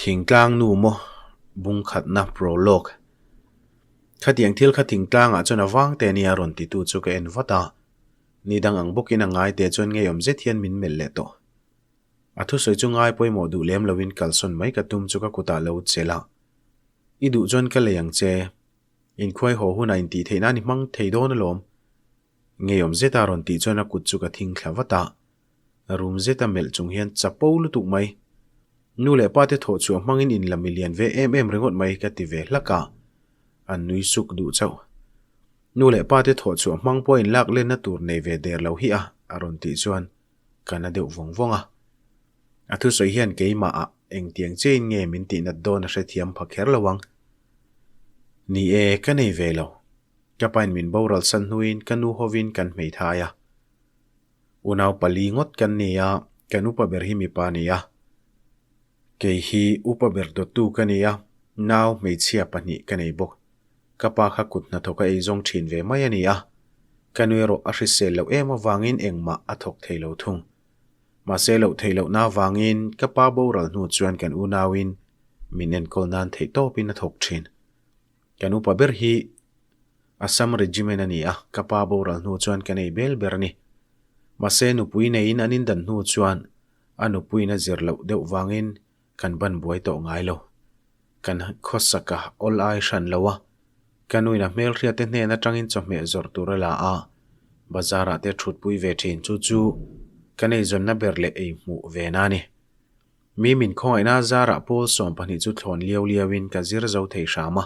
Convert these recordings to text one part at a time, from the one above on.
Thingtlang nu maw bungkhatna prologue. Khatiang thil kha thingtlangah chuan a vang te ania rawn titu chu ka en vat a. Ni dang ang bawkin a ngai te chuan ngeiawm zet hian min melh leh tawh. A thusawi chu ngai pawimawh duh lem loin kalsawn mai ka tum chu ka kutah lo chelh a. I duh chuan ka lei ang che. Inkhuai haw hunah intih theih nan i hmang thei dawn alawm. Ngeiawm zeta rawn tih chuan a kut chu ka thing thla vat a. Rum zeta melh chung hian chapo lutuk mai. Nu leh pa te thawh chhuah hmangin in la milian ve em em ringawt mai ka ti ve hlak a. An nui suk duh chauh. Nu leh pa te thawh chhuah hmang pawh in lak lenna tur nei ve der lo hi a, a rawn tih chuan ka na deuh vawng vawng a. A thusawi hian keimah ah engtiang chiahin nge min tihnat dawn a hrethiam pha kher lo ang. Ni e, ka nei ve lo. Ka pain min boral san hnuin ka nu hovin kan hmeithai a. Unau pali ngawt kan ni a, kan upa ber hi mipa a ni a. Kei hi upa ber dawttu ka ni a, nau hmeichhia pahnih ka nei bawk. Ka pa kha kut hnathawk a eizawng thin ve mai a ni a, ka nu erawh a hrisel loh em avangin engmah a thawk thei lo thung. Mahse loh theih lohna avangin ka pa boral hnu chuan kan unauin min enkawl nan theih tawpin a thawk thin. Kan upa ber hi Assam Regiment a ni a, ka pa boral hnu chuan kan ei bel ber a ni. Mahse nupui neiin an indan hnu chuan a nupuiin a zir loh deuh vangin kan ban buai tawh ngai lo. Kan khawsak a awl ai hran lo a, ka nuin a hmelhriat te hnen atangin chawhmeh zawrh tur a la a, bazar ah te thutpui ve thin chu chu kan eizawnna ber leh ei hmuh ve na a ni. Mi min khawngaihna zarah pawl 12 chu thlawn liau liau in ka zir zo thei hram a.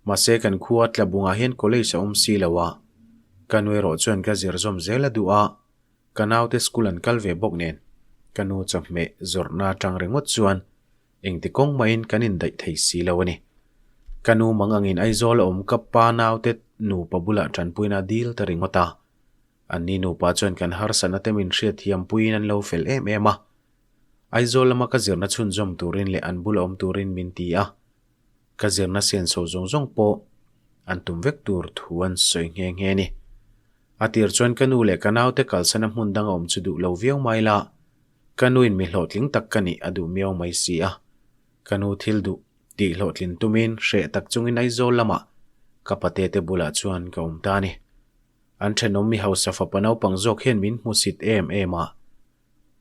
Mahse kan khua tlabungah hian college a awm si lo a, ka nu erawh chuan ka zir zawm zel a duh a, ka naute school an kal ve bawk nen ka nu chawhmeh zawrhna atang ringawt chuan engti kawng mahin kan indaih thei si lo a ni. Ka nu mang angin Aizawl a awm ka pa naute nupa bulah tanpuina a dil ta ringawt a, anni nupa chuan kan harsatna te min hriatthiam puiin an lo fel em em a. Aizawl lama ka zirna chhunzawm turin leh an bula awm turin min ti a, Ka zirna senso zawng zawng pawh an tum vek tur thu an sawi nghe nghe a ni. A tir chuan ka nu leh ka naute kalsana hmun dang a awm chu duh lo viau mai la, ka nuin mi hlawhtling tak ka nih a duh miau mai si a. Ka nu thil duh tih hlawhtlin tumin hreh tak chungin Aizawl lamah ka pate te bulah chuan ka awm ta a ni. An thenawm mi hausa fapa naupang zawk hian min hmusit em em a.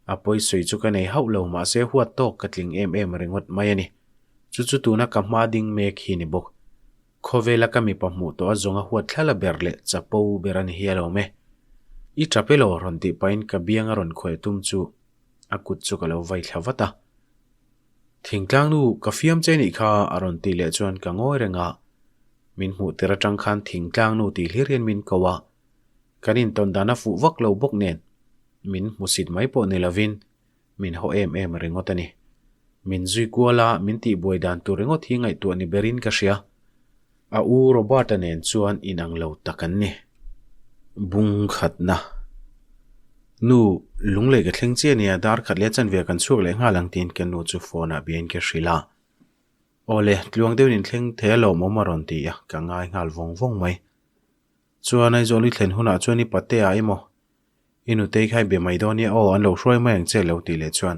A pawisawi chu ka nei hauh lo mahse huat tawk ka tling em em ringawt mai a ni. Chu chu tuna ka hma ding mek hi ni bawk. Khawvela ka mipa hmuh tawh a zawnga huat thlala ber leh chapo ber a ni hi alawm e. I tap elaw rawn tih pahin ka biang a rawn khuai tum chu a kut chu ka lo vai thla vat a. Thingtlang nu ka fiam che nih kha a rawn tih leh chuan ka ngawi reng a. Min hmuh tir atang khan thingtlang nu tih hlir hian min ko a. Kan intawn dan a fuh vak lo bawk nen min hmusit mai pawh ni lovin min haw em em ringawt a ni. Min zui kual a, min tihbuai dan tur ringawt hi ngaihtuah ni berin ka hria. A u Robert-a nen chuan inang lo tak an ni. Bung khatna. Nu, lunglei ka thleng chiah nia, dar khat leh chanve kan chhuak leh nghal ang tiin ka nu chu phone-ah biain ka hrilh a. Awle, tluang deuhin inthleng thei alawm awm a rawn ti a, ka ngai nghal vawng vawng mai. Chuan Aizawl i thlen hunah chuan i patea emaw i nutei kha i be mai dawn nia aw an lo hruai mai ang che lo tih leh chuan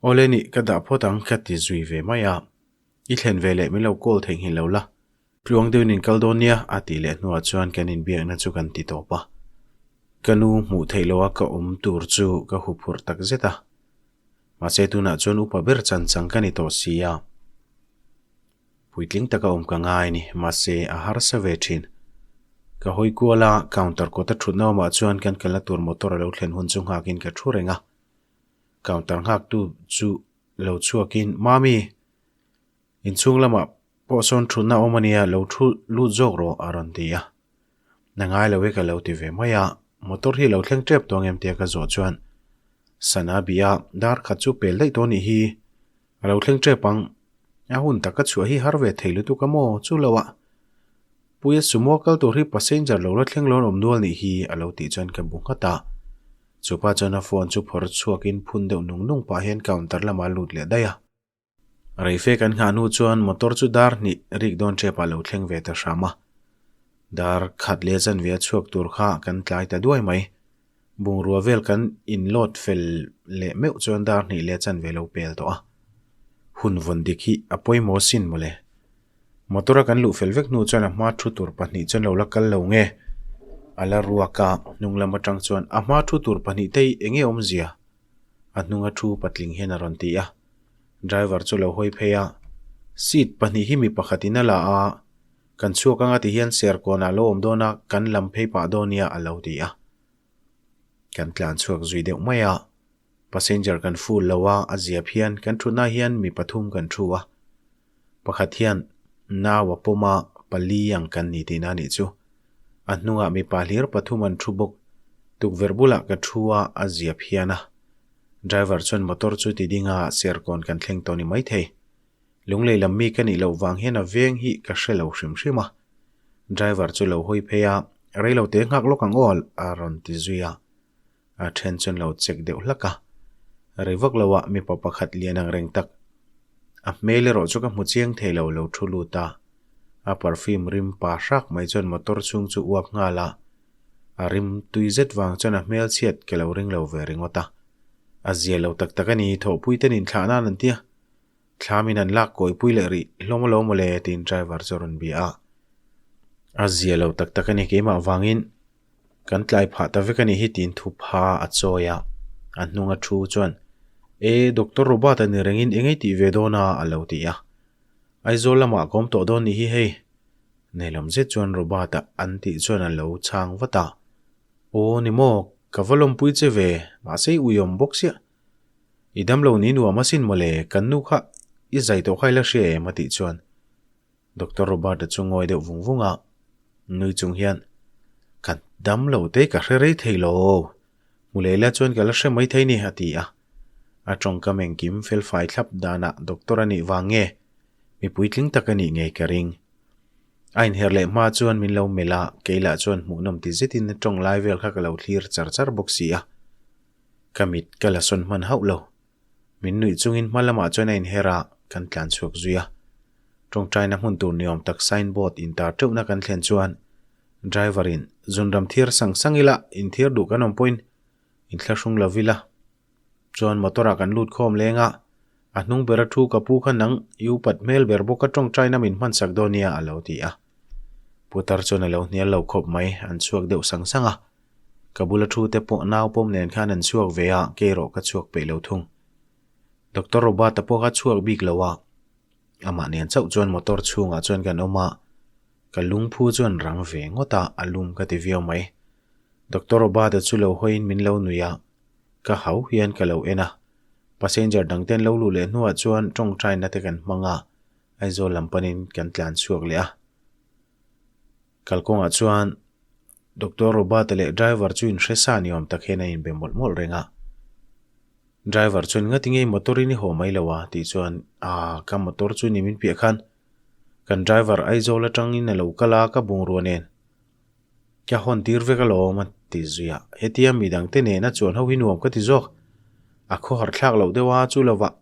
Awle nih ka dah phawt ang ka ti zui ve mai a, i thlen ve leh min lo call theihnghilh lo la, tluang deuhin in kal dawn nia a tih leh hnuah chuan kan inbiakna chu kan ti tawp a. Ka nu hmuh theih loha ka awm tur chu ka huphurh tak zet a, mahse tunah chuan upa ber chan chang ka ni tawh si a. Puitling taka awm ka ngai a ni, mahse a harsa ve thin. Ka hawi kual a, counter kawta thutna awmah chuan kan kalna tur motor a lo thlen hun chu nghakin ka thu reng a. Counter nghaktu chu lo chhuakin, Mami, inchhung lamah pawh sawn thutna awm a nia, lo thu lut zawk rawh a rawn ti a. Na ngai lo e ka lo ti ve mai a, motor hi lo thleng tep tawh ang em tia ka zawh chuan sana bia dar khat chu pel daih tawh a nih hi. A lo thleng tep ang. A hun tak ka chhuah hi har ve thei lutuk a maw? Chu lo ah. Puia sumo kal tur hi passenger lo la thleng lo an awm nual nih hi a lo tih chuan ka bu nghat a. Chupa chuan a phone chu phawrh chhuakin phun deuh nung nung pah hian counter lamah a lut leh daih a. Reife kan nghah hnu chuan motor chu dar hnih rik dawn tep ah lo thleng ve ta hram a. Dar khat leh chanve a chhuak tur kha kan tlai ta duai mai. Bungrua vel kan inload fel leh meuh chuan dar hnih leh chanve lo pel tawh a. Hun vawn dik hi a pawimawh asin mawle. Motor a kan luh fel vek hnu chuan a hma thu tur pahnih chuan lo la kal lo nge? A la ruak a, hnung lam atang chuan a hma thu tur pahnih te hi eng nge awmzia? A hnunga thu patling hian a rawn ti a. Driver chu lo hawi phei a, Seat pahnih hi mi pakhatin a la a, kan chhuak anga ti hian serkawnah lo awm dawn a, kan lam phei pah dawn nia a lo ti a. Kan tlan chhuak zui deuh mai a. Passenger kan full lo a, a zia phian kan thutna hian mi pathum kan thu a. Pakhat hian nau a pawm a, pali ang kan ni tihna a nih chu. A hnungah mipa hlir pathum an thu bawk. Tukverh bulah ka thu a, a zia phian a. Driver chuan motor chu ti ding a, Serkawn kan thleng tawh ni maithei. Lunglei lam mi ka nih loh vang hian a veng hi ka hre lo hrim hrim a. Driver chu lo hawi phei a, Reilo te nghak lawk ang aw a rawn ti zui a. A then chuan lo check deuh hlak a. Rei vak lo ah mipa pakhat lian ang reng tak. A hmel erawh chu ka hmu chiang thei lo lo thu lut a. A perfume rim pa hrak mai chuan motor chhung chu uap nghal a. A rim tui zet vang chuan a hmel chhiat ka lo ring lo ve ringawt a. A zia lo tak tak a ni, thawhpui ten inthlah nan an tia. Thlam in an lak kawipui leh rih hlawm alo mawle tiin driver chu a rawn bia a. A zia lo tak tak a ni keimah vangin kan tlai phah ta vek a nih hi tiin thu pha a chawi a. A hnung a thu chuan E Doctor Robert a ni rengin eng ei tih ve dawn a a lo ti a. Aizawl lamah ka awm tawh dawn nih hi hei. Nelawm zet chuan Robert a an tih chuan a lo chhang vat a. Aw ni maw ka va lawmpui che ve mahse i uiawm bawk siah. I damlo ni nuam asin mawle, kan nu kha i zai tawh kha i la hria em? a tih chuan Doctor Robert-a chu ngawi deuh vung vung a, nui chung hian, Ka damlo te ka hre rei thei lo, hmu leh ila chuan ka la hre mai thei ni, a ti a. A tawngkam engkim felfai thlap danah doctor a nih vang nge, mi puitling tak a nih ngei ka ring. A inher leh hma chuan min lo melh a, kei lah chuan hmuhnawm ti zetin a tawng lai vel kha ka lo thlir char char bawk si a. Ka mit ka la sawn hman hauh lo. Min nuih chungin hma lamah chuan a inher a, kan tlan chhuak zui a. Tawngtaina hmun tur niawm tak sign board intar teuhna kan thlen chuan driver in zunram thiar sang sang ila inthiar duh kan awm pawhin inthlahrung lo ila. Chuan motor ah kan lut khawm leng a, a hnung ber a thu ka pu kha nang i upat hmel ber bawk a tawngtaina min hman sak dawn nia a lo ti a. Putar chuan a lo hnial lo khawp mai, an chhuak deuh sang sang a. Ka bula thu te pawh nau pawm nen khan an chhuak ve a, kei erawh ka chhuak peih lo thung. Doctor Robert-a pawh kha chhuak bik lo a, amah nen chauh chuan motor chhungah chuan kan awm a, ka lungphu chuan rang ve ngawt a, a lum ka ti viau mai. Doctor Robert-a chu lo hawiin min lo nuih a, ka hau hian ka lo en a. Passenger dangte an lo luh leh hnuah chuan tawngtaina te kan hmang a, Aizawl lam panin kan tlan chhuak leh a. Kalkawngah chuan Doctor Robert-a leh driver chu inhre sa ni awm tak hian a inbe mawlh mawlh reng a. Driver chuan ngati ngei motor in i haw mai lo a tih chuan Aa ka motor chu ni min piah khan kan driver Aizawl atangin a lo kal a ka bungrua nen ka hawn tir vek alawm a ti zui a. Hetia midang te nena chuan ho hi nuam ka ti zawk. A khawhar thlak loh deuh a chu lovah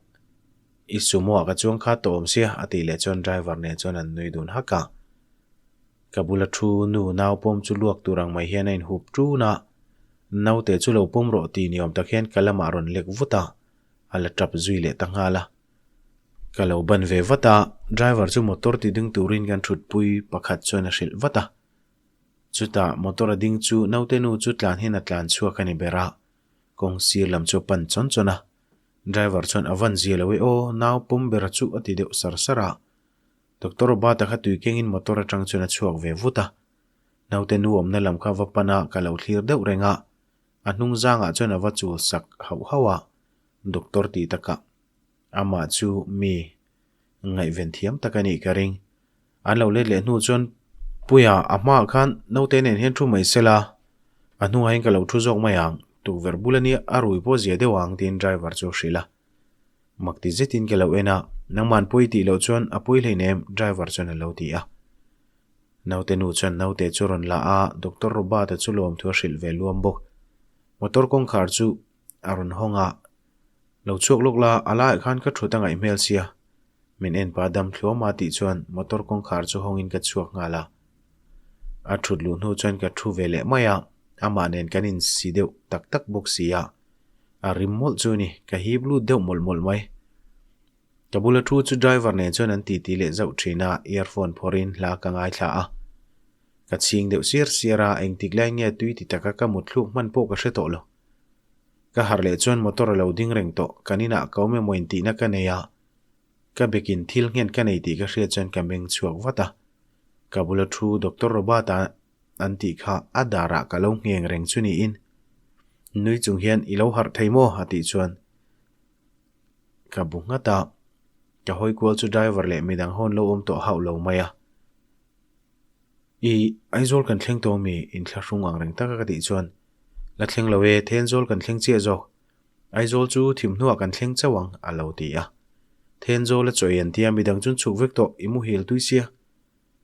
i sumo ah ka chuang kha tawh awm sia a tih leh chuan driver nen chuan an nui dun hak a. Ka bula thu nu nau pawm chu luak tur ang mai hian a inhup ṭun a, naute chu lo pawm rawh tih ni awm tak hian ka lamah rawn lek vut a, a la ṭap zui leh ta nghal a. Ka lo ban ve vat a, driver chu motor ti ding turin kan ṭhutpui pakhat chuan a hrilh vat a. Chutah motor a ding chu naute nu chu tlan hian a tlan chhuak a ni ber a, kawng sir lam chu a pan chawn chawn a. Driver chuan a van zia lo e aw, nau pawm bera chu a ti deuh sar sar a. Doctor Robert-a kha tui kengin motor atang chuan a chhuak ve vut a. Naute nu awmna lam kha va pan a, ka lo thlir deuh reng a. A hnung zangah chuan a va chul sak hauh hauh a, Doctor tih takah amah chu mi ngaihven thiam tak a nih ka ring. An lo let leh hnu chuan Puia, a hmaah khan naute nen hian thu mai sela, a hnungah hian ka lo thu zawk mai ang, tukverh bul a nia a rui pawh zia deuh ang tiin driver chu a hrilh a. Mak ti zetin ka lo en a, nangman pawi tih loh chuan a pawi hleinem driver chuan a lo ti a. Naute nu chuan naute chu rawn la a, Doctor Robert-a chu lawmthu a hrilh ve luam bawk. Motor kawngkhar chu a rawn hawng a, Lo chhuak lawk la, a laiah khan ka thut a ngaih hmel sia. Min en pah dam thluam a tih chuan motor kawngkhar chu hawngin ka chhuak nghal a. A thut luh hnu chuan ka thu ve leh mai a, amah nen kan insi deuh tak tak bawk si a. A rim mawlh chu ni, ka hip lut deuh mawlh mawlh mai. Ka bula thu chu driver nen chuan an titi leh zauh thin a, earphone phawrhin hla ka ngaithla a. Ka chhing deuh siar siar a, engtik lai nge tui ti taka ka mutthluk hman pawh ka hre tawh lo. Ka harh leh chuan motor a lo ding reng tawh, kan inah ka awm emaw intihna ka nei a, ka bekin thil nghen ka nei tih ka hriat chuan ka meng chhuak vat a. Ka bula thu Doctor Robert-a an tih kha a darah ka lo ngheng reng chu niin, nui chung hian i lo harh thei maw? a tih chuan ka bu nghat a, ka hawi kual chu driver leh midang hawn lo awm tawh hauh lo mai a. I Aizawl kan thleng tawh ami? Inthlahrung ang reng taka ka tih chuan, La thleng lo e, Thenzawl kan thleng chiah zawk. Aizawl chu thimhnuah kan thleng chauh ang, a lo ti a. Thenzawl a chawi an tia, midang chuan chhuk vek tawh, i muhil tui sia.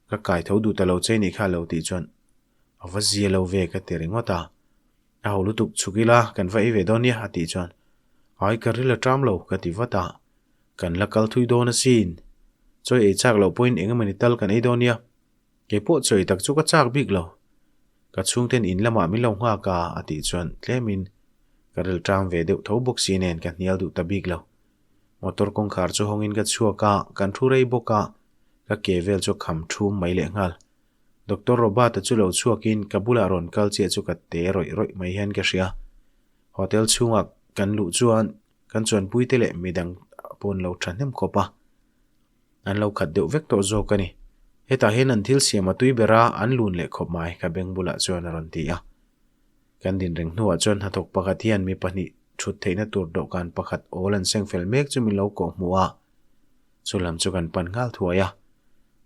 Ka kai tho duh ta lo che nih kha a lo tih chuan, A va zia lo ve ka ti ringawt a. A ho lutuk chhuk ila, kan va ei ve dawn nia, a tih chuan, Ai ka ril a ṭam lo, ka ti vat a. Kan la kal thui dawn asin. Chawi ei chak loh pawhin eng emawni tal kan ei dawn nia. Kei pawh chawi tak chu ka chak bik lo. Ka chhungten in lamah min lo nghak a, a tih chuan tlemin ka ril ṭam ve deuh tho bawk si nen ka hnial duh ta bik lo. Motor kawngkhar chu hawngin ka chhuak a, kan thu rei bawk a, ka ke vel chu kham ṭhum mai lehnghal. Doctor Robert-a chu lo chhuakin ka bulah rawn kal chiah chu ka te rawih rawih mai hian ka hria. Hotel chhungah kan luh chuan kan chuanpuite leh midang pawh an lo thahnem khawp a, an lo khat deuh vek tawh zawk a ni. Hetah hian an thil siam a tui ber a, an lun leh khawp mai, ka beng bulah chuan a rawn ti a. Kan din reng hnuah chuan hnathawk pakhat hian mi pahnih thut theihna tur dawhkan pakhat awl an seng fel mek chu min lo kawh hmuh a, chu lam chu kan pan nghal thuai a.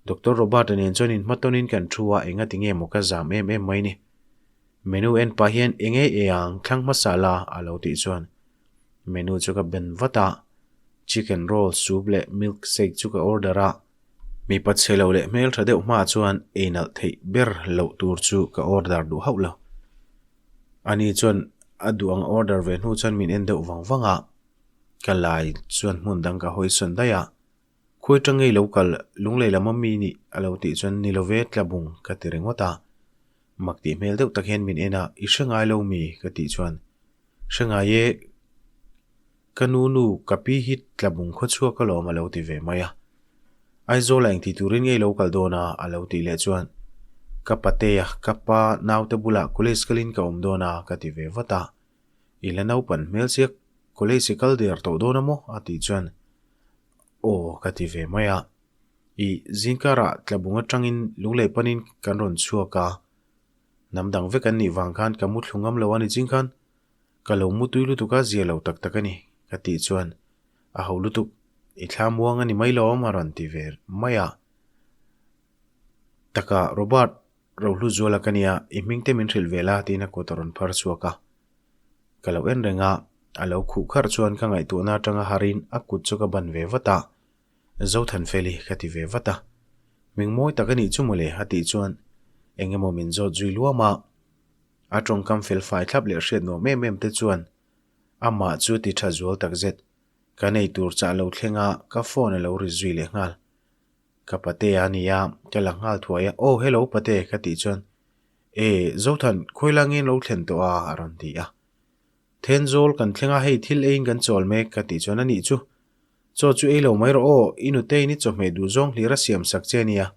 Doctor Robert-a nen chuan inhmatawnin kan thu a, engati nge maw ka zam em em mai ni. Menu en pah hian eng ei ei ang thlang hmasa la a lo tih chuan menu chu ka ben vat a, chicken roll, soup leh milk shake chu ka order a, mipa chhe lo leh hmeltha deuh hma chuan ei nalh theih ber loh tur chu ka order duh hauh lo. Ani chuan a duh ang order ve hnu chuan min en deuh vang vang a, ka lai chuan hmun dang ka hawi sawn daih a, Khawi tang ngei lo kal lunglei lam a mi nih a lo tih chuan ni love tlabung ka ti ringawt a. Mak tih hmel deuh tak hian min en a, i hre ngai lo mi? ka tih chuan Hre ngai e, ka nu nu ka pi hi tlabung khaw chhuak alawm a lo ti ve mai a. Aizawl ah engti turin ngei lo kal dawn a a lo tih leh chuan Ka patea ka pa naute bulah college kalin ka awm dawn a ka ti ve vat a. I la naupan hmel chiak college i kal der tawh dawn a maw? a tih chuan Aw ka ti ve mai a. I zingkarah tlabung atangin lunglei panin kan rawn chhuak a, hnam dang vek an nih vang khan ka mu thlu ngam lo a ni ching khan ka lo mu tui lutuk a zia lo tak tak a ni ka tih chuan a ho lutuk i thla muang a ni mai lo a rawn ti ve mai a. Taka Robert Rohlu Zuala ka nia i hming te min hrilh ve la tiin a kut a rawn phar chhuak a. Ka lo en reng a, a lo khuh kharh chuan ka ngaihtuahna atanga harin a kut chu ka ban ve vat a, Zothanfeli ka ti ve vat a. Hming mawi tak a nih chu mawle a tih chuan eng emaw min zawt zui luam a. A tawngkam fel fai thlap leh hriat nuam em em te chuan amah chu ti tha zual takzet. Ka nei tur chah lo thleng a, ka phone a lo ri zui leh nghal. Ka pate a nia, ka la nghal thuai a, Aw hello pate ka tih chuan E, Zothan, khawi la nge lo thlen tawh a? a rawn ti a. Thenzawl kan thleng a, hei thil eiin kan chawl mek ka tih chuan a nih chu. Chaw chu ei lo mai rawh aw, i nuteiin i chawhmeh duh zawng hlir a siam sak che nia.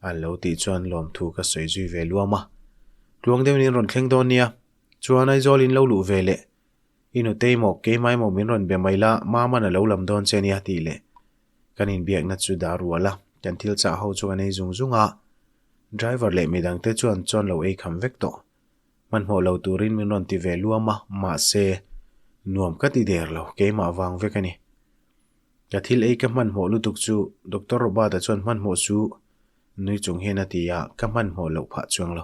A lo tih chuan lawmthu ka sawi zui ve luam a. Tluang deuhin in rawn thleng dawn nia, chuan Aizawl in lo luh ve leh. I nutei maw, keimah emaw min rawn be mai la, Maman a lo lam dawn che nia tih leh kan inbiakna chu dah rual a, kan thil chah ho chu kan ei zung zung a. Driver leh midang te chuan chuan lo ei kham vek tawh. Hmanhmawh lo turin min rawn ti ve luam a, mahse, nuam ka ti der lo, keimah vang vek a ni. Ka thil ei ka hmanhmawh lutuk chu Doctor Robert-a chuan hmanhmawh chu nui chung hian a ti a, ka hmanhmawh loh phah chuang lo.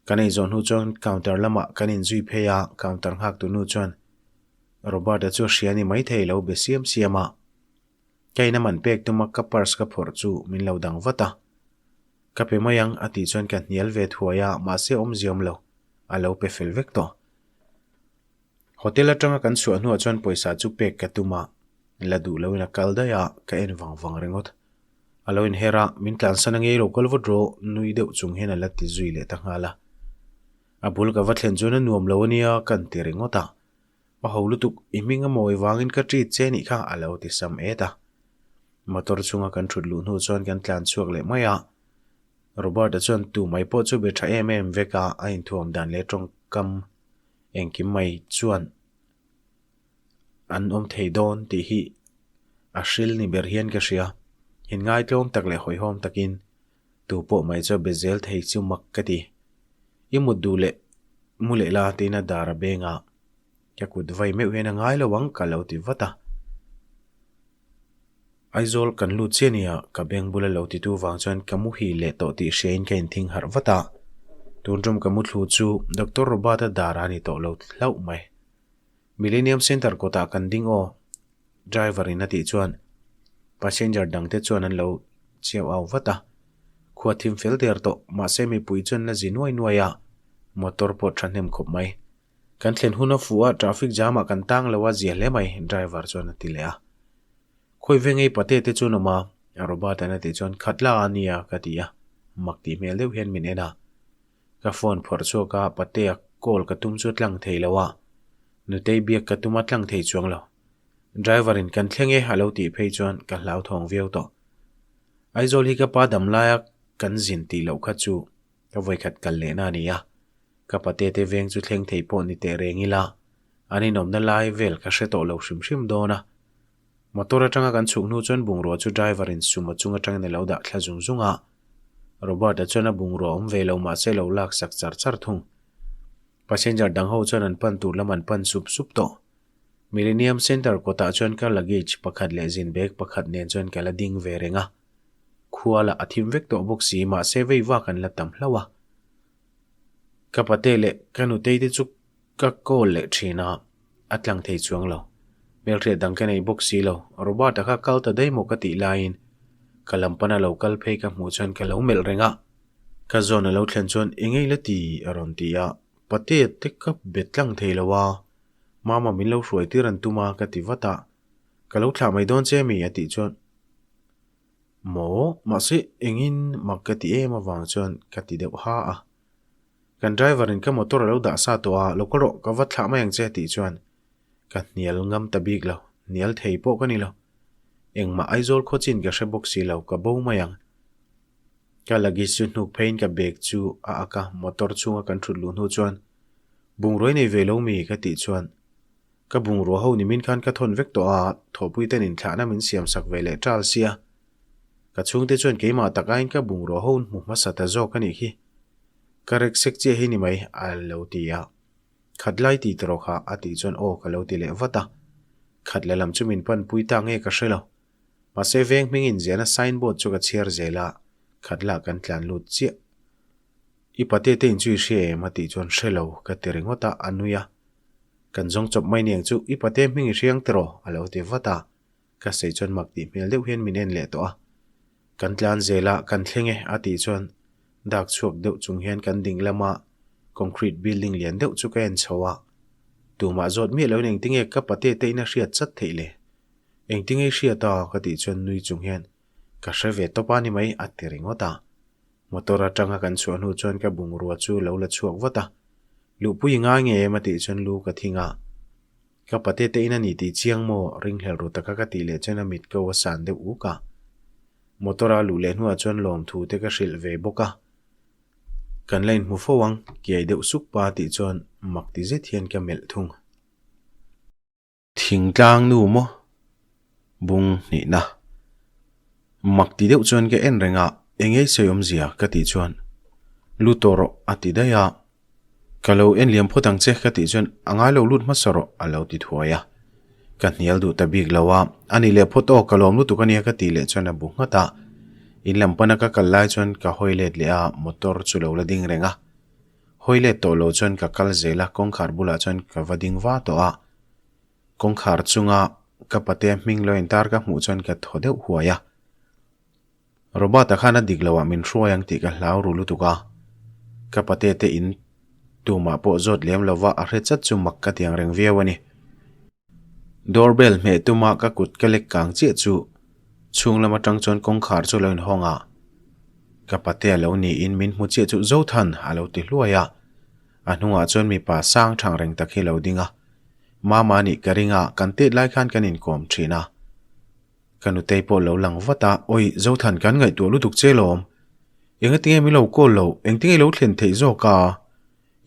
Kan ei zawh hnu chuan counter lamah kan inzui phei a, counter nghak tu nu chuan Robert-a chu a hria ni maithei lo be siam siam a. Ka in a man pek tum a ka purse ka phawrh chu min lo dang vat a. Ka pe mai ang a tih chuan ka hnial ve thuai a mahse awmzia awm lo, a lo pe fel vek tawh. Hotel atanga kan chhuah hnuah chuan pawisa chu pek ka tum a, la duh loin a kal daih a, ka en vang vang ringawt. A lo inher a, min tlansan a ngei lo kal vat rawh nui deuh chung hian a la ti zui leh ta nghal a. A bul ka va thlen chuan a nuam lo a nia ka an ti ringawt a. A ho lutuk, i hming a mawi vangin ka treat che nih kha a lo ti sam et a. Motor chunga kan thut luh hnu chuan kan tlan chhuak leh mai a. Robert-a chuan tu mai pawh chu be tha em em vek a, a inthuam dan leh tawngkam engkim mai chuan an awm thei dawn tih hi a hril ni ber hian ka hria. Inngaihtlawm tak leh hawihhawm takin tu pawh mai chu a be zel thei chu mak ka ti. I mut duh leh mu leh la tiin a dar a beng a, ka kut vai meuh hian a ngai lo ang ka lo ti vat a. Aizawl kan lut chiah nia, ka beng bula lo titu vang chuan ka muhil leh tawh tih hriain ka inthing harh vat a. Tun tum ka muthlu chu Doctor Robert-a dar a ni tawh lo hlauh mai. Millennium Centre kawtah kan ding aw, driver in a tih chuan passenger dangte chuan an lo chiau au vat a. Khua thim fel der tawh, mahse mipui chuan la zi nuai nuai a, motor pawh thahnem khawp mai. Kan thlen hun a fuh a, traffic jam ah kan tang lo a zia hle mai, driver chuan a ti leh a. Khawi ve ngei pate te chuan awm a, Robert an a tih chuan khat la a nia ka ti a, mak tih hmel deuh hian min en a. Ka phone phawrh chhuak a, pate a call ka tum chu a tlang thei lo a, nutei biak ka tum a tlang thei chuang lo. Driver in kan thleng e a lo tih phei chuan ka hlauthawng viau tawh. Aizawl hi ka pa dam laia kan zin tih loh kha chu Ka vawikhat kal lehna a ni a, ka pate te veng chu thleng thei pawh ni teh reng ila, an inawmna lai vel ka hre tawh lo hrim hrim dawn a. Motor atanga kan chhuk hnu chuan bungrua chu driver in sumo chung atangin a lo dah thla zung zung a, Robert-a chuan a bungrua awm ve lo mahse lo lak sak char char thung. Passenger dang ho chuan an pan tur lam an pan sup sup tawh. Millennium Centre kawtah chuan ka luggage pakhat leh zin bag pakhat nen chuan ka la ding ve reng a. Khua lah a thim vek tawh bawk si, mahse vei vak an la tam hlauh a. Ka pate leh ka nutei te chu ka call leh thin a, a tlang thei chuang lo. Hmelhriat dang ka nei bawk si lo, Robert-a kha kal ta daih maw ka tih laiin ka lam pana lo kal phei ka hmuh chuan ka lo melh reng a. Ka zawn a lo thlen chuan eng ei la ti a rawn ti a, pate te ka be tlang thei lo a, mama min lo hruai tir an tum a ka ti vat a, ka lo thlah mai dawn che mi a tih chuan Maw? Mahse, engin mak ka ti em avang chuan ka ti deuh ha a. Kan driver in ka motor a lo dah sa tawh a, lo kal rawh, ka va thlah mai ang che a tih chuan ka hnial ngam ta bik lo, hnial thei pawh ka ni lo. Engmah Aizawl khaw chin ka hre bawk si lo, ka bo mai ang. Ka luggage chu hnuk pheiin ka bag chu a ak a, motor chhunga kan thut luh hnu chuan Bungrua i nei ve lo mi? ka tih chuan Ka bungrua ho nimin khan ka thawn vek tawh a, thawhpui ten inthlahna min siam sak ve leh ṭal sia. Ka chhungte chuan keimah tak aiin ka bungrua ho hmu hmasa ta zawk a nih khi. Ka rek sek chiah hi ni mai, a lo ti a. Khat lai ti tawh kha, a tih chuan aw ka lo ti leh vat a. Khat la lam chu min panpui ta nge ka hre lo. Mahse veng hming inziahna sign board chu ka chhiar zel a, khat lah kan tlan lut chiah. I pate te in chu i hria em? a tih chuan hre lo ka ti ringawt a, a nui a. Kan zawng chawp mai niang chu i pate hming i hriang tiraw? a lo ti vat a. Ka sawi chuan mak tih hmel deuh hian min en leh tawh a. Kan tlan zel a, kan thleng e a tih chuan dak chhuak deuh chung hian kan ding lama concrete building lian deuh chu ka en chho a. Tumah zawt miah loin engtinge ka pate te in a hriat chat theih le? Engtinge i hriat a? ka tih chuan nui chung hian ka hre ve tawp a ni mai a ti ringawt a. Motor atanga kan chhuah hnu chuan ka bungrua chu lo la chhuak vat a. Luhpui i ngai nge em a tih chuan lu ka thing a. Ka pate te in a ni tih chiang maw ringhlel ru taka ka tih leh chuan a mit ko a san deuh uk a. Motor a luh leh hnuah chuan lawmthu te ka hrilh ve bawk a. Kan la inhmu fo ang, kiai deuh suk pa tih chuan mak ti zet hian ka melh thung. Thingtlang nu maw? Bung hnihna. Mak ti deuh chuan ka en reng a, eng ei sawi awmzia ka tih chuan Lu tawh rawh a ti daih a. Ka lo en liam phawt ang che ka tih chuan a ngai lo lut hmasa rawh a lo ti thuai a. Ka hnial duh ta bik lo a, a ni leh phawt aw ka lawm lutuk a nia ka tih leh chuan a bu nghat a. In lam pana ka kal lai chuan ka hawi let leh a, motor chu lo la ding reng a. Hawi let tawh lo chuan ka kal zel a, kawngkhar bulah chuan ka va ding va tawh a. Kawngkhar chunga ka patea hming lo intar ka hmuh chuan ka thaw deuh huai a. Robert-a khan a dik loah min hruai ang tih ka hlau ru lutuk a. Ka patea te in tumah pawh zawt lem lova a hre chat chu mak ka tiang reng viau a ni. Doorbell hmeh tuma ka kut ka lek kang chiah chu chhung lam atang chuan kawngkhar chu lo inhawng a. Ka patea lo niin min hmu chiah chu Zothan a lo ti hluai a. A hnungah chuan mipa sang thang reng tak hi a lo ding a. Mama nih ka ring a, kan tet lai khan kan inkawm thin a. Ka nutei pawh lo lang vat a, Awi, Zothan kan ngaihtuah lutuk che lawm. Engatinge min lo call lo, engtinge i lo thlen theih zawk a?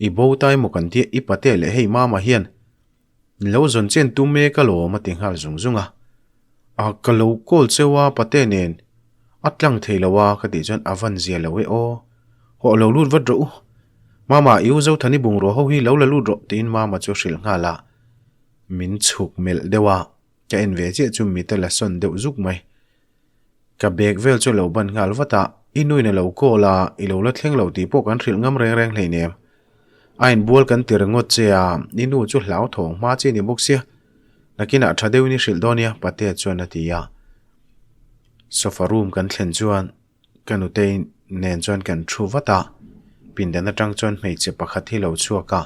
I bo ta emaw kan tia, i pate leh hei Mama hian lo zawn chen tum mek alawm a ti nghal zung zung a. A, ka lo call cheu a pate nen a tlang thei lo a ka tih chuan a van zia lo e aw. Hawh lo lut vat rawh u. Mama, i u Zothani bungrua ho hi lo la lut rawh tiin Mama chu a hrilh nghal a. Min chhuk melh deuh a, ka en ve chiah chu mit a la sawn deuh zuk mai. Ka bag vel chu a lo ban nghal vat a, i nuin a lo call a, i lo la thleng lo tih pawh kan hrilh ngam reng reng hleinem. A inbual kan ti ringawt che a, i nu chu hlauthawng hma chi a ni bawk sia. Nakinah tha deuhin i hrilh dawn nia, Patea chuan a ti a. Sofa room kan thlen chuan ka nutei nen chuan kan thu vat a, pindan atang chuan hmeichhe pakhat hi lo chhuak a,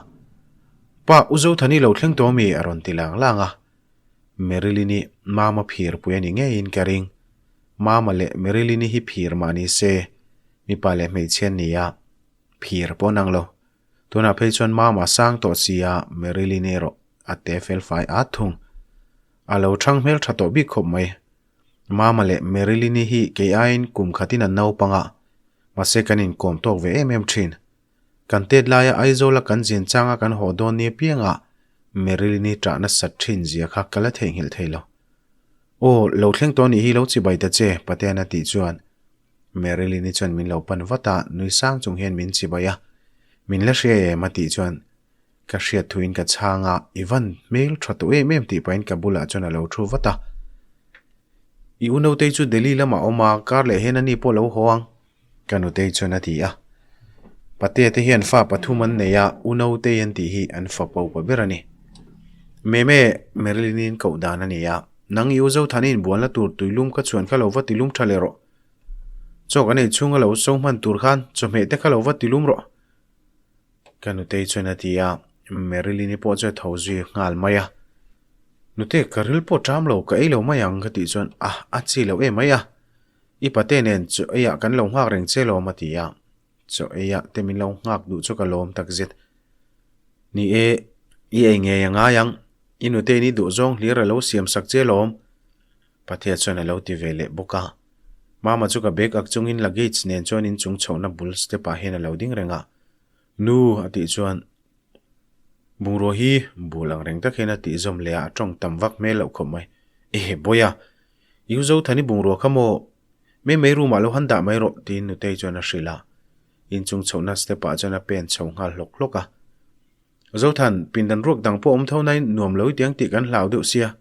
Pa, U Zothani lo thleng tawh ami? a rawn ti lang lang a. Marilyn-i Mama phirpui a ni ngeiin ka ring. Mama leh Marilyn-i hi phir mah ni se, mipa leh hmeichhia an ni a, phir pawh an ang lo. Tunah phei chuan Mama sang tawh si a, Marilyn-i erawh a te fel fai at thung. A lo thang hmel tha tawh bik khawp mai. Mama leh Marilyn-i hi kei aiin kum khatin an naupang a, mahse kan inkawm tawk ve em em thin. Kan tet laia Aizawla kan zin changa kan haw dawn ni apiangah Marilyn-i ṭah nasat ṭhin zia kha ka la theihnghilh thei lo. Aw, lo thleng tawh nih hi lo chibai ta che, Patean a tih chuan Marilyn-i chuan min lo pan vat a, nui sang chung hian min chibai a. Min la hria em? a tih chuan ka hriat thuin ka chhang a, i van hmel ṭha tawh em em tih pahin ka bulah chuan a lo ṭhu vat a. I unautei chu Delhi lamah a awm a, kar leh hian ani pawh a lo haw ang. Ka nutei chuan a ti a. Patea te hian fa pathum an nei a, u Nautei an tih hi an fa paupa ber a ni. Meme, Marilyn-in koh dan a ni a, Nang i u Zothana inbualna tur tuilum ka chhuan kha lo va tilum tha leh rawh. Chaw kan ei chhunga lo so hman tur khan chawhmeh te kha lo va tilum rawh. Ka nutei chuan a ti a, Marilyn-i pawh chu a tho zui nghal mai a. Nute, ka ril pawh ṭam lo, ka ei lo mai ang ka tih chuan, A, a chi lo em mai a. I pate nen chaw eiah kan lo nghak reng che lawm a ti a, chaw eiah te min lo nghak duh chu ka lawm tak zet. Ni e, i ei ngei a ngai ang, i nute in i duh zawng hlir a lo siam sak che lawm, Pathia chuan a lo ti ve leh bawk a. Mama chu ka bag ak chungin luggage nen chuan inchung chhohna bul step ah hian a lo ding reng a. Nu a tih chuan Bungrua hi bul ang reng tak hian a tih zawm leh a, a tawng tam vak hmel loh khawp mai. Ehe Bawiha, i u Zothani bungrua kha maw? Mai mai room ah lo han dah mai rawh tiin Nutei chuan a hrilh a. Inchung chhohna step ah chuan a pen chho nghal hlawk hlawk a. Zothan, pindan ruak dang pawh awm tho nain nuam lo i tiang tih kan hlau deuh sia.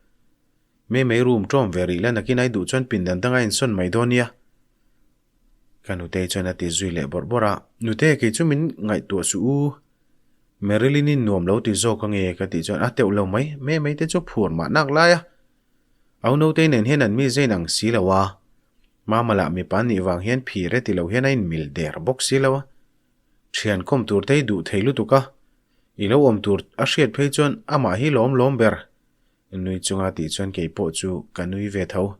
Mai mai room ṭawm ve rih la nakin ai duh chuan pindan danga insawn mai dawn nia. Ka nutei chuan a ti zui leh bawrh bawrh a, Nute, kei chu min ngaihtuah suh u. Marilyn-in nuam lo ti zawk ange ka tih chuan a teuh lo mai, me mai te chu phur mah nak lai a. Au notei nen hian an mi zain ang si lo a, Mama lah mipa nih vang hian phir e ti lo hian a inmil der bawk si lo a. Thian kawm tur te hi duh thei lutuk a, i lo awm tur a hriat phei chuan amah hi lawm lawm ber. Nui chunga tih chuan kei pawh chu ka nui ve tho.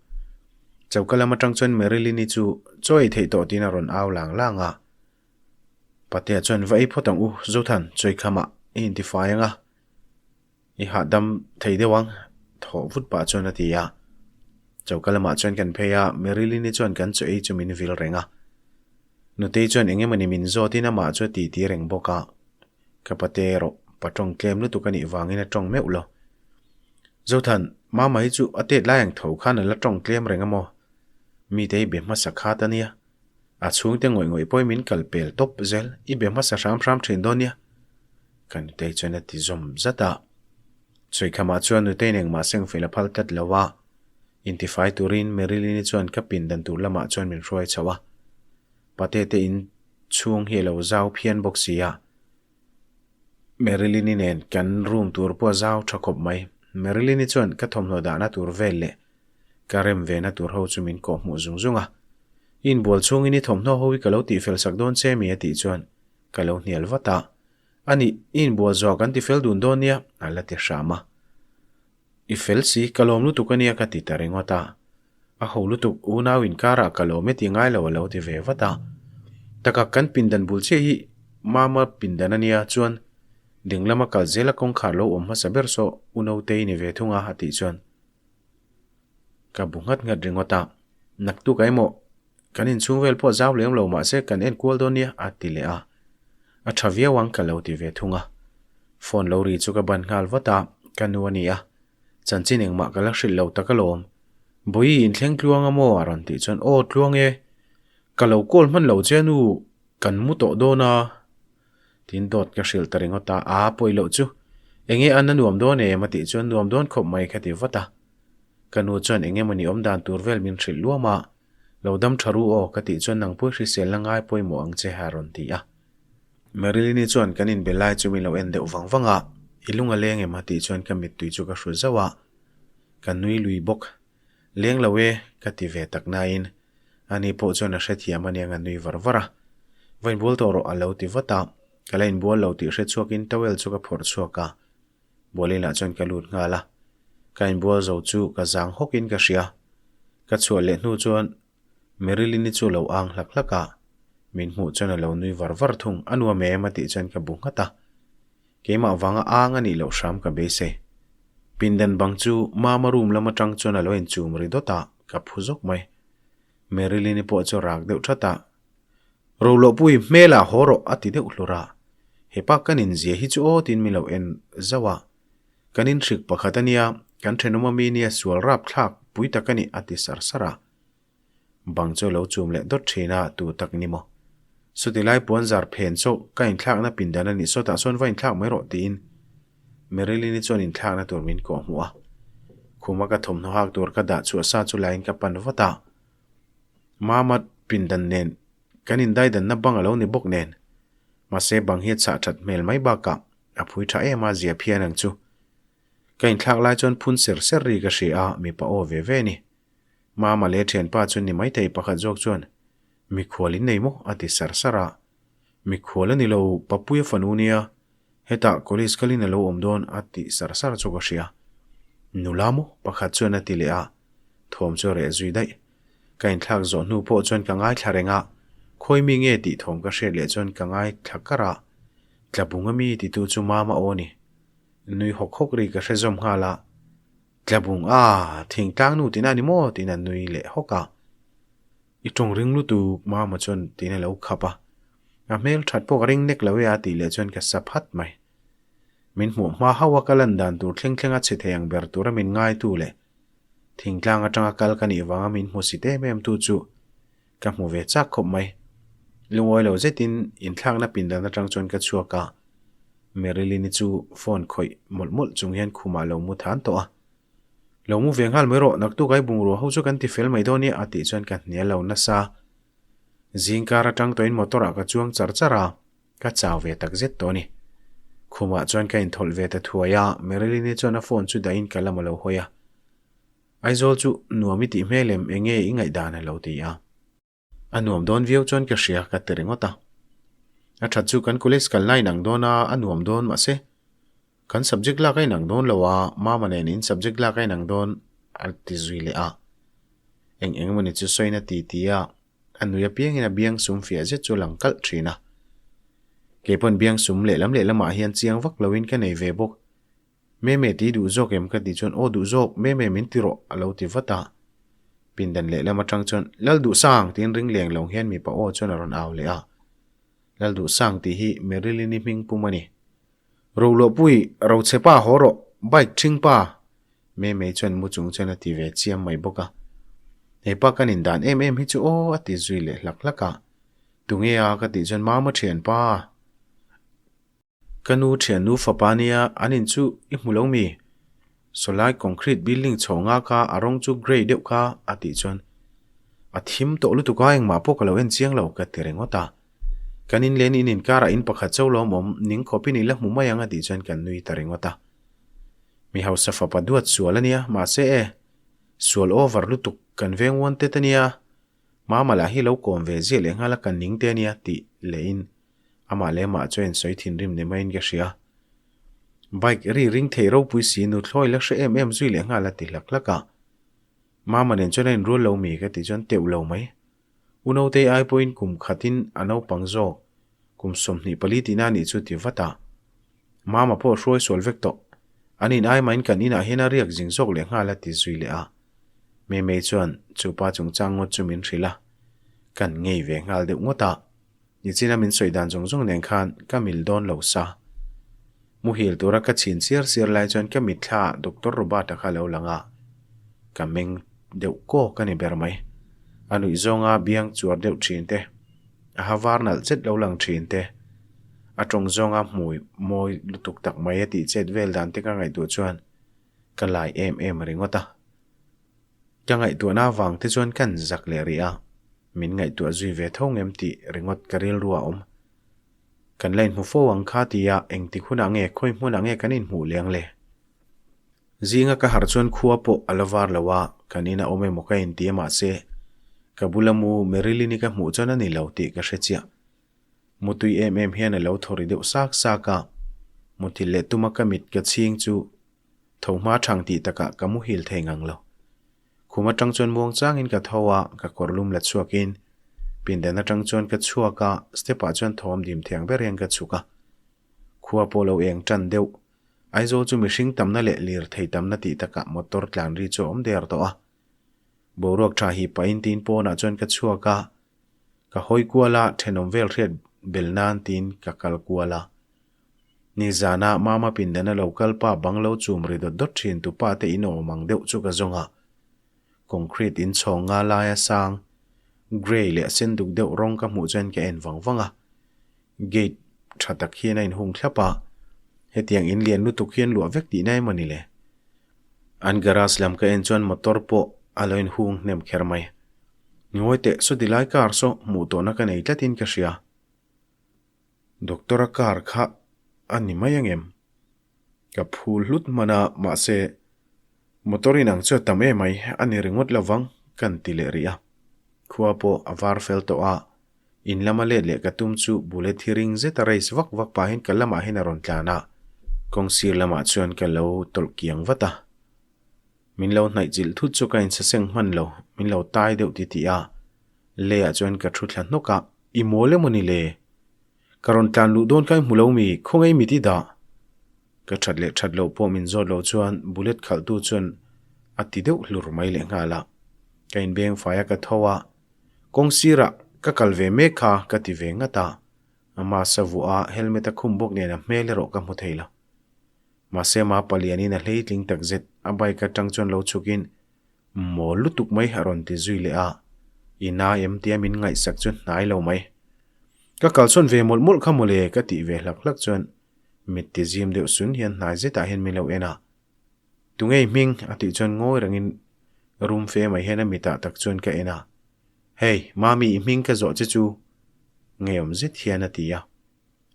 Choka lam atang chuan Marilyn-i chu chaw ei theih tawh tiin a rawn au lang lang a. Patea chuan va ei phawt ang u Zothan, chawi khamah i intifai ang a, i hahdam thei deuh ang thawh vut pah chuan a ti a. Choka lamah chuan kan phei a, Marilyn-i chuan kan chaw ei chu min vil reng a. Nutei chuan eng emawni min zawtin amah chu a titi reng bawk a. Ka pate erawh pa tawng tlem lutuk a nih vangin a tawng meuh lo. Zothan, Mama hi chu a tet lai ang tho khan a la tawng tlem reng a maw? Mite i be hmasa khat a nia. A chhungte ngawih ngawih pawhin min kal pel tawp zel, i be hmasa hram hram thin dawn nia. Ka nutei chuan a ti zawm zat a. Chawikhamah chuan nuteiin engmah seng fel a phal tlat lo a. Intifai turin Marilyn-i chuan ka pindan tur lamah chuan min hruai chho a. Pate te in chhung hi a lo zau phian bawk si a, Marilyn-i nen kan room tur pawh a zau tha khawp mai. Marilyn-i chuan ka thawmhnaw dahna tur vel leh ka rem vena tur ho chu min kawh hmuh zung zung a. I inbual chhungin i thawmhnaw ho hi ka lo tihfel sak dawn che mi a tih chuan ka lo hnial vat a. Ani, i inbual zawh kan tifel dun dawn nia a la ti hram a. I fel si, ka lawm lutuk a nia ka ti ta ringawt a. A ho lutuk, unau inkarah ka lawm e ti ngai lo a lo ti ve vat a. Taka kan pindan bul chiah hi Mama pindan a nia chuan Ding lama kal zela kawngkhar lo awm hmasa ber saw U Notei ni ve thung a a tih chuan ka bu nghat nghat ringawt a. Naktuk a emaw kan inchhung vel pawh zau lem lo mahse kan en kual dawn nia a ti leh a. A tha viau ang ka lo ti ve thung a. Phone lo ri chu ka ban nghal vat a, ka nu a ni a. Chanchin engmah ka la hrilh lo tak alawm. Bawihi inthleng tluang a maw a rawn tih chuan aw tluang e, ka lo call hman lo che nu kan mu tawh dawn a. Tin dawt ka hrilh ta ringawt a, aa pawi loh chu enge an a nuam dawn em a tih chuan nuam dawn khawp mai ka ti vat a. Ka nu chuan eng emawni awm dan tur vel min hrilh luam a, lo dam tha ru aw ka tih chuan nang pui hriselna ngai pawimawh ang che a rawn ti a. Marilyn-i chuan kan inbe lai chu min lo en deuh vang vang a, i lung a leng em a tih chuan ka mittui chu ka hru zauh a, ka nui lui bawk. Leng lo e, ka ti ve tak nain ani pawh chuan a hrethiam aniang a nui var var a. Va inbual tawh rawh a lo ti vat a, ka la inbual lo tih hre chhuakin towel chu ka phawrh chhuak a, bualin ah chuan ka lut nghal a. Ka inbual zo chu ka zang hawkin ka hria. Ka chhuah leh hnu chuan Marilyn-i chu a lo ang hlak hlak a, min hmuh chuan a lo nui var var thung, a nuam em a tih chuan ka bu nghat a. Keimah vanga ang a nih loh hram ka beisei. Pindan bang chu Mama room lam atang chuan a lo inchum ri dawt a, ka phu zawk mai. Marilyn-i pawh chu a rak deuh that a. Roluahpui, hmelah haw rawh a ti deuh hlur a. Hepa kan inzia hi chu aw tiin min lo en zauh a. Kan inhrik pakhat a nia, kan thenawm ami nia sual rapthlak pui tak a ni a ti sar sar a. Bang chu a lo chum leh dawt thin a, tu tak ni maw? Chuti lai puan zar phen chauh ka inthlakna pindan a nih sawtah sawn va inthlak mai rawh tiin Marilyn-i chuan inthlakna tur min kawh hmuh a. Khuma ka thawmhnaw hak tur ka dah chhuah sa chu laiin ka pan vat a. Mama pindan nen kan indaidanna bang a lo ni bawk nen. Mahse bang hi a chhah that hmel mai bakah a phui tha em a zia phian ang chu. Ka inthlak lai chuan phun ser ser ri ka hria a, mipa aw ve ve a ni. Mama leh thianpa chu ni maithei pakhat zawk chuan, Mikhual in nei maw? a ti sar sar a. Mikhual a ni lo, Papuia fanu nia, hetah college kalin a lo awm dawn a ti sar sar chu ka hria. Nula maw? pakhat chuan a ti leh a, thawm chu a reh zui daih. Ka inthlak zawh hnu pawh chuan ka ngaithla reng a, khawi mi nge tih thawm ka hriat leh chuan ka ngaithla kar a, Tlabung ami titu chu Mama aw ni. Nui hawk hawk ri ka hre zawm nghal a. Tlabung a, thingtlang nu tina ni maw? tiin a nui leh hawk a. I tawng ring lutuk Mama chuan tiin a lo khap a. A hmel that pawh ka ring nek lo e a tih leh chuan ka sa phat mai. Min hmuh hma hauh a ka lan dan tur thleng thleng a chhe thei ang ber tura min ngaitu leh thingtlang atanga kal ka nih vanga min hmu sit em em tu chu ka hmu ve chak khawp mai. Lungawi lo zetin inthlakna pindan atang chuan ka chhuak a. Marilyn-i chu phone khawih mawlh mawlh chung hian khumah lo mu than tawh a. Lo mu ve nghal mai rawh, naktuk ai bungrua ho chu kan ti fel mai dawn nia a tih chuan ka hnial lo nasa. Zing kar atang tawhin motor ah ka chuang char char a, ka chau ve tak zet tawh a ni. Khumah chuan ka inthawlh ve ta thuai a, Marilyn-i chuan a phone chu dahin ka lam a lo hawi a. Aizawl chu nuam i tih hmel em, enge i ngaihdan a lo ti a. A nuam dawn viau chuan ka hria ka ti ringawt a. A that chu kan college kal na inang dawn a, a nuam dawn mahse kan subject lak a inang dawn lo a, mama nen in subject lak a inang dawn a ti zui leh a. Eng eng emawni chu sawiin a ti ti a, a nui apiangin a biang sum fiah zet chu a lang kalh thin a. Keipawn biang sum lehlam lehlamah hian chiang vak loin ka nei ve bawk. Meme ti duh zawk em ka tih chuan aw duh zawk, Meme min ti rawh a lo ti vat a. Pindan lehlam atang chuan Lalduhsang tiin ring leng lo hian mipa aw chuan a rawn au leh a. Lalduhsang tih hi Marilyn-i hming pum a ni. Roluahpui, rochhe pa haw rawh, bike ṭhing pa! Meme chuan mu chung chuan a ti ve chiam mai bawk a. Hepa kan indan em em hi chu aw a ti zui leh hlak hlak a. Tunge a ka tih chuan Mama ṭhianpa. Ka nu thiannu fapa nia an in chu i hmu lo mi? Sawlai concrete building chho nga kha a rawng chu grey deuh kha a tih chuan a thim tawh lutuk a engmah pawh ka lo en chiang lo ka ti ringawt a. Kan in len in inkarah in pakhat cho lawm awm ning khawpin i la hmu mai ang a tih chuan kan nui ta ringawt a. Mi hausa fapa duat sual a nia mahse e sual over lutuk kan veng wanted a nia mama lah hi lo kawm ve ziah leh nghal a kan ning te a nia tih leh in Amah leh amah chuan insawi thinrim ni maiin ka hria. Bike ri ring thei ropui si nuthlawi la hre em em zui leh nghal a ti hlak hlak a. Mama nen chuan a inrual lo mi ka tih chuan teuh lo mai. U Notei ai pawhin kum khatin a naupang zawk kum 24 tihna a nih chu ti vat a. Mama pawh a hruai sual vek tawh. An in ai mahin kan inah hian a riak zing zawk leh nghal a ti zui leh a. Memei chuan chu pa chungchang ngawt chu min hrilh a. Kan ngei ve nghal deuh ngawt a. Nichina min sawi dan zawng zawng nen khan ka mil dawn lo sa. Muhil tura ka chhin siar siar lai chuan ka mitthla ah Doctor Robert-a kha lo lang a. Ka meng deuh kawk a ni ber mai. A nuih zawnga biang chuar deuh thin te, a ha var nalh zet lo lang thin te, a tawng zawnga hmui mawi lutuk tak mai a tih chet vel dan te ka ngaihtuah chuan ka lai em em ringawt a. Ka ngaihtuahna avang te chuan kan zak leh rih a, min ngaihtuah zui ve tho ngem tih ringawt ka rilru a awm. Kan la inhmu fo ang kha tia engtik hunah nge khawi hmunah nge kan inhmuh leng le? Zinga ka harh chuan khua pawh a la var lo a, kan in a awm emaw ka inti a mahse ka bula mu Marilyn-i ka hmuh chuan a ni lo tih ka hre chiah. Mutui em em hian a lo thaw ri deuh sak sak a, muthilh leh tuma ka mit ka chhing chu Tho hma thang tih takah ka muhil thei ngang lo. Khum atang chuan muang changin ka tho a, ka kawr lum la chhuakin pindan atang chuan ka chhuak a, step ah chuan thawm dim thiang ber hian ka chhuk a. Khua pawh lo eng tan deuh. Aizawl chu mihring tamna leh lirthei tamna tih takah motor tlan ri chu a awm der tawh a. Boruak tha hi pahin tin pawnah chuan ka chhuak a, ka hawi kual a, thenawm vel hriat bel nan tin ka kal kual a. Nizana Mama pindana lo kal pa bang lo chum ri dawt dawt thin tu pa te in awm ang deuh chu ka zawng a. Concrete in chhawng nga laia sang, grey leh sen duk deuh rawng ka hmuh chuan ka en vang vang a. Gate tha tak hian a inhung thlap a, hetiang in lian lutuk hian luah vek tihna emaw ni le? An garage lam ka en chuan motor pawh a lo inhung hnem kher mai. Ngawi teh saw ti lai car saw hmuh tawhna ka nei tlatin ka hria. Doctor-a car kha a ni mai ang em? Ka phul hlut hman a, mahse motor inang chu a tam em mai, a ni ringawt lo vang kan ti leh rih a. Khua pawh a var fel tawh a, in lama let leh ka tum chu bullet hi ring zeta race vak vak pahin ka lamah hian a rawn tlan a, kawng sir lamah chuan ka lo tawlh kiang vat a. Min lo hnaih chilh thut chu ka insaseng hman lo, min lo tai deuh titih a, leiah chuan ka thu thla hnawk a. I mawl emaw ni le? Ka rawn tlan luh dawn kha i hmu lo mi, khawngaih mit i dah? Ka that leh that loh pawh min zawt loh chuan bullet khalhtu chuan a ti deuh hlur mai leh nghal a. Ka inbeng fai a ka tho a, kawng sirah ka kal ve mek kha ka ti ve ngat a. A mask a vuah a, helmet a khum bawk nen a hmel erawh ka hmu thei lo. Mahse ma palianin a hleitling takzet, a bike atang chuan lo chhukin Mawl lutuk mai a rawn ti zui leh a, i na em tia min ngaihsak chu hnai lo mai. Ka kalsawn ve mawlh mawlh kha mawle ka tih ve hlak hlak chuan mit ti zim deuh sun hian hnai zetah hian min lo en a. Tunge i hming? a tih chuan ngawi rengin rum fe mai hian a mitah tak chuan ka en a. Hey, Mami i hming ka zawh che chu ngeiawm zet hian a ti a.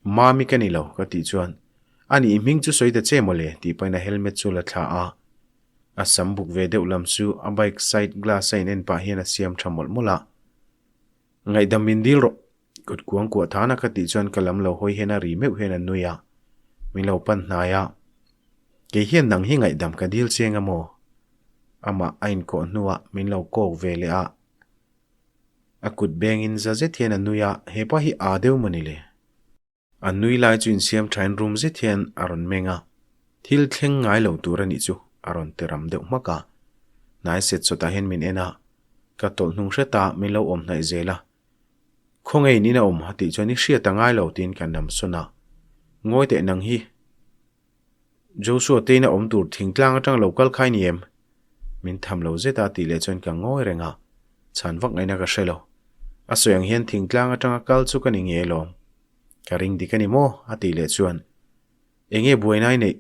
Mami ka ni lo ka tih chuan a nih hming chu sawi ta che mawle tih pahin a helmet chu la thla a. A sam buk ve deuh lam chu a bike side glass a in en pah hian a siam tha mawlh mawlh a. Ngaihdam min dil rawh, kut kuang kuah thana ka tih chuan ka lam lo hawi hian a ri meuh hian a nui a, min lo pan hnai a. Kei hian nang hi ngaihdam ka dil chiang a maw? Amah a inkawh hnuah min lo kawk ve leh a. A kut bengin za zet hian a nui a, hepa hi aa deuh maw ni le? A nui lai chu insiam thain rum zet hian a rawn meng a, thil thleng ngai lo tur a nih chu a rawn ti ram deuh hmak a. Hnai set sawtah hian min en a, ka tawlh hnung hret a, min lo awm hnaih zel a. Khawngeiin in a awm a tih chuan i hriat a ngai lo tiin ka nam sawn a. Ngawi teh nang hi. Joshua te in a awm tur thingtlang atang lo kal khai ni em? Min tham lo zet a tih leh chuan ka ngawi reng a, chhan vak ngaihna ka hre lo. A sawi ang hian thingtlang atanga kal chu ka ni nge alawm. Ka ring dik a ni maw? a tih leh chuan Enge buaina i neih?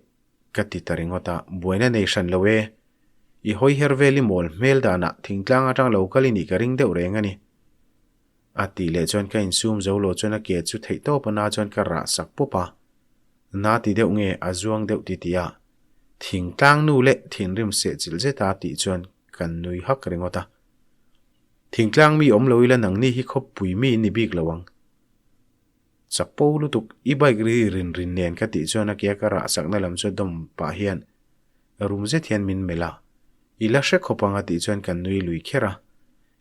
ka ti ta ringawt a, buaina nei hran lo e. I hawi her vel i mawl hmel danah thingtlang atang lo kal i nih ka ring deuh reng a ni. A tih leh chuan ka insum zo lo chuan a ke chu theih tawp a na chuan ka rah sak pawp a. Na ti deuh nge a zuang deuh ti tih a, thingtlang nu leh thinrim seh chilh zet a tih chuan kan nui hak ringawt a. Thingtlang mi awm lo ila nangni hi khawppui mi in ni bik lo ang. Chapo lutuk i bike ri rin rin nen ka tih chuan a ke a ka rah sakna lam chu dawm pah hian rum zet hian min melh a. I la hre khawp ang a tih chuan kan nui lui kher a.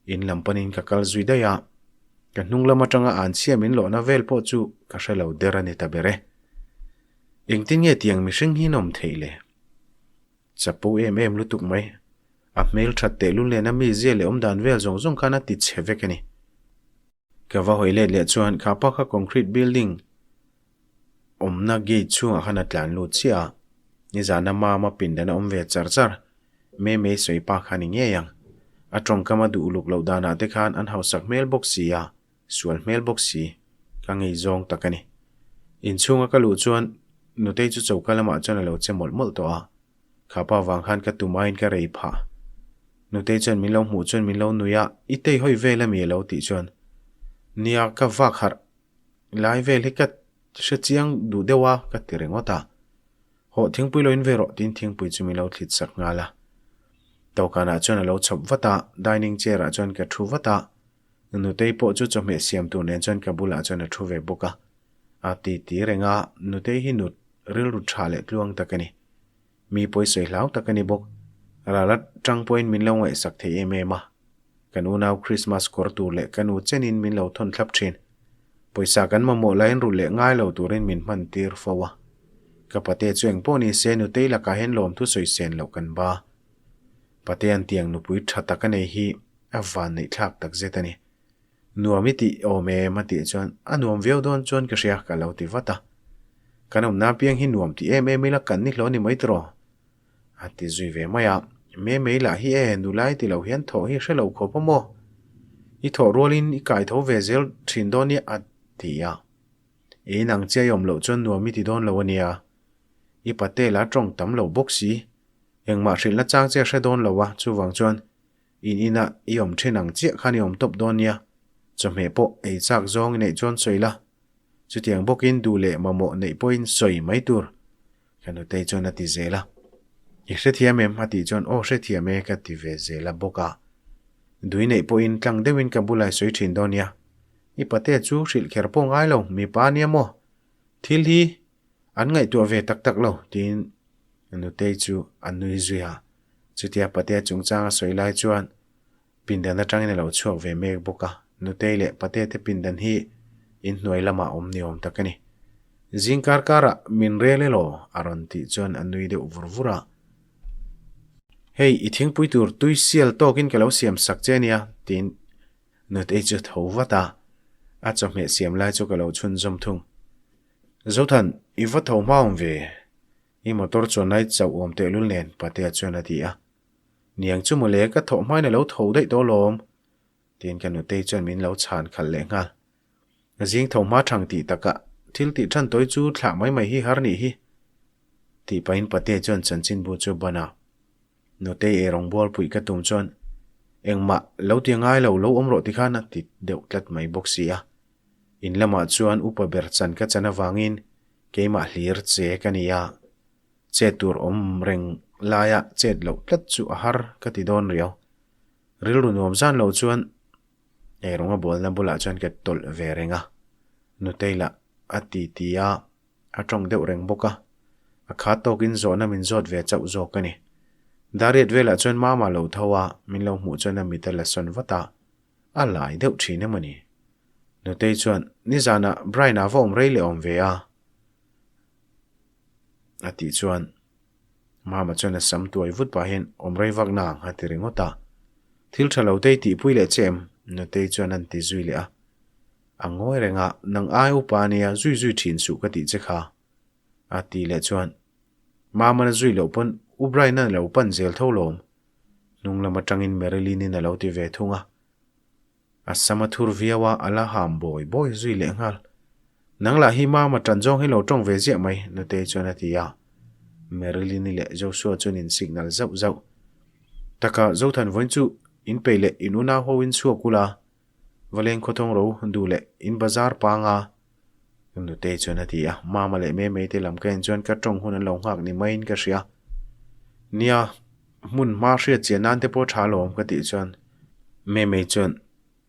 In lam panin ka kal zui daih a, ka hnung lam atanga an chhia min lawhna vel pawh chu ka hre lo der a ni ta ber e. Engtin nge tiang mihring hi an awm theih le? Chapo em em lutuk mai. A hmel that tehlul nena mi zia leh awmdan vel zawng zawng khan a ti chhe vek a ni. Ka va hawi let leh chuan kha pa kha concrete building awmna gate chhungah khan a tlan lut chiah a, nizana mama pindan a awm ve char char. Mei mei sawi pa kha ni ngei ang. A tawngkam a duh uluk loh danah te khan an hausak hmel bawk si a, sual hmel bawk si. Ka ngei zawng tak a ni. Inchhunga ka luh chuan Nutei chu choka lamah chuan a lo che mawlh mawlh tawh a. Kha pa vang khan ka tum aiin ka rei phah. Nutei chuan min lo hmuh chuan min lo nui a, I tei hawi vel ami a lo tih chuan, Nia, ka vak harh lai vel hi ka hre chiang duh deuh a ka ti ringawt a. Hawh thingpui lo in ve rawh tiin thingpui chu min lo thlit sak nghal a. Dawhkanah chuan a lo chhawp vat a, dining chair ah chuan ka thu vat a. Nutei pawh chu chawhmeh siam tur nen chuan ka bulah chuan a thu ve bawk a. A ti ti reng a, Nutei hi nut rilru tha leh tluang tak a ni. Mi pawisawi hlau tak a ni bawk. Ral atang pawhin min lo ngaihsak thei em em a. Kan unau Christmas kawr tur leh ka nu chenin min lo thawn thlap thin. Pawisa kan mamawh laiin rulh leh ngai lo turin min hman tir fo a. Ka pate chu engpawh ni se nutei lakah hian lawmthu sawi sen loh kan ba. Patean tiang nupui tha tak a nei hi a van neih thlak tak zet a ni. Nuam i tih awm em a tih chuan a nuam viau dawn chuan ka hria ka lo ti vat a. Kan awmna apiang hi nuam ti em em ila kan ni hlawh ni mai tiraw? A ti zui ve mai a. Me mei lah hi e nulai ti lo hian thawh hi hre lo khawp a maw? I thawh rualin i kai tho ve zel thin dawn nia a ti a. I inang chiah i awm loh chuan nuam i ti dawn lo a nia. I pate la tawng tam lo bawk si. Engmah hrilhna chang che a hre dawn lo a, chuvang chuan In inah i awm then ang chiah khan i awm tawp dawn nia, chawhmeh pawh ei chak zawng i neih chuan sawi la, chutiang bawkin duh leh mamawh neih pawhin sawi mai tur, ka nutei chuan a ti zel a. I hrethiam em? a tih chuan aw hrethiam e ka ti ve zel a bawk a. Dui neih pawhin tlang deuhin ka bulah i sawi thin dawn nia, i pate chu hrilh kher pawh ngai lo, mipa ania maw? Thil hi an ngaihtuah ve tak tak lo, tiin nutei chu a nui zui a. Chutia Patea chungchang a sawi lai chuan pindan atangin a lo chhuak ve mek bawk a, Nutei leh Patea te pindan hi inhnuai lamah awm ni awm tak a ni. Zing kar karah min rel elaw? a rawn tih chuan a nui deuh vur vur a. Hei, i thingpui tur tui sial tawkin ka lo siam sak che ania, tiin Nutei chu tho vat a, a chawhmeh siam lai chu ka lo chhunzawm thung. Zothan, i va tho hma awm ve? I motor chuan lai chauh awm tehlul nen Patea chuan a ti a. Niang chu mawle ka thawh hmain a lo tho daih tawh alawm, tiin ka nutei chuan min lo chhan khalh leh nghal. Zing tho hma thang tih takah thil tih than tawi chu thlah mai mai hi har nih hi, tih pahin Patea chuan chanchinbu chu ban a. Nutei eirawng bual puih ka tum chuan engmah lo ti ngai lo, lo awm rawh tikhan a ti deuh tlat mai bawk si a. In lamah chuan upa ber chan ka chan avangin Keimah hlir che ka ni a, chet tur awm reng laia chet loh tlat chu a har ka ti dawn riau. Rilru nuam zan lo chuan eirawng a bualna bulah chuan ka tawlh ve reng a, Nutei lah a ti ti a, a tawng deuh reng bawk a, a khat tawkin zawhna min zawt ve chauh zawk a ni. Dariat velah chuan Mama lo tho a, min lo hmuh chuan a mit a la sawn vat a, a lai deuh thin emaw ni? Nutei chuan, Nizanah Brian-a va awm rei leh awm ve a? a tih chuan Mama chuan a sam tuai vut pahin, Awm rei vak na ang a ti ringawt a. Thil tha lo te i tihpui leh che em? Nutei chuan an ti zui leh a. A ngawi reng a, Nang ai upa a nia, zui zui thin suh ka tih che kha. A tih leh chuan, Mama'n a zui loh pawn U Brian-a lo pan zel tho lawm. Hnung lam atangin Marilyn-in a lo ti ve thung a. A sam a thur viau a, a la ham bawi bawi zui leh nghal. Nang lah hi Mama tan zawng hi lo tawng ve ziah mai, Nutei chuan a ti a. Marilyn-i leh Joshua chuan in signal zauh zauh. Taka, Zothan vawiin chu in peih leh in unau ho in chhuak ula, va leng khawthawng ro duh leh in bazar pang a, Nutei chuan a ti a. Mama leh Memei te lam ka en chuan ka tawng hun an lo nghak ni maiin ka hria. Nia, hmun hma hriat chian nan te pawh tha alawm ka tih chuan Memei chuan,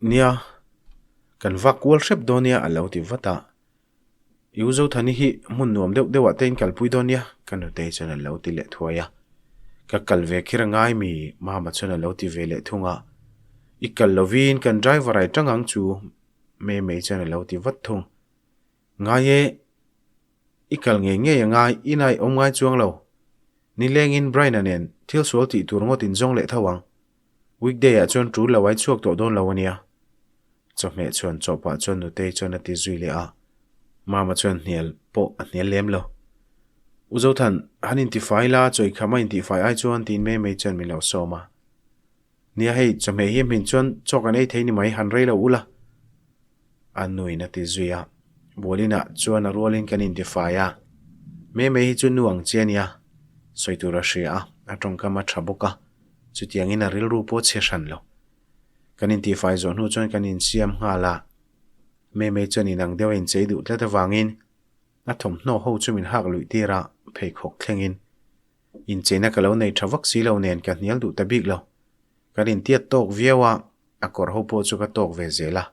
Nia, kan vak kual hrep dawn nia a lo ti vat a. I u Zothani hi hmun nuam deuh deuhah te in kalpui dawn nia ka nutei chuan a lo ti leh thuai a. Ka kal ve khir a ngai mi Mama chuan a lo ti ve leh thung a. I kal lovin kan driver ai tang ang chu Memei chuan a lo ti vat thung. Ngai e. I kal ngei ngei a ngai, inah i awm ngai chuang lo. Nilengin Brian-a nen thil sual tih tur ngawt in zawng leh tho ang. Weekday ah chuan tul lo ai chhuak tawh dawn lo a nia. Chawhmeh chuan chawhpah chuan Nutei chuan a ti zui leh a. Mama chuan hnial pawh a hnial lem lo. U Zothan, han intifai la, chawikham a intihfai ai chuan tiin Mei Mei chuan min lo sawm a. Nia hei, chawhmeh hi a hmin chuan chaw kan ei thei ni mai, han rei lo ula. A nuin a ti zui a. Bualinah chuan a rualin kan intifai a. Mei Mei hi chu nu ang che a nia, sawi tur a hria a, a tawngkam a tha bawk a, chutiangin a rilru pawh chhe hran lo. Kan intifai zawh hnu chuan kan insiam nghal a, Mei Mei chuan inang deuh a inchei duh tlat avangin a thawmhnaw ho chu min hak luih tir a, pheikhawk thlengin incheina ka lo nei tha vak si lo nen ka hnial duh ta bik lo. Kan intiat tawk viau a, a kawr ho pawh chu ka tawk ve zel a.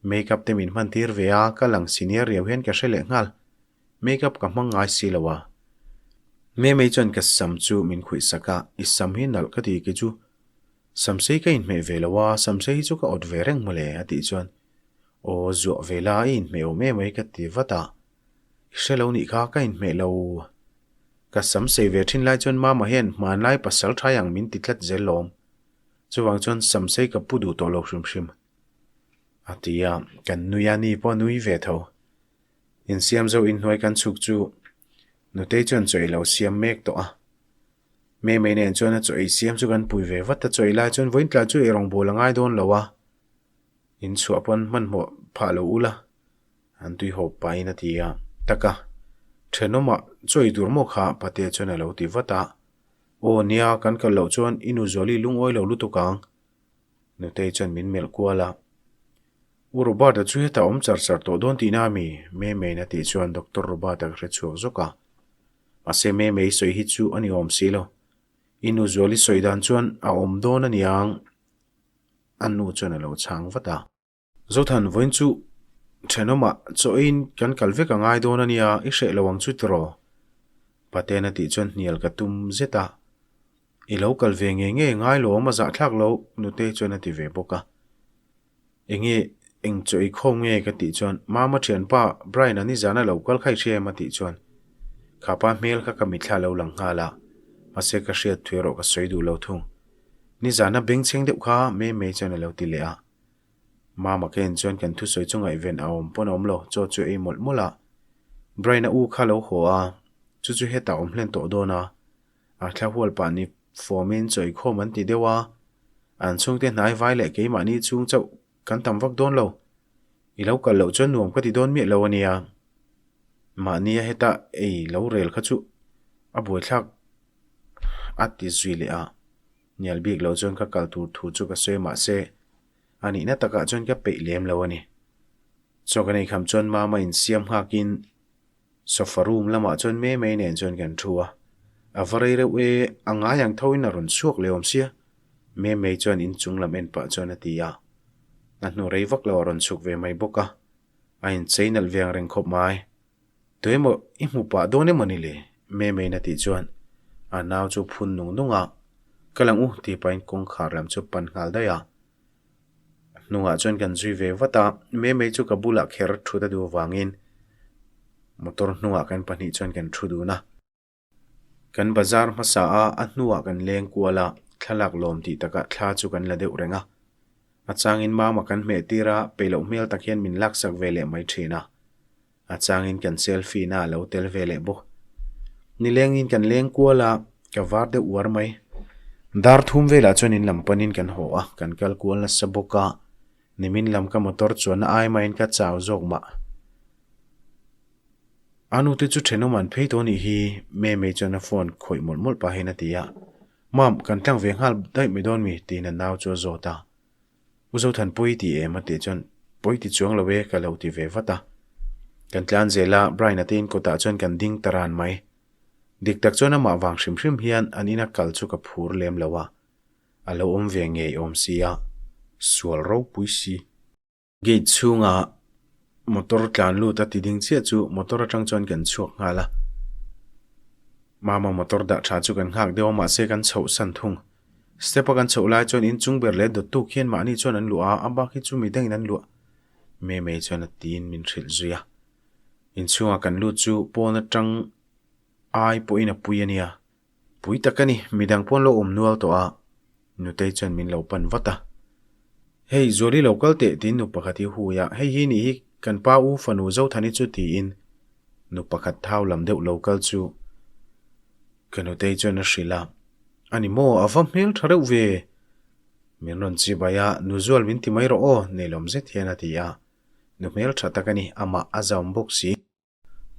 Make up te min hman tir ve a, ka lang senior riau hian ka hre leh nghal. Make up ka hmang ngai si lo a. Mei Mei chuan ka sam chu min khuih sak a, i sam hi nalh ka ti ki chu. Samsei ka inhmeh ve lo a, samsei hi chu ka awt ve reng mawle a tih chuan Aw zuah ve la i inhmeh awm em mai ka ti vat a, i hre lo nih kha ka inhmeh lo. Ka samsei ve thin lai chuan mama hian hmanlai pasal thai ang min ti tlat zel lawm. Chuvang chuan samsei ka pu duh tawh lo hrim hrim. A ti a, kan nui a ni pawh a nui ve tho. Insiam zo inhnuai kan chhuk chu Nutei chuan chaw ei lo siam mek tawh a. Mei mei nen chuan a chaw ei siam chu kan pui ve vat a, chaw ei lai chuan vawiin tlai chu ei rawngbâwl a ngai dawn lo a, in chhuah pawn hmanhmawh phah lo ula an tui hawp pahin a ti a. Taka, thenawmah chaw ei tur maw kha Patea chuan a lo ti vat a, Aw nia, kan kal loh chuan i nu Zuali lungawi lo lutuk ang. Nutei chuan min melh kual a, U Robert-a chu hetah awm char char tawh dawn tihna a mi? Mei meiin a tih chuan Doctor Robert-a ka hre chhuak zawk a. Mahse Mei mei sawi hi chu a ni awm si lo. I nu Zuali sawi dan chuan a awm dawn a niang a nu chuan a lo chhang vat a. Zothan, vawiin chu thenawmah chaw eiin kan kal vek a ngai dawn a nia, i hreh lo ang chu tiraw? Paten a tih chuan hnial ka tum zet a. I lo kal ve ngei ngei ngai lo awm a zahthlak lo, nute chuan a ti ve bawk a. Enge eng chaw i khawm nge ka tih chuan Mama thianpa Brian-a nizan a lo kal kha i hria em a tih chuan Khapa hmel kha ka mitthla lo lang nghal a, mahse ka hriat thu erawh ka sawi duh lo thung. Nizan a bengchheng deuh kha Mei Mei chuan a lo ti leh a. Mama ka en chuan kan thusawi chu ngaihven a awm pawn a awm lo, chaw chu ei mawlh mawlh a. Brian-a u kha lo haw a, chu chu hetah awm hlen tawh dawn a. A thla hual pah ni fawmin chawi khawm an ti deuh a, an chhungte hnai vai leh keimahni chhung chauh kan tam vak dawn lo. I lo kal loh chuan nuam ka ti dawn miah lo a nia. Mahnia heta ei lo rel kha chu a buaithlak a ti zui leh a. Hnial bik lo chuan ka kal tur thu chu ka sawi mahse a nihna takah chuan ka peih lem lo a ni. Chaw kan eikham chuan mama insiam nghakin Sofa room lamah chuan Mei Mei nen chuan kan thu a, a va rei reuh e, a ngai ang tho in a rawn chhuak leh awm sia, Mei Mei chuan inchung lam en pah chuan a ti a, a hnu rei vak lo a rawn chhuk ve mai bawk a, a inchei nalh ve ang reng khawp mai. Tuemaw i hmu pah dawn emaw ni le? Mei Meiin a tih chuan a nau chu phun nung nung a, Ka lang u tih pahin kawngkhar lam chu pan nghal daih a. Hnungah chuan kan zui ve vat a, Mei Mei chu ka bulah kher thut a duh avangin motor hnungah kan pahnih chuan kan thu dun a. Kan bazar hmasa a, a hnuah kan leng kual a, thlalak lawm tih takah thla chu kan la deuh reng a. A changin mama kan hmeh tir a, peih loh hmel tak hian min laksak ve leh mai thin a. A changin kan selfie na a lo tel ve leh bawk. Nilengin kan leng kual a, ka var deuh uar mai. Dar thum velah chuan in lam panin kan haw a, kan kal kual nasa bawk a, nimin lam ka motor chuanna ai mahin ka chau zawk mah. A nute chu thenawm an phei tawh anih hi, Mei chuan a phone khawih mawlh mawlh pahin a ti a. Mam, kan tlang ve nghal daih mai dawn mi? tiin a nau chu a zawt a. U Zothanpui ti em a tih chuan pawi ti chuang lo e ka lo ti ve vat a. Kan tlan zel a, Brian-a te in kawtah chuan kan ding ta ran mai. Dik tak chuan amah vang hrim hrim hian an ina kal chu ka phur lem lo a, a lo awm ve ngei awm si a, sual ropui si. Gate chhungah motor tlan lut a ti ding chiah chu motor atang chuan kan chhuak nghal a. Mama motor dah tha chu kan nghak deuh a mahse kan chhoh san thung. Step a kan chhoh lai chuan inchung ber leh dawttu khian mahni chuan an luah a, a bak hi chu midangin an luah. Mei mei chuan a tiin min hrilh zui a. Inchhungah kan lut chu pawn atang ai pawhin a pui a nia. Pui tak a ni, midang pawn lo awm nual tawh a, Nutei chuan min lo pan vat a. Hei, Zuali lo kal teh tiin nu pakhat hi hui a, hei hi nih hi kan pa u fanu Zothani chu tiin nu pakhat thau lam deuh lo kal chu ka Nutei chuan a hrilh a, A ni maw, a va hmel tha reuh ve. Min rawn chibai a, Nu Zual min ti mai rawh aw, nelawm zet hian a ti a. Nu hmel tha tak a ni, amah a zam bawk si.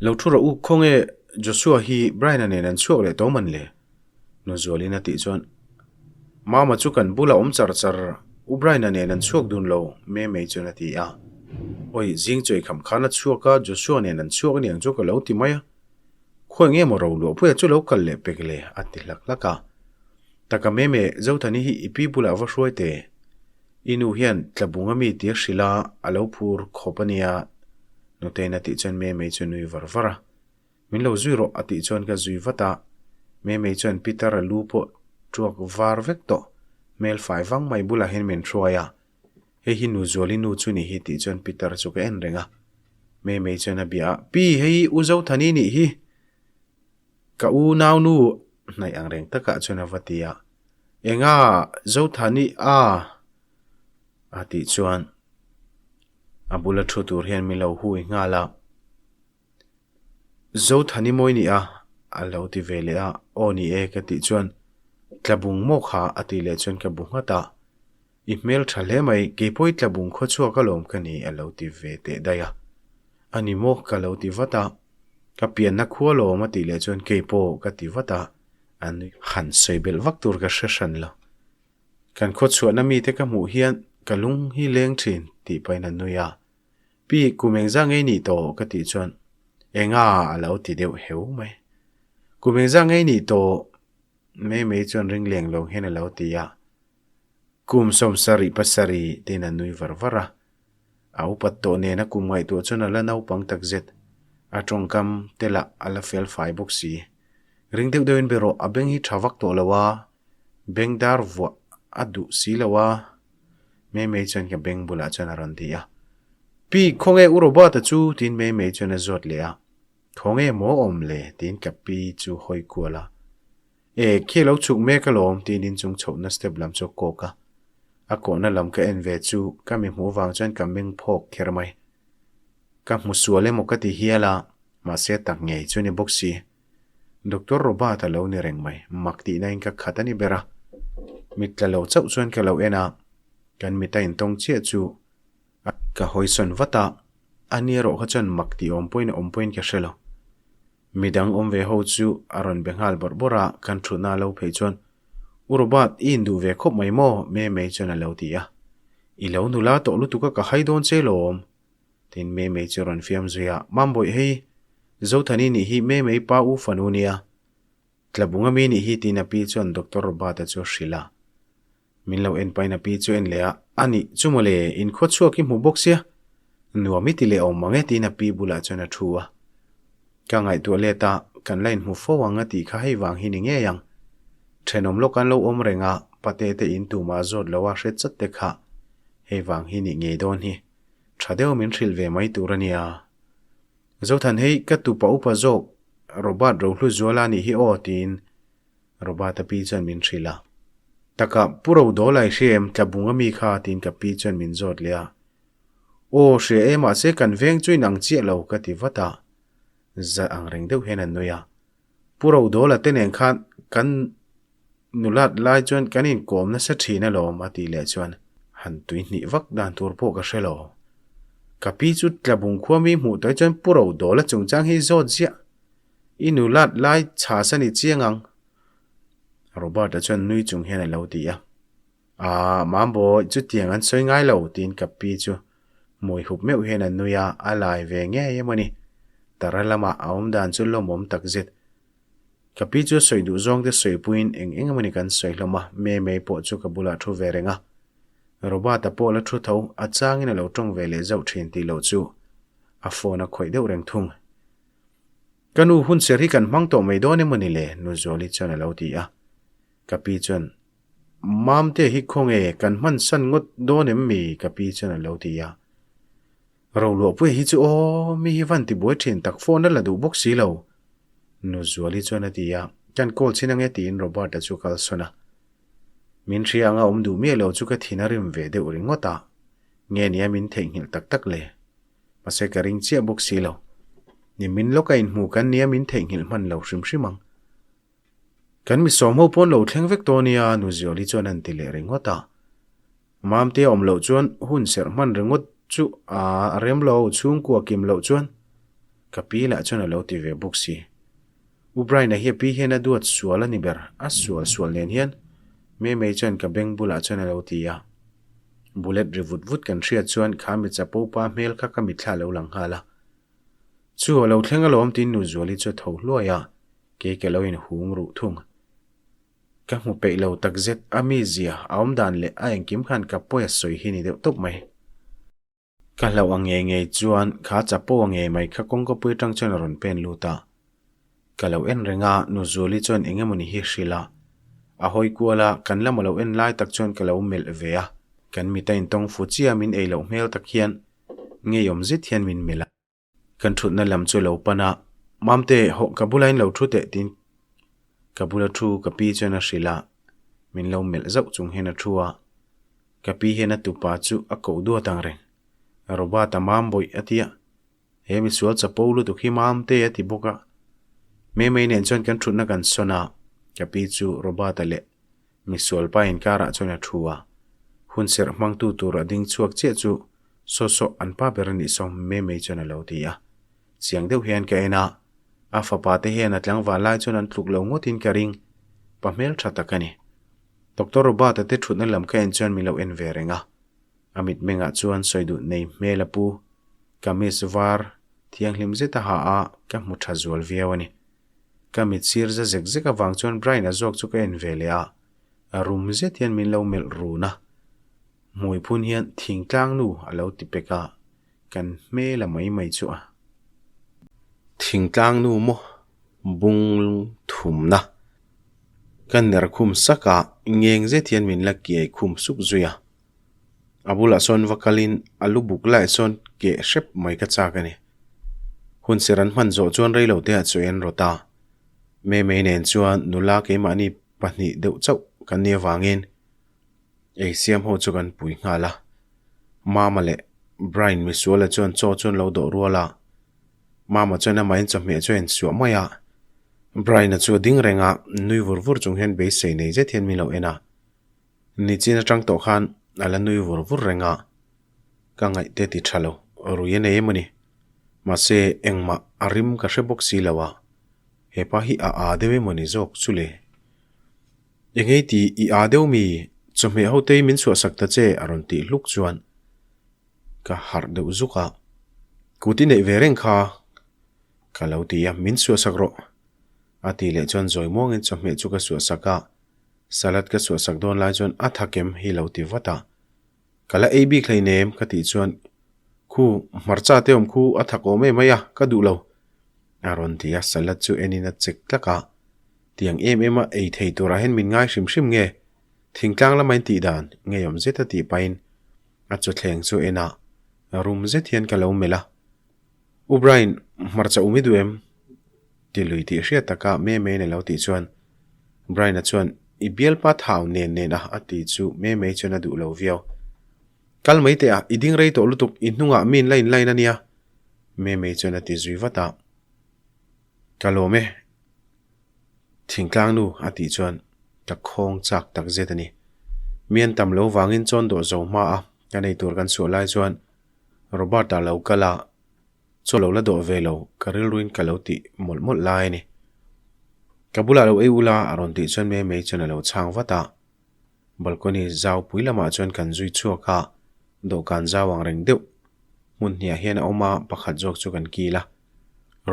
Lo thu rawh u, khawnge Joshua hi Brian-a nen an chhuak leh tawh man le? Nu Zualin a tih chuan, Mama chu kan bulah awm char char, u Brian-a nen an chhuak dun lo, Memei chuan a ti a. Awi, zing chawi kham khan a chhuak a, Joshua nen an chhuak aniang chu ka lo ti mai a. Khawi nge maw Roluahpuia chu lo kal leh pek le? a ti hlak hlak a. Taka Meme, Zothani hi i pi bulah va hruai teh. I nu hian tlabung a mi tia hrilh a, a lo phur khawp a nia. Nutei'n a tih chuan Memei chu nui var var a. Min lo zui rawh a tih chuan ka zui vat a. Memei chuan Peter a lu pawh tuak var vek tawh. Hmel fai vang mai bulah hian min hruai a. Hei hi nu Zuali nu chu nih hi tih chuan Peter chu ka en reng a. Memei chuan a bia a, Pi, hei hi U Zothani nih hi. Ka u naunu hnaih ang reng takah chuan a va ti a, Enga Zothani a? a tih chuan a bula thu tur hian min lo hui nghal a, Zothani mawi ni a? a lo ti ve leh a, Aw ni e ka tih chuan Tlabung maw kha a tih leh chuan ka bu nghat a. I hmel tha hle mai, keipawh i tlabung khaw chhuak alawm ka ni a lo ti ve teh daih a. A ni maw ka lo ti vat a. Ka pianna khua alawm a tih leh chuan keipawh ka ti vat a, a nui. Han sawi belh vak tur ka hre hran lo. Kan khaw chhuahna mite ka hmuh hian ka lung hi leng thin tih pahin a nui a. Pi, kum engzah ngei nih tawh ka tih chuan enga a lo ti deuh heu mai. Kum engzah ngei nih tawh Mei mei chuan ring leng lo hian a lo ti a. Kum 77 tiin a nui var var a. A upat tawh nena kum ngaihtuah chuan a la naupang takzet. A tawngkam te lah a la fel fai bawk si. Ring deuh deuhin be rawh, a beng hi tha vak tawh lo a, beng dar vuah a duh si lo a. Mei mei chuan ka beng bulah chuan a rawn ti a. Pi, khawnge u Robert-a chu? tiin Mei mei chuan a zawt leh a. Khawnge maw awm le? tiin ka pi chu hawi kual a. E, khi lo chhuk mek alawm tiin inchung chhohna step lam chu a kawk a. A kawhna lam ka en ve chu ka mi hmuh vang chuan ka meng phawk kher mai. Ka hmu sual emaw ka ti hial a, mahse tak ngei chu ni bawk si. Doctor Robert a lo ni reng mai, mak tihna in ka khat a ni ber a. Mit tla lo chauh chuan ka lo en a, kan mit a intawng chiah chu ka hawisawn vat a, ani erawh kha chuan mak tih awm pawhin a awm pawhin ka hre lo. Midang awm ve ho chu a rawn be nghal bawrh bawrh a, kan thutna a lo phei chuan, U Robert, i induh ve khawp mai maw? Memei chuan a lo ti a. I lo nula tawh lutuk a ka hai dawn che lawm. Tin Memei chu a rawn fiam zui a, Mambawih hei, Zothani nih hi Memei pa u fanu nia. Tlabung ami nih hi tiin a pi chuan Doctor Robert-a chu a hrilh a. Min lo en pain a pi chu en leh a, A nih, chu mawle, in khaw chhuak i hmu bawk sia. Nuam i ti leh awm mang e tiin a pi bulah chuan a thu a. Ka ngaihtuah let a, kan la inhmu fo ang a tih kha hei vang hi ni ngei ang. Thenawm lawk an lo awm reng a, pate te in tumah zawt lo a hre chat te kha hei vang hi nih ngei dawn hi. Tha deuh min hrilh ve mai tur a nia. Zothan hei ka tupa upa zawk Robert Rohluzuala nih hi aw tiin Robert-a pi chuan min hrilh a. Taka, Pu Rodawla i hria em? Tlabung a mi kha? tiin ka pi chuan min zawt leh a. Aw, hria e, mahse kan veng chu inang chiah lo, ka ti vat a. Za ang reng deuh hian a nui a. Pu Rodawla te nen khan kan nulat lai chuan kan inkawm nasa thin alawm, a tih leh chuan han tui hnih vak dan tur pawh ka hre lo. Ka pi chu Tlabung khua mi hmuh tawh hi chuan Pu Rodawla chungchang hi zawt ziah. I nulat lai chhas a ni chiang ang, Robert-a chuan nui chung hian a lo ti a. Aah, Mambawi, chutiang an sawi ngai lo, tiin ka pi chu hmui hup meuh hian a nui a, a lai ve ngei emaw ni. Tara lamah a awm dan chu lawmawm tak zet. Ka pi chu sawi duh zawng te sawi puiin eng eng emaw ni kan sawi hlawm a, Memei pawh chu ka bulah thu ve reng a. Robert-a pawh la thu tho, a changin a lo tawng ve leh zauh thin tih loh chu a phone a khawih deuh reng thung. Ka nu hun ser hi kan hmang tawh mai dawn emaw ni le? Nu Zuali chuan a lo ti a. Ka pi chuan, Mamte hi khawnge kan hman san ngawt dawn em mi? Ka pi chuan a lo ti a. Roluahpuia hi chu aw, mi hi van tibuai thin tak phone a la duh bawk si lo. Nu Zuali chuan a ti a, Kan call chin ange tiin Robert-a chu kal sawn a. Min hria anga awm duh miah lo chu ka thin a rim ve deuh ringawt a, nge nia min theihnghilh tak tak le? Mahse ka ring chiah bawk si lo. Nimin lawka inhmu kan nia min theihnghilh hman lo hrim hrim ang. Kan mi sawm ho pawn lo thleng vek tawh nia Nu Zuali chuan a han ti leh ringawt a. Mamte a awm loh chuan hun serh hman ringawt chu a rem lo, chhungkua kim loh chuan ka pi lah chuan a lo ti ve bawk si. U Brian-a hi a pi hian a duat sual a ni ber, a sual sual nen hian Memei chuan ka beng bulah chuan a lo ti a. Bullet ri vut vut kan hriat chuan kha mi chapo pa hmel kha ka mitthla a lo lang nghal a. Chu a lo thleng alawm tiin Nu Zuali chu a tho hluai a, kei ka lo inhung ruh thung. Ka hmu peih lo takzet, a mizia, a awm dan leh a engkim khan ka pawi a sawi hi ni deuh tawp mai. Ka hlauh ang ngei ngei chuan kha chapo a ngei mai kha kawngkawpui atang chuan a rawn pen lut a. Ka lo en reng a, Nu Zuali chuan eng emawni hi hrilh a. A hawi kual a, kan lam a lo en lai tak chuan ka lo melh ve a. Kan mit a intawng fu chiah min ei loh hmel tak hian ngeiawm zet hian min melh a. Kan thutna lam chu lo pan a, Mamte, hawh ka bula in lo thu teh tiin ka bula thu ka pi chuan a hrilh a, min lo melh zauh chung hian a thu a. Ka pi hian a tupa chu a koh duat ang reng. Robert-a mam bawih a ti a, he misual chapo lutuk hi Mamte a ti bawk a. Memei nen chuan kan thutna kan sawn a, ka pi chu Robert-a leh misual pa inkarah chuan a thu a. Hun serh hmangtu tur a ding chhuak chiah chu Saw saw an pa ber a nih saw Memei chuan a lo ti a. Chiang deuh hian ka en a, a fapa te hian a tlangval lai chuan an tluk lo ngawtin ka ring. Pa hmel tha tak a ni. Doctor Robert-a te thutna lam ka en chuan min lo en ve reng a. A mitmengah chuan sawi duh nei hmel a pu. Kamis var thianghlim zet a ha a, ka hmu tha zual viau a ni. Ka mit sir za zek zek avang chuan Brian-a zawk chu ka en ve leh a, a rum zet hian min lo melh run a. Hmui phun hian thingtlang nu a lo ti pek a, kan hmel a mai mai chu a. Thingtlang nu maw bung thumna ka ner khum sak a, ngeng zet hian min la kiai khum sup zui a. A bulah sawn va kalin a lu buk laiah sawn keh hrep mai ka chak a ni. Hun ser an hman zawh chuan reilo te ah chaw en rawt a, Memei nen chuan nula keimahni pahnih deuh chauh kan nih avangin Ei siam ho chu kan pui nghal a, Mama leh Brian misuala chuan chaw chuan lo dawh rual a, Mama chuan amahin chawhmeh chu a insuah mai a, Brian-a chu a ding reng a, nui vur vur chung hian beisei nei zet hian min lo en a, nichin atang tawh khan a la nui vur vur reng a, ka ngaihte ti tha lo, rui a nei em a ni, mahse engmah a rim ka hre bawk si lo a, hepa hi a aa deuh emaw ni zawk chu le. Engei ti i aa deuh mi, chawhmeh ho tei min chhuahsak ta che a rawn tih hluk chuan ka harh deuh zuk a, kut i neih ve reng kha ka lo ti a, min chhuahsak rawh a tih leh chuan zawi muangin chawhmeh chu ka chhuahsak a, salad ka chhuahsak dawn lai chuan a thakem hi lo ti vat a. Ka la ei bik hleinem ka tih chuan khu hmarcha te awm khu a thak awm em mai a, ka duh lo a rawn ti a, salad chu enin a chek tlak a, tiang em em a ei thei turah hian min ngai hrim hrim nge thingtlang lama in tih dan ngeiawm zet a tih pahin a chawthleng chu en a, rum zet hian ka lo melh a, U Brian hmarcha um i duh em? Ti lui tih hriat taka Memei'n a lo tih chuan Brian-a chuan I bialpa thau nen nen a a ti chu Memei chuan a duh lo viau. Kal mai teh a, i ding rei tawh lutuk, i hnungah mi in la in line a nia Memei chuan a ti zui vat a. Ka lawm e, thingtlang nu a tih chuan ka khawng chak tak zet a ni. Mi an tam lo vangin chawn dawh zo hma a, ka nei tur kan chhuah lai chuan Robert-a lo kal a, Chaw lo la dawh ve lo, ka rilruin ka lo tih mawlh mawlh lai a ni. Ka bulah lo ei ula a rawn tih chuan Memei chuan a lo chhang vat a. Balcony zau pui lamah chuan kan zui chhuak a, dawhkan zau ang reng deuh hmun hniah hian a awm a, pakhat zawk chu kan kil a.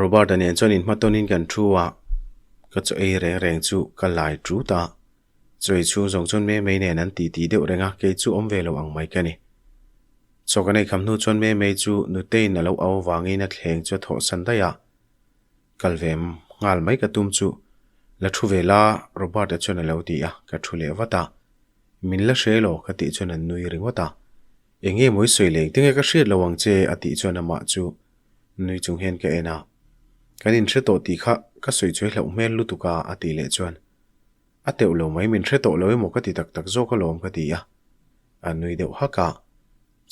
Robert-a nen chuan inhmatawnin kan thu a, ka chaw ei reng reng chu ka lai tut a. Chaw ei chhung zawng chuan Memei nen an titi deuh reng a, kei chu awm ve lo ang mai ka ni. Chaw kan ei kham hnu chuan Memei chu Nutei'n a lo au avangin a thleng chu a thawhsan daih a, kal ve nghal mai ka tum chu la thu ve la Robert-a chuan a lo ti a, ka thu leh vat a, min la hre lo ka tih chuan an nui ringawt a. Eng nge maw i sawi leh engtin nge ka hriat lo ang che a tih chuan amah chu nui chung hian ka en a. Kan inhre tawh tih kha ka sawi chu i hlauh hmel lutuk a a tih leh chuan a teuh lo mai min hre tawh lo emaw ka ti tak tak zawk alawm ka ti a. A nui deuh hak a.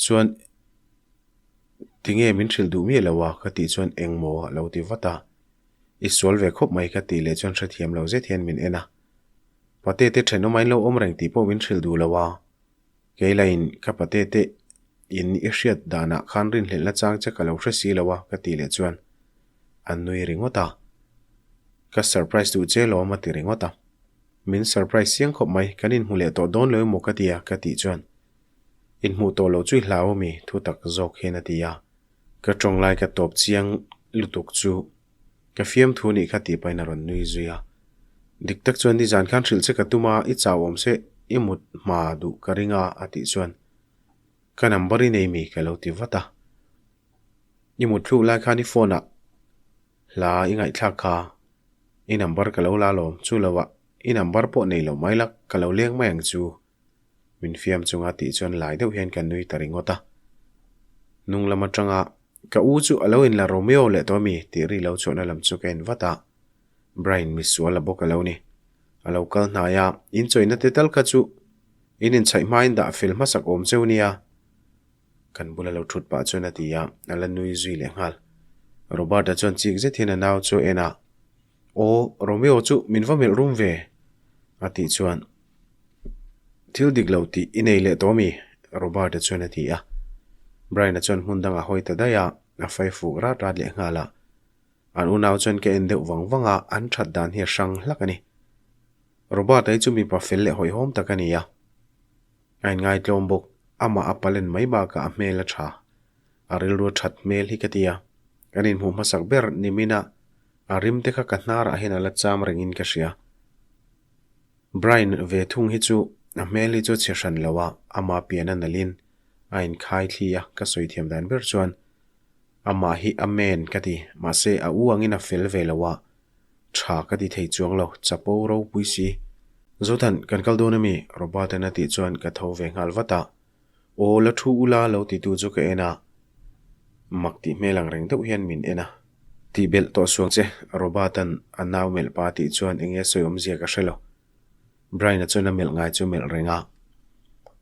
Chuan tinge min hrilh duh miah lo a ka tih chuan engmaw a lo ti vat a. I sual ve khawp mai ka tih leh chuan hrethiam lo zet hian min en a. Pate te thenawm a in lo awm reng tih pawh min hrilh duh lo a. Kei lain ka pate te in i hriat danah khan rinhlelhna chang che ka lo hre si lo a ka tih leh chuan an nui ringawt a. Ka surprise duh che lawm a ti ringawt a. Min surprise chiang khawp mai, kan inhmu leh tawh dawn lo emaw ka ti a ka tih chuan inhmuh tawh loh chu i hlau ami thu tak zawk hian a ti a. Ka tawng lai ka tawp chiang lutuk chu ka fiamthu nih kha tih pahin a rawn nui zui a. Dik tak chuan nizan khan hrilh che ka tum a, i chau awm se i mut hma duh ka ring a a tih chuan ka number i nei mi ka lo ti vat a. I mut thluk lai khan i phone ah hla i ngaihthlak kha i number ka lo la lawm chu lo ah i number pawh nei lo mai la ka lo leng mai ang chu. Min fiam chunga tih chuan lai deuh hian ka nui ta ringawt a. Hnung lam atanga ka u chu a lo inla Romeo leh tawh ami tih ri lo chhuahna lam chu ka en vat a. Brian misual a bawk a lo ni. A lo kal hnai a, in chawina te tal kha chu in inchhaih hmain dah fel hmasak awm cheu nia. Kan bula lo thut pah chuan a ti a, a la nui zui leh nghal. Robert-a chuan chik zet hian a nau chu a en a, Aw, Romeo chu min va melh rum ve, a tih chuan Thil dik lo tih i nei leh tawh mi? Robert-a chuan a ti a. Brian-a chuan hmun dangah hawi ta daih a, a fai fuk rat rat leh nghal a. An unau chuan ka en deuh vang vang a, an that dan hi a hrang hlak a ni. Robert-a hi chu mipa fel leh hawihhawm tak a ni a. A inngai tlawm bawk, amah a palen mai bakah a hmel a tha. A rilru a that hmel hi ka ti a, kan inhmuh hmasak ber nimina a rim te kha ka hnarah hian a la cham rengin ka hria. Brian ve thung hi chu a hmel hi chu a chhe hran lo a, ama pian a nalhin a inkhai thli a, ka sawi thiam dan ber chuan amah hi a men ka ti, mahse a u angin a fel ve lo a, tha ka ti thei chuang lo, chapo ropui si. Zothan, kan kal dawn ami? Robert-a'n a tih chuan ka tho ve nghal vat a. Aw la thu ula lo titu chu ka en a, mak tih hmel ang reng deuh hian min en a. Tih belh tawh suang che, Robert-a'n a nau melh pa tih chuan eng nge sawi awmzia ka hre lo. Brian-a chuan a melh ngai chu melh reng a.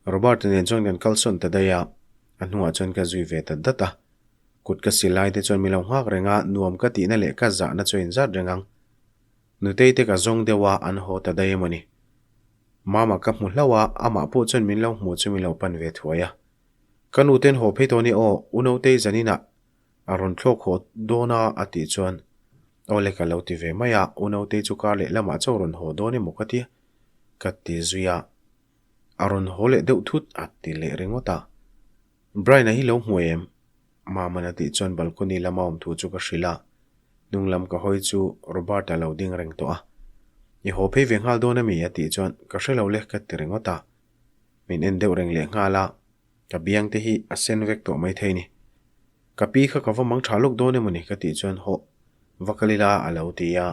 Robert-a nen chuan kan kalsawn ta daih a, a hnuah chuan ka zui ve ta dat a. Kut ka si lai te chuan min lo nghak reng a, nuam ka tihna leh ka zahna chu a inzat reng ang. Nutei te ka zawng deuh a, an haw ta daih emaw ni. Mama ka hmu hlauh a, amah pawh chuan min lo hmuh chu min lo pan ve thuai a. Ka nu ten haw phei tawh ni aw, u Notei zaninah a rawn thlawk haw dawn a a tih chuan aw le ka lo ti ve mai a, u Notei chu kar leh lamah chaw rawn haw dawn emaw ka ti ka ti zui a, a rawn haw leh deuh thut a ti leh ringawt a. Brian-a hi lo hmu em? Mama'n a tih chuan balcony lama awm thu chu ka hrilh a, hnung lam ka hawi chu Robert-a lo ding reng tawh a. I haw phei ve nghal dawn ami? a tih chuan ka hre lo le ka ti ringawt a. Min en deuh reng leh nghal a, ka biang te hi a sen vek tawh maithei ni. Ka pi kha ka va mang tha lawk dawn emaw ni ka tih chuan hawh va kal ila a lo ti a.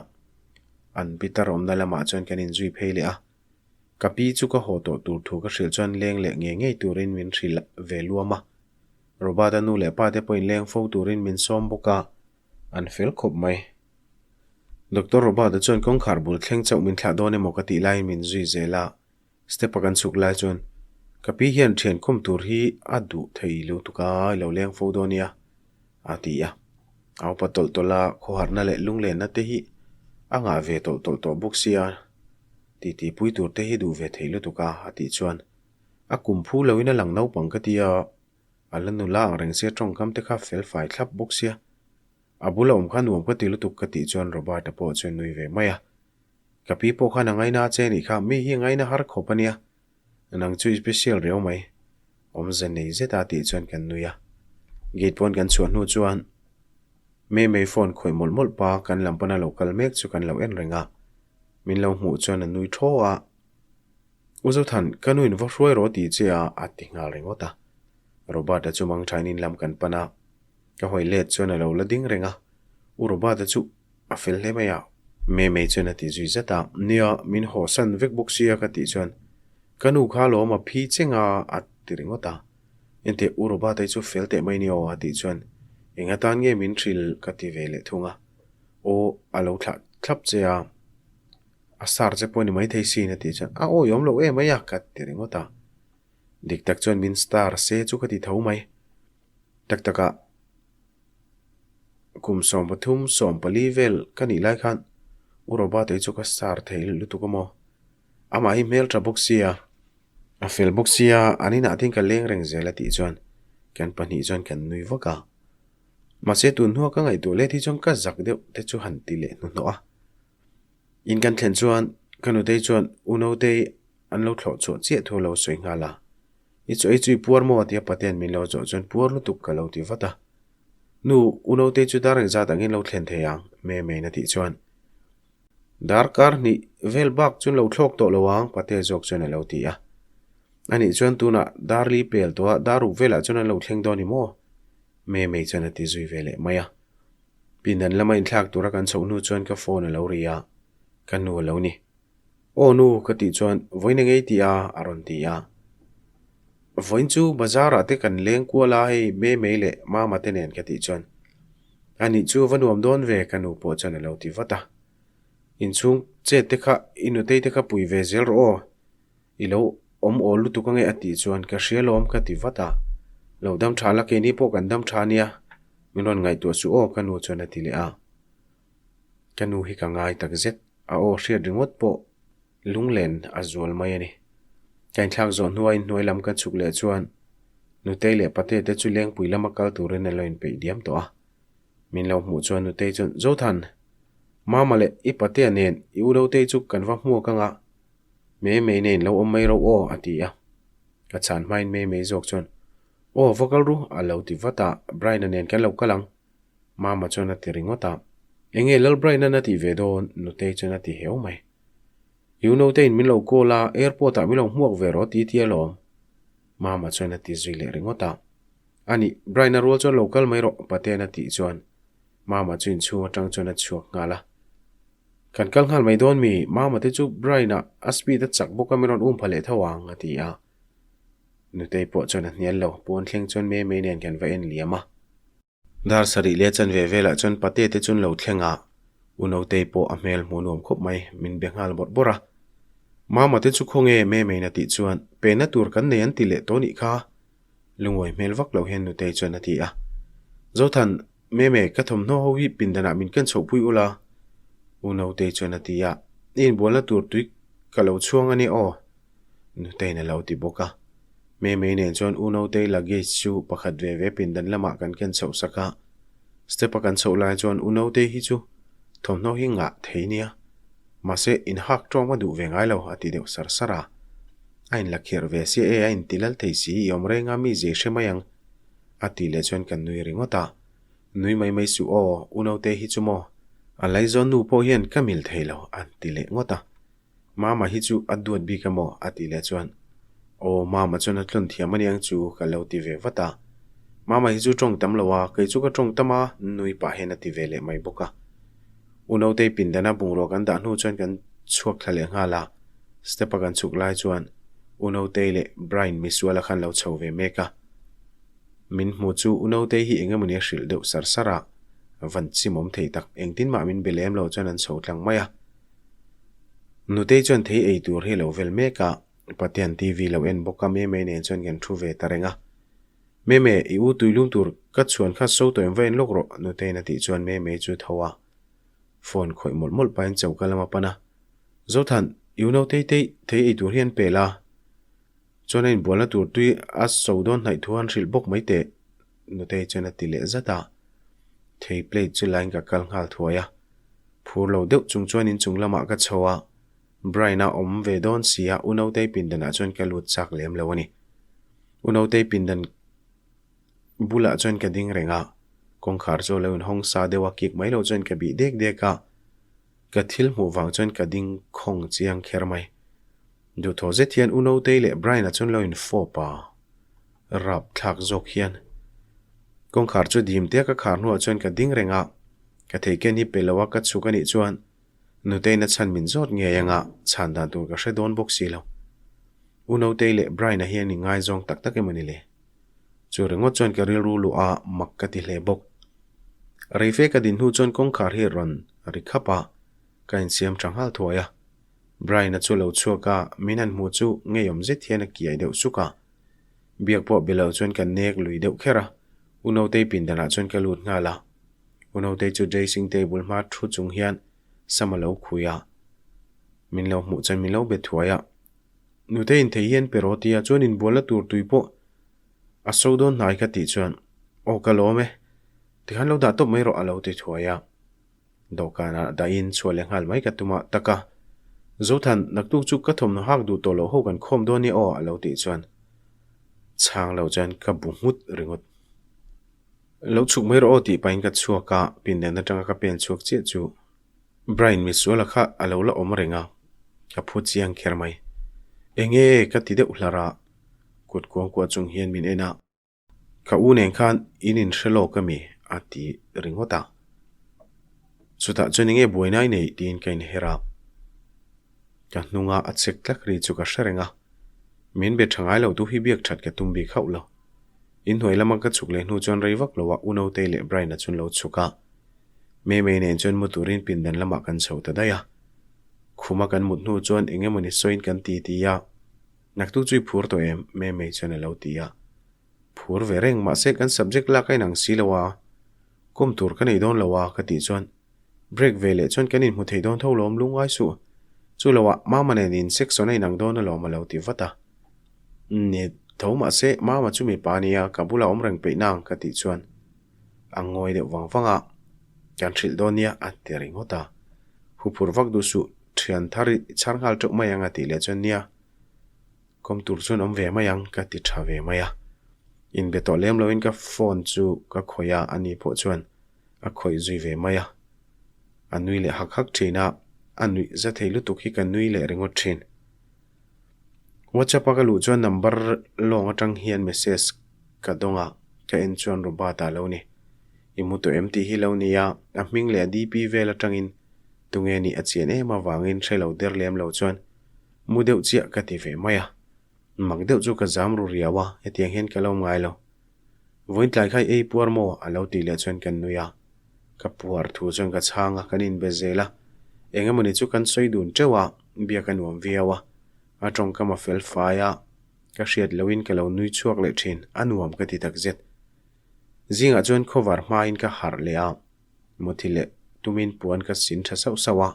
An pitar awmna lamah chuan kan inzui phei leh a. Ka pi chu ka haw tawh tur thu ka hrilh chuan leng leh ngei ngei turin min hrilh ve luam a. Robert-a nu leh pa te pawhin leng fo turin min sawm bawk a, an fel khawp mai. Doctor Robert-a chuan kawngkhar bul thleng chauh min thlah dawn emaw ka tih laiin min zui zel a, step-a kan chhuk lai chuan ka pi hian thian khawm tur hi a duh thei lutuk a, i lo leng fo dawn nia, a ti a. A upa tawlh tawlh a, khawharna leh lunglenna te hi a ngah ve tawlh tawlh tawh bawk sia, titi pui tur te hi duh ve thei lutuk a, a tih chuan A kum phu loin a lang naupang ka ti a, a la nula ang reng sia tawngkam te kha fel fai thlap bawk sia. A bula awm kha nuam ka ti lutuk ka tih chuan Robert-a pawh chuan nui ve mai a. Ka pi pawh khan a ngaina a che nih kha, mi hi ngaina har khawp a nia. Nang chu i special riau mai. Awmze nei zet a tih chuan kan nui a. Gate pawn kan chhuah hnu chuan Mei Mei phone khawih mawlh mawlh pa kan lam pana lo kal mek chu kan lo en reng a. Min lo hmuh chuan a nui thaw a. U Zothan, ka nu in va hruai rawh tih che a, a ti nghal ringawt a. Robert-a chu mangthain in lam kan pan a, ka hawi let chuan a lo la ding reng a. U Robert-a chu a fel hle mai a. Memei chuan a ti zui zat a, Nia, min hawsan vek bawk sia ka tih chuan ka nu kha lawm a phi cheng a, a ti ringawt a. Enteh U Robert-a hi chu fel teh mai ni aw a tih chuan eng atan nge min hrilh ka ti ve leh thung a. Aw a lo thlah thlap che a, a sar che pawh ni maithei sin a tih chuan a awiawm loh em mai a ka ti ringawt a. Dik tak chuan min star se chu ka ti tho mai. Tak takah kum 13, 14 vel ka nih lai khan U Robert-a hi chu ka star thei lutuk a maw? Amah hi hmel tha bawk sia, a fel bawk sia, an inah te hian ka leng reng zel a tih chuan kan pahnih chuan kan nui vak a. Mahse tun hnua ka ngaihtuah let hi chuan ka zak deuh te chu han ti leh hnuhnawh a. In kan thlen chuan ka nutei chuan U Notei an lo thlawh chhuah chiah thu a lo sawi nghal a. I chaw ei chu i puar maw? tia Patea'n min lo zawh chuan puar lutuk ka lo ti vat a. Nu, U Notei chu dar engzat angin lo thlen thei ang? Memei'n a tih chuan Darkar hnih vel bak chuan lo thlawk tawh lo ang, Patea zawk chuan a lo ti a. Anih chuan tunah dar li pel tawh a, dar ruk velah chuan an lo thleng dawn i maw? Memei chuan a ti zui ve leh mai a. Pindan lama inthlak tura kan chhoh hnu chuan ka phone a lo ri a, ka nu a lo ni. Aw nu ka tih chuan vawiin a ngei ti a a rawn ti a. Vawiin chu bazar ah te kan leng kual a hei Memei leh Mama te nen ka tih chuan anih chu va nuam dawn ve ka nu pawh chuan a lo ti vat a. Inchhung chet te kha i nutei te kha pui ve zel rawh aw. I lo awm awl lutuk ange a tih chuan ka hria lawm ka ti vat a. Lo dam tha la keini pawh kan dam tha nia min rawn ngaihtuah suh aw ka nu chuan a ti leh a. Ka nu hi ka ngai tak zet, a aw hriat ringawt pawh lunglen a zual mai a ni. Ka inthlak zawh hnua inhnuai lam ka chhuk leh chuan Nutei leh Pate te chu Lengpui lama kal turin an lo inpeih diam tawh a. Min lo hmuh chuan Nutei chuan, Zothan, Mama leh i Patea nen i Unotei chu kan va hmuak anga Mei mei nen lo awm mai ro aw a ti a. Ka chhan hmain Mei mei zawk chuan, Aw va kal ru a lo ti vat a, Brian-a nen kan lo kal ang. Mama chuan a ti ringawt a. Enge Lalbrain-an a tih ve dawn? Nutei chuan a ti heu mai. I unaute-in min lo call a, airport-ah min lo hmuak ve rawh ti ti alawm. Mama chuan a ti zui leh ringawt a. Anih, Brain-a rual chuan lo kal mai rawh, Patean a tih chuan Mama chu inchhung atang chuan a chhuak nghal a. Kan kal nghal mai dawn mi? Mama te chu Brain-a a speed a chak bawk a min rawn um pha leh tho ang, a ti a. Nutei pawh chuan a hnial lo, pawn thleng chuan Memei nen kan va en liam a. Dar sarih leh chanve velah chuan pate te chuan lo thleng a, U Notei pawh a hmel hmuh nuam khawp mai, min be nghal bawrh bawrh a. Mama te chu khawnge Memei'n a tih chuan penna tur kan nei an ti leh tawh nih kha. Lungawi hmel vak lo hian Nutei chuan a ti a. Zothan, Meme, ka thawmhnaw ho hi pindanah min ken chhohpui ula? U Notei chuan a ti a, I inbualna tur tui ka lo chhuang a nia aw. Nutei'n a lo ti bawk a. Memei nen chuan U Notei luggage chu pakhat ve ve pindan lamah kan ken chhoh sak a. Step a kan chhoh lai chuan U Notei hi chu thawmhnaw hi ngah thei nia. Mahse, inhak tawng a duh ve ngai lo a ti deuh sar sar a. A inla khirh ve sia e, a inti lal thei si, i awm reng a mi zei hre mai ang a tih leh chuan kan nui ringawt a. Nui mai mai suh aw, U Notei hi chu maw? A laizawn nu pawh hian ka mil thei lo a ti leh ngawt a. Mama hi chu a duat bik a maw? a tih leh chuan, Aw, Mama chuan a tlawn thiam a niang chu ka lo ti ve vat a. Mama hi chu tawng tam lo a, kei chu ka tawng tam a, nui pah hian a ti ve leh mai bawk a. U Notei pindana bungrua kan dah hnu chuan kan chhuak thla leh nghal a, step a kan chhuk lai chuan U Notei leh Brian misuala khan lo chho ve mek a. Min hmu chu U Notei hi eng emawni a hrilh deuh sar sar a, van chimawm thei tak, engtin mah min be lem lo chuan an chho tlang mai a. Nutei chuan thei ei tur hi a lo vel mek a, Patea'n TV lo en bawk a, Meme nen chuan kan thu ve ta reng a. Meme, i u tuilum tur ka chhuan kha so tawh em va en lawk rawh, Nutei'n a tih chuan Meme chu tho a, phone khawih mawlh mawlh pahin choka lam a pan a. Zothan, i u Notei te thei ei tur hi an pel a, chuan a inbualna tur tui a so dawn hnaih thu an hrilh bawk mai teh, Nutei chuan a ti leh zat a. Thei plate chu lain ka kal nghal thuai a. Phur lo deuh chung chuan inchung lamah ka chho a, Brian-a awm ve dawn si a, U Notei pindanah chuan ka lut chak lem lo a ni. U Notei pindan bulah chuan ka ding reng a, kawngkhar chu a lo inhawng sa deuh a, kik mai lo chuan ka bih dek dek a, ka thil hmuh vang chuan ka ding khawng chiang kher mai. Duhthawh zet hian U Notei leh Brian-a chuan lo infawp a, rap thlak zawk hian. Kawngkhar chu dim tea ka khar hnuah chuan ka ding reng a, ka thei ken hi pe lo a ka chhuk a nih chuan Nutei'n a chhan min zawt ngei anga chhan dan tur ka hre dawn bawk si lo. U Notei leh Brian-a hian in ngaizawng tak tak emaw ni le? Chu ringawt chuan ka rilru luh a, mak ka ti hle bawk. Reife ka din hnu chuan kawngkhar hi rawn ri khap a, ka insiam tha nghal thuai a. Brian-a chu lo chhuak a, min han hmuh chu ngeiawm zet hian a kiai deuh suk a. Biak pawh be lo chuan ka nek lui deuh kher a, U Notei pindanah chuan ka lut nghal a. U Notei chu dressing table hma thu chung hian sam a lo khui a, min lo hmuh chuan min lo be thuai a. Nutei in thei hian pe rawh tia chuan inbualna tur tui pawh a so dawn hnai ka tih chuan aw ka lawm e, tikhan lo dah tawp mai rawh a lo ti thuai a. Dawhkanah dahin chhuah leh nghal mai ka tum a, taka Zothan naktuk chu ka thawmhnaw hak duh tawh loh ho kan khawm dawn nia aw a lo tih chuan chhang lo chuan ka bu nghut ringawt. Lo chhuk mai rawh aw tih pahin ka chhuak a, pindan atanga ka pen chhuak chiah chu Brian misuala kha a lo la awm reng a, ka phu chiang kher mai. Enge ka ti deuh hlar a, kut kuangkuah chung hian min en a. Ka u nen khan in inhre lawk a mi? a ti ringawt a. Chutah chuan enge buaina i neih tiin ka inher a. Ka hnunga a chek tlak ri chu ka hre reng a. Min be tha ngai lo tu hi biak that ka tum bik hauh lo. Inhnuai lama ka chhuk leh hnu chuan rei vak loah U Notei leh Brian-a chuan lo chhuk a. Memei nen chuan mu turin pindan lamah kan chho ta daih a. Khuma kan mut hnu chuan eng emawni sawiin kan ti ti a. Naktuk chu i phur tawh em? Memei chuan a lo ti a. Phur ve reng mahse kan subject lak a inang si lo a, kawm tur ka nei dawn lo a ka tih chuan break ve leh chuan kan inhmu thei dawn tho lawm lungngai suh. Chu lo ah Mama nen in section a inang dawn alawm a lo ti vat a. Ni tho mahse Mama chu mipa a nia ka bulah awm reng peih nang ka tih chuan a ngawi deuh vang vang a, kan hrilh dawn nia a ti ringawt a. Huphur vak duh suh thian thar i chhar nghal teuh mai ang a tih leh chuan nia. Kawm tur chuan awm ve mai ang ka ti tha ve mai a. Inbe tawh lem loin ka phone chu ka khawih a, ani pawh chuan a khawih zui ve mai a. A nui leh hak hak thin a, a nuih za thei lutuk hi ka nui leh ringawt thin. WhatsApp a ka luh chuan number lawng atang hian message ka dawng a, ka en chuan Robert-a a lo ni. I mu tawh em tih hi lo ni a, a hming leh a DP vel atangin tunge nih a chian em avangin hre lo der lem lo chuan Mu deuh chiah ka ti ve mai a, mak deuh chu ka zam ru riau a, hetiang hian ka lo ngai lo. Vawiin tlai kha i ei puar maw? a lo tih leh chuan kan nui a. Ka puar thu chuan ka chhang a, kan inbe zel a. Eng emawni chu kan sawi dun teuh a, biak a nuam viau a. A tawngkam a fel fai a, ka hriat lohin ka lo nui chhuak leh thin, a nuam ka ti takzet. Zingah chuan khawvar hmain ka harh leh a. Muthi leh tumin puan ka sin tha sauh sauh a,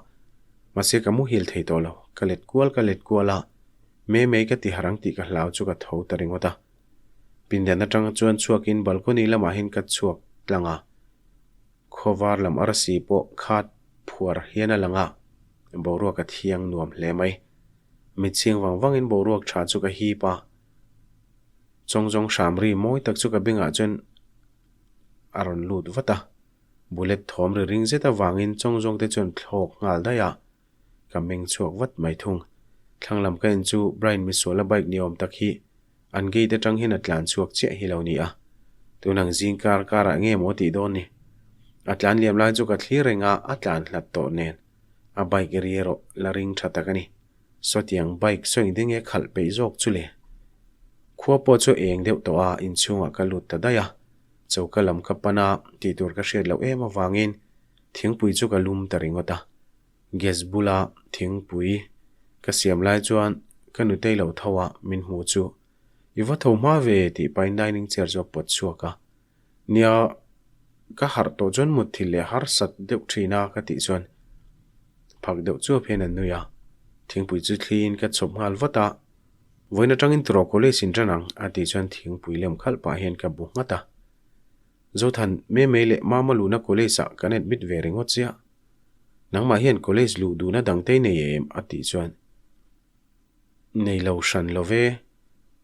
mahse ka muhil thei tawh lo, ka let kual ka let kual a, Mei mei ka ti harh ang tih ka hlau chu ka tho ta ringawt a. Pindan atang chuan chhuakin balcony lamah hian ka chhuak tlang a, khawvar lam arsi pawh khat phuar hian a lang a, boruak a thiang nuam hle mai. Mitchhing vang vangin boruak tha chu ka hip a, chawngzawng hram ri mawi tak chu ka bengah chuan a rawn lut vat a, bullet thawm ri ring zet avangin chawngzawng te chuan thlawk nghal daih a, ka meng chhuak vat mai thung. Thlang lam ka en chu Brian misuala bike ni awm tak hi an gate atang hian a tlan chhuak chiah hi lo ni a, tun ang zing kar karah nge maw tih dawn ni? A tlan liam lai chu ka thlir reng a, a tlan hlat tawh nen a bike ri erawh la ring tha tak a ni. Sawtiang bike saw engtin nge khalh peih zawk chu le? Khua pawh chu eng deuh tawh a, inchhungah ka lut ta daih a. Choka lam ka pan a, tih tur ka hriat loh em avangin thingpui chu ka lum ta ringawt a. Gas bula thingpui ka siam lai chuan ka nutei lo tho a, min hmu chu i va tho hma ve tih pahin dining chair chu a pawt chhuak a. Nia, ka harh tawh chuan mutthilh leh harsat deuh thin a ka tih chuan phak deuh chuap hian a nui a. Thingpui chu thliin ka chhawp nghal vat a. Vawiin atangin tiraw college in ṭan ang a tih chuan thingpui lem khalh pah hian ka bu nghat a. Zothan, Memei leh Mama luhna college ah kan admit ve ringawt chiah. Nangmah hian college luh duhna dangte i nei em? a tih chuan Nei lo hran lo ve.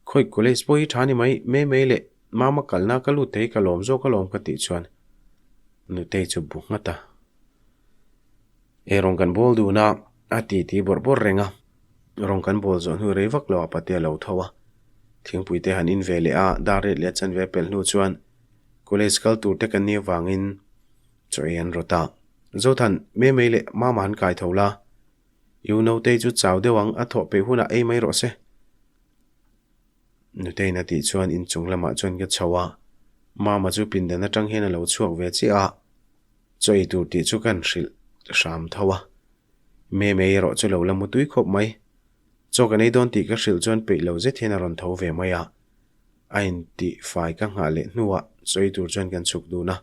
Khawi college pawh hi ṭha ni mai, Memei leh Mama kalna ka lut thei ka lawm zawk alawm ka tih chuan Nutei chu bu nghat a. Eirawng kan bawl dun a, a ti ti bawrh bawrh reng a. Rawng kan bawl zawh hnu rei vak lo a pate a lo tho a. Thingpui te han in ve leh a, dar riat leh chanve pelh hnu chuan college kal tur te kan nih avangin chaw ei an rawt a. Zothan, Memei leh Mama han kai tho la. I u Notei chu chau deuh ang, a thawh peih hunah ei mai rawh se. Nutei'n a tih chuan inchung lamah chuan ka chho a, Mama chu pindan atang hian a lo chhuak ve chiah a, chaw ei tur tih chu kan hrilh hram tho a. Memei erawh chu lo la mu tui khawp mai. Chaw kan ei dawn tih ka hrilh chuan peih lo zet hian a rawn tho ve mai a. A intih fai ka nghah leh hnuah chaw ei tur chuan kan chhuk dun a.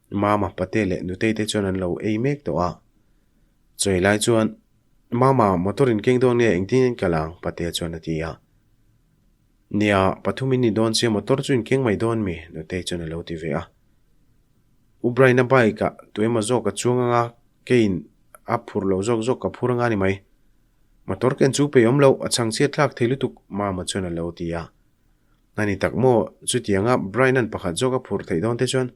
Mama, Pate leh Nutei te chuan an lo ei mek tawh a. Chaw ei lai chuan, Mama, motor in keng dawn nge engtin in kal ang? Pate chuan a ti a. Nia, pathum in ni dawn sia motor chu in keng mai dawn mi? Nutei chuan a lo ti ve a. U Brian-a bike ah tuemaw zawk a chuang anga keiin a phur lo zawk zawk ka phur anga ni mai. Motor ken chu pei awm loh, a chhang chhiat thlak thei lutuk, Mama chuan a lo ti a. A ni tak maw, chutianga Brian-a'n pakhat zawk a phur theih dawn te chuan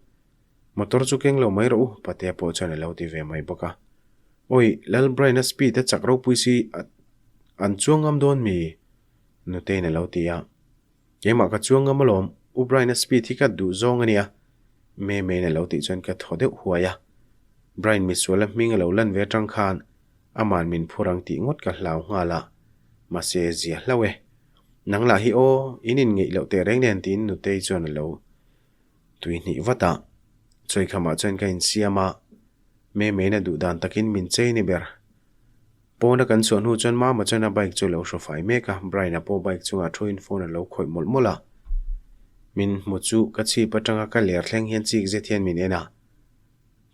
motor chu keng lo mai rawh u, Patea pawh chuan a lo ti ve mai bawk a. Awi, Lal Brian-a speed a chak ropui si an chuang ngam dawn mi? Nutei'n a lo ti a. Keimah ka chuang ngam alawm, U Brian-a speed hi ka duh zawng a nia. Memei'n a lo tih chuan ka thaw deuh huai a. Brian misuala hming a lo lan ve atang khan ama'n min phur ang tih ngawt ka hlau nghal a, mahse zia hlauh e. Nang lah hi aw, in inngeih loh teh reng nen tiin Nutei chuan a lo tui hnih vat a. Chawikhamah chuan ka insiam a, Memei'n a duh dan takin min chei ni ber. Pawna kan chhuah hnu chuan Mama chuan a bike chu a lo hraw fai mek a, Brian-a pawh bike chungah thuin phone a lo khawih mawlh mawlh a. Min hmu chu ka chhip atanga ka ler thleng hian chik zet hian min en a,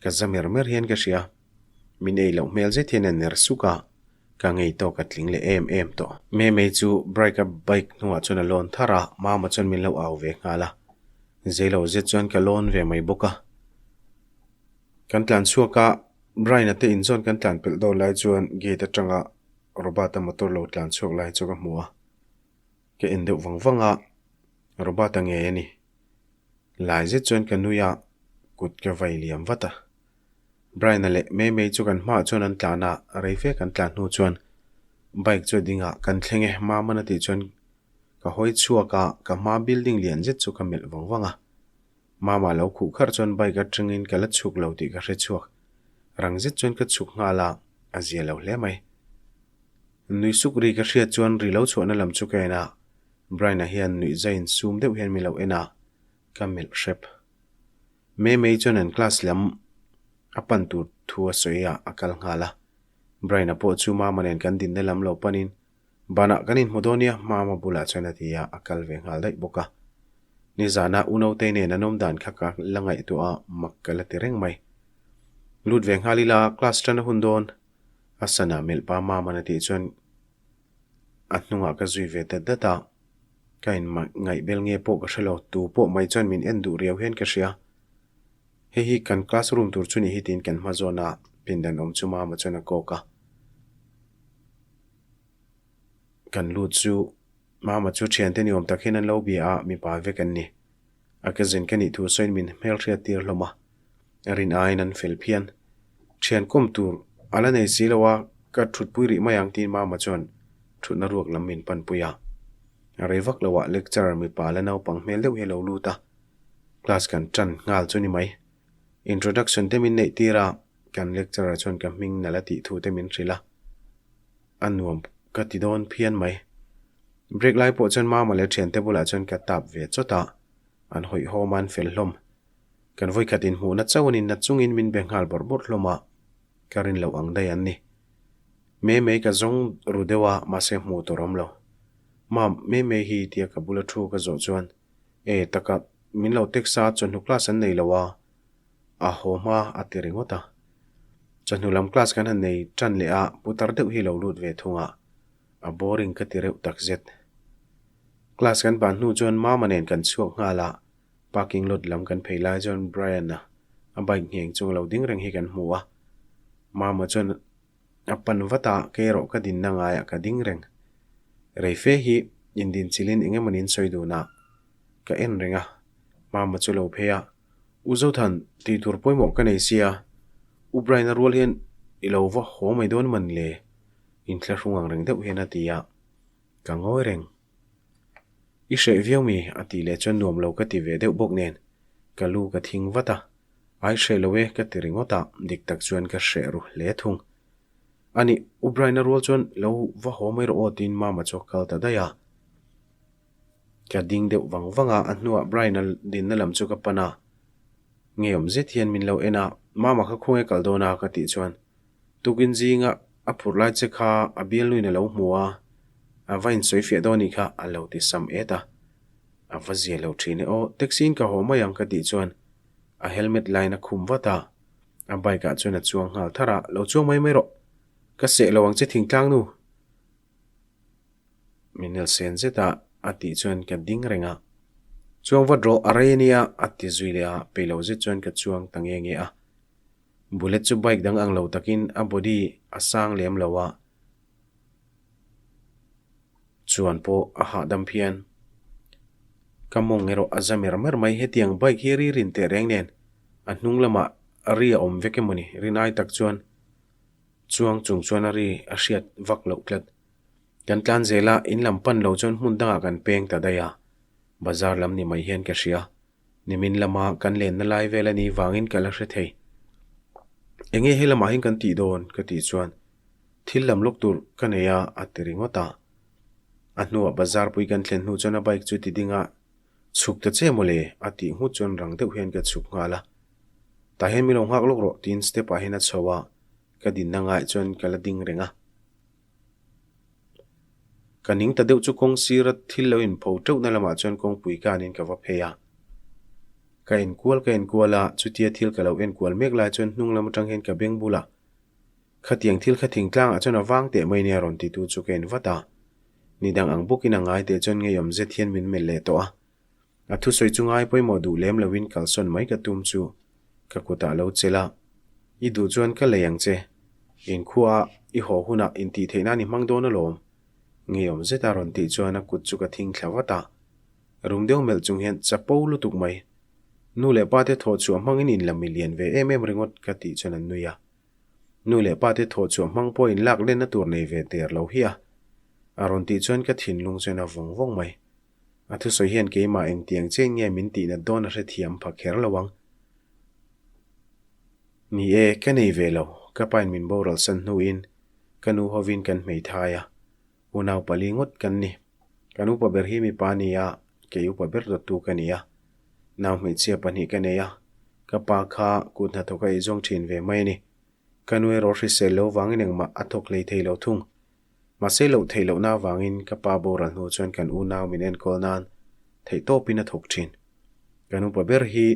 ka za mer mer hian ka hria. Min ei loh hmel zet hian a ner suk a, ka ngei tawk a tling leh em em tawh. Memei chu Brike-a bike hnungah chuan a lawn thar a, Mama chuan min lo au ve nghal a. Zeilo zet chuan ka lawn ve mai bawk a. Kan tlan chhuak a, Brian-a te inzawn kan tlan pelh dawn lai chuan gate atanga Robert-a motor lo tlan chhuak lai chu ka hmu a. Ka en deuh vang vang a, Robert-a ngei a ni. Lai zet chuan ka nui a, kut ka vai liam vat a. Brian-a leh Memei chu kan hmaah chuan an tlan a, rei fe kan tlan hnu chuan bike chu a ding a, kan thleng e, Maman a tih chuan ka hawi chhuak a, ka hma building lian zet chu ka melh vang vang a. Mama lo khuh kharh chuan bike atangin ka la chhuk lo tih ka hre chhuak. Rang zet chuan ka chhuk nghal a, a zia lo hle mai. Nui suk ri ka hriat chuan ri lo chhuahna lam chu ka en a, Brian-a hian nuih zaiin sum deuh hian mi lo en a, ka melh hrep. Memei chuan an class lam a pan tur thu a sawi a, a kal nghal a. Brian-a pawh chu Mama nen kan dinna lam lo panin Banah kan inhmu dawn nia, Mama bulah chuan a ti a, a kal ve nghal daih bawk a. Nizana u Nautei nen an awm dan kha ka la ngaihtuah a, mak ka la ti reng mai. Lut ve nghal ila, class tan a hun dawn, a sana melh pa Mama'n a tih chuan a hnungah ka zui ve dat dat a. Ka inngaihbel nge pawh ka hre lo, tu pawh mai chuan min en duh riau hian ka hria. Hei hi kan classroom tur chu ni hi tiin kan hma zawn a, pindan awm chu Mama chuan a kawk a. Kan lut chu Mama chu thiante ni awm tak hian an lo bia a, mipa vek an ni. A cousin ka nih thu sawiin min hmelhriat tir hlawm a, a rin aiin an fel phian. Thian kawm tur a la nei si lo a, ka thutpui rih mai ang tiin Mama chuan thutna ruak lam min panpui a. A rei vak lo ah lecturer mipa la naupang hmel deuh hi a lo lut a, class kan tan nghal chu ni mai. Introduction te min neih tir a, kan lecturer chuan ka hming nalh a tih thu te min hrilh a. A nuam ka ti dawn phian mai. Break lai pawh chuan Mama leh thiante bulah chuan ka tap ve chawt a, an hawihhawm a an fel hlawm. Kan vawikhat inhmuhna chauh anin na chungin min be nghal bawrh bawrh hlawm a, ka rin loh ang daih an ni. Memei ka zawng ru deuh a, mahse hmuh tur awm lo. Mam, Memei hi tia ka bula thu ka zawh chuan, E taka, min lo text a, chawhnu class an nei lo a, A haw hma a ti ringawt a. Chawhnu lam class kan han nei tan leh a, putar deuh hi lo lut ve thung a, a boring ka ti reuh tak zet. Class kan ban hnu chuan Mama nen kan chhuak nghal a, parking lot lam kan phei lai chuan Brian-a a bike ngheng chung a lo ding reng hi kan hmu a. Mama chuan a pan vat a, kei erawh ka dinna ngaiah ka ding reng. Reife hi indinchilhin eng emawni in sawi dun a, ka en reng a, Mama chu lo phei a, U Zothan, tih tur pawimawh ka nei sia, U Brian-a rual hian i lo va haw mai dawn man le? Inthlahrung ang reng deuh hian a ti a, ka ngawi reng. I hreh viau mi? a tih leh chuan nuam lo ka ti ve deuh bawk nen, ka lu ka thing vat a, Ai hreh lo e ka ti ringawt a, dik tak chuan ka hreh ru hle thung. A nih, U Brian-a rual chuan lo va haw mai rawh aw tiin Mama chu a kal ta daih a. Ka ding deuh vang vang a, a hnuah Brian-a dinna lam chu ka pan a. Ngeiawm zet hian min lo en a, Mama kha khawnge kal dawn a? ka tih chuan tukin zinga a phurh lai che kha a bialnuin a lo hmu a, a va insawi fiah dawn nih kha a lo ti sam et a. A va zia lo thin e aw, taxi in ka haw mai ang ka tih chuan a helmet laiin a khum vat a, a bike ah chuan a chuang nghal thar a, Lo chuang mai mai rawh, ka seh lo ang che thingtlang nu. Min nel sen zet a, a tih chuan ka ding reng a. Chuang vat rawh, a rei ania, a ti zui leh a, peih lo zet chuan ka chuang ta nge nge a. Bullet chu bike dang ang lo takin a body a sang lem lo a, chuan pawh a hahdam phian. Ka mawng erawh a za mer mer mai, hetiang bike hi ri rin teh reng nen a hnung lamah ri a awm vek emawni rinai tak chuan Chuang chung chuan a ri a hriat vak loh tlat. Kan tlan zel a, in lam pan lo chuan hmun dangah kan peng ta daih a. Bazar lam ni mai hian ka hria. Nimin lama kan lenna lai vel a nih vangin ka la hre thei. Enge he lamah hian kan tih dawn? ka tih chuan thil lam lawk tur ka nei a, a ti ringawt a. A hnuah bazar pui kan thlen hnu chuan a bike chu ti ding a, Chhuk ta che mawle? a tih nghut chuan rang deuh hian ka chhuk nghal a. Tah hian min lo nghak lawk rawh tiin step ah hian a chho a, ka dinna ngaiah chuan ka la ding reng a. Ka ning ta deuh chu kawng sira thil lo inpho teuhna lamah chuan kawngpui kanin ka va phei a. Ka enkual ka enkual a, chutia thil ka lo enkual mek lai chuan hnung lam atang hian ka beng bulah Khatiang thil kha thingtlangah chuan a vang teh mai nia rawn titu chu ka en vat a. Ni dang ang bawkin a ngai teh chuan ngeiawm zet hian min melh leh tawh a. A thusawi chu ngai pawimawh duh lem loin kalsawn mai ka tum chu ka kutah lo chelh a, I duh chuan ka lei ang che. Inkhua i haw hunah intih theih nan i hmang dawn alawm. Ngeiawm zeta rawn tih chuan a kut chu ka thing thla vat a. Rum deuh melh chung hian chapo lutuk mai. Nu leh pa te thawh chhuah hmangin in la milian ve em em ringawt ka tih chuan an nui a. Nu leh pa te thawh chhuah hmang pawh in lak lenna tur nei ve der lo hi a. A rawn tih chuan ka thinlung chuan a vawng vawng mai. A thusawi hian keimah engtiang chiang nge min tihnat dawn a hrethiam pha kher lo ang. Ni e, ka nei ve lo, ka pain min boral san hnuin ka nu hovin kan hmeithai a, unau pali ngawt kan ni. Kan upa ber hi mipa a ni a, kei upa ber dawttu ka ni a. Nau hmeichhia pahnih ka nei a, ka pa kha kut hnathawk a eizawng thin ve mai a ni. Ka nu erawh hrisel lo vangin engmah a thawk hlei thei lo thung. Mahse loh theih lohna avangin ka pa boral hnu chuan kan unau min enkawl nan theih tawpin a thawk thin. Kan upa ber hi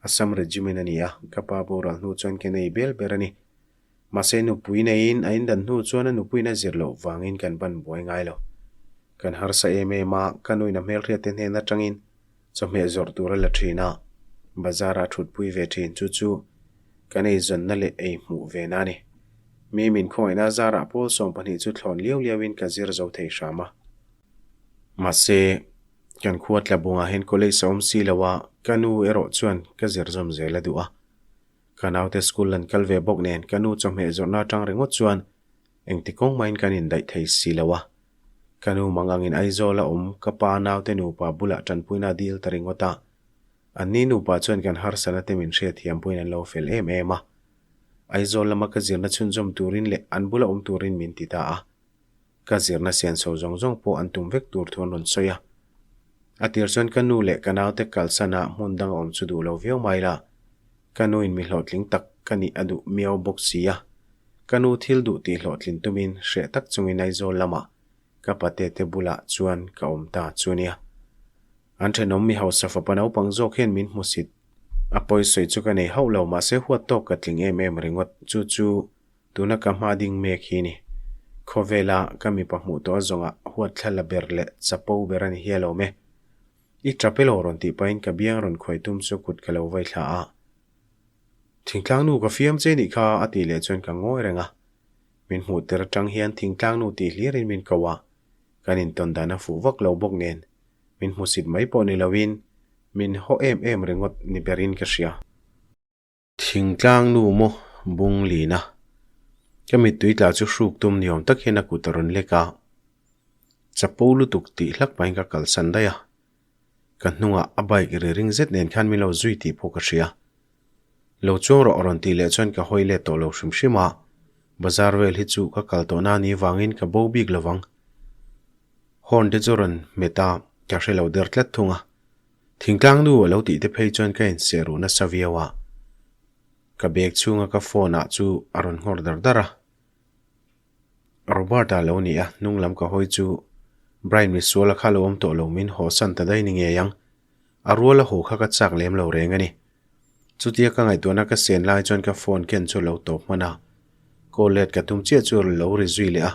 Assam Regiment a ni a, ka pa boral hnu chuan ka nei bel ber a ni. Mahse nupui neiin a indan hnu chuan a nupuiin a zir loh vangin kan ban buai ngai lo. Kan harsa em em a, ka nuin a hmelhriatte hnen atangin Chawhmeh zawrh tur a la thin a, bazar a thutpui ve thin chu chu kan eizawnna leh ei hmuh ve na a ni. Mi min khawngaihna zarah pawl 12 chu thlawn liau liauin ka zir zo thei hram a. Mahse, kan khua tlabungah hian college a awm si lo a, ka nu erawh chuan ka zir zawm zel a duh a. Ka naute school an kal ve bawk nen ka nu chawhmeh zawrhna atang ringawt chuan engti kawng mahin kan indaih thei si lo a. Ka nu mang angin Aizawl a awm, ka pa naute nupa bulah tanpuina a dil ta ringawt a. Anni nupa chuan kan harsatna te min hriatthiampuiin an lo fel em em a. Aizawl lama ka zirna chhunzawm turin leh an bula awm turin min ti ta a. Ka zirna senso zawng zawng pawh an tum vek tur thu an rawn sawi a. A tir chuan ka nu leh ka naute kalsana hmun dang a awm chu duh lo viau mai la. Ka nuin mi hlawhtling tak ka nih a duh miau bawk si a. Ka nu thil duh tih hlawhtlin tumin hreh tak chungin Aizawl lamah ka pate te bulah chuan ka awm ta chu nia. An thenawm mi hausa fapa naupang zawk hian min hmusit. A pawisawi chu ka nei hauh lo mahse huat tawk ka tling em em ringawt chu chu tuna ka hma ding mek hi ni. Khawvela ka mipa hmuh tawh zawngah huat thla la ber leh chapo ber a ni hial awm e. I tap elaw rawn tih pahin ka biang rawn khuai tum chu kut ka lo vai thla a. Thingtlang nu ka fiam che nih kha a tih leh chuan ka ngawi reng a. Min hmuh tir atang hian thingtlang nu tih hlirin min ko a, kan intawn dan a fuh vak lo bawk nen min hmusit mai pawh ni loin min haw em em ringawt ni berin ka hria. Thingtlang nu maw bung lin a, ka mittui tla chu hruk tum ni awm tak hian a kut a rawn lek a, chapo lutuk tih hlak pahin ka kalsan daih a. Ka hnungah a bike ri ring zet nen khan min lo zui tih pawh ka hria. Lo chuang rawh rawn tih leh chuan ka hawi let tawh lo hrim hrim a, bazar vel hi chu ka kal tawh na ni vangin ka bo bik lovang. Horn te chu rawn hmet a. Ka hre lo der tlat thung a. Thingtlang nu a lo tih te phei chuan ka inseh ruh nasa viau a. Ka bag chhunga ka phone ah chu a rawn nghawr dar dar a. Robert-a lo ni a, hnung lam ka hawi chu Brian misuala kha lo awm tawh lo min haw san ta daih ni ngei ang. A rual a haw kha ka chak lem lo reng a ni. Chutia ka ngaihtuahna ka sen lai chuan ka phone ken chu a lo tawp hman a. Call let ka tum chiah chu lo ri zui leh a.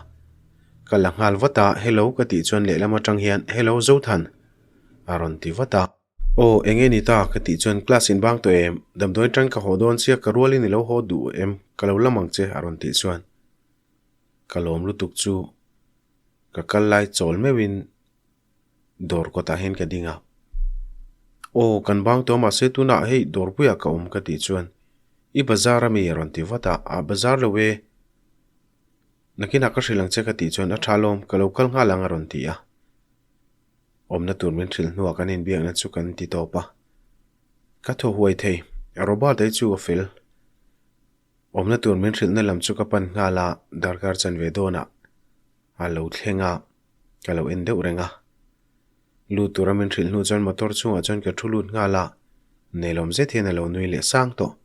Ka la nghal vat a, Hello ka tih chuan lehlam atang hian Hello Zothan a rawn ti vat a. Aw eng nge ni ta ka tih chuan class in bang tawh em? Damdawi atang ka haw dawn sia ka rualin i lo haw duh em? Ka lo lam ang che a rawn tih chuan ka lawm lutuk chu ka kal lai chawl meuhin Dawr kawtah hian ka ding a. Aw, kan bang tawh mahse tunah hei dawrpuiah ka awm ka tih chuan i bazar a mi a rawn ti vat a, a bazar lo e. Nakinah ka hrilh ang che ka tih chuan a tha lawm, ka lo kal nghal ang a rawn ti a. Awmna tur min hrilh hnuah kan inbiakna chu kan ti tawp a. Ka thaw huai thei, Robert-a hi chu a fel. Awmna tur min hrilhna lam chu ka pan nghal a, darkar chanve dawnah a lo thleng a. Ka lo en deuh reng a. Lut tura min hrilh hnu chuan motor chungah chuan ka thu lut nghal a, nelawm zet hian a lo nui leh sang tawh.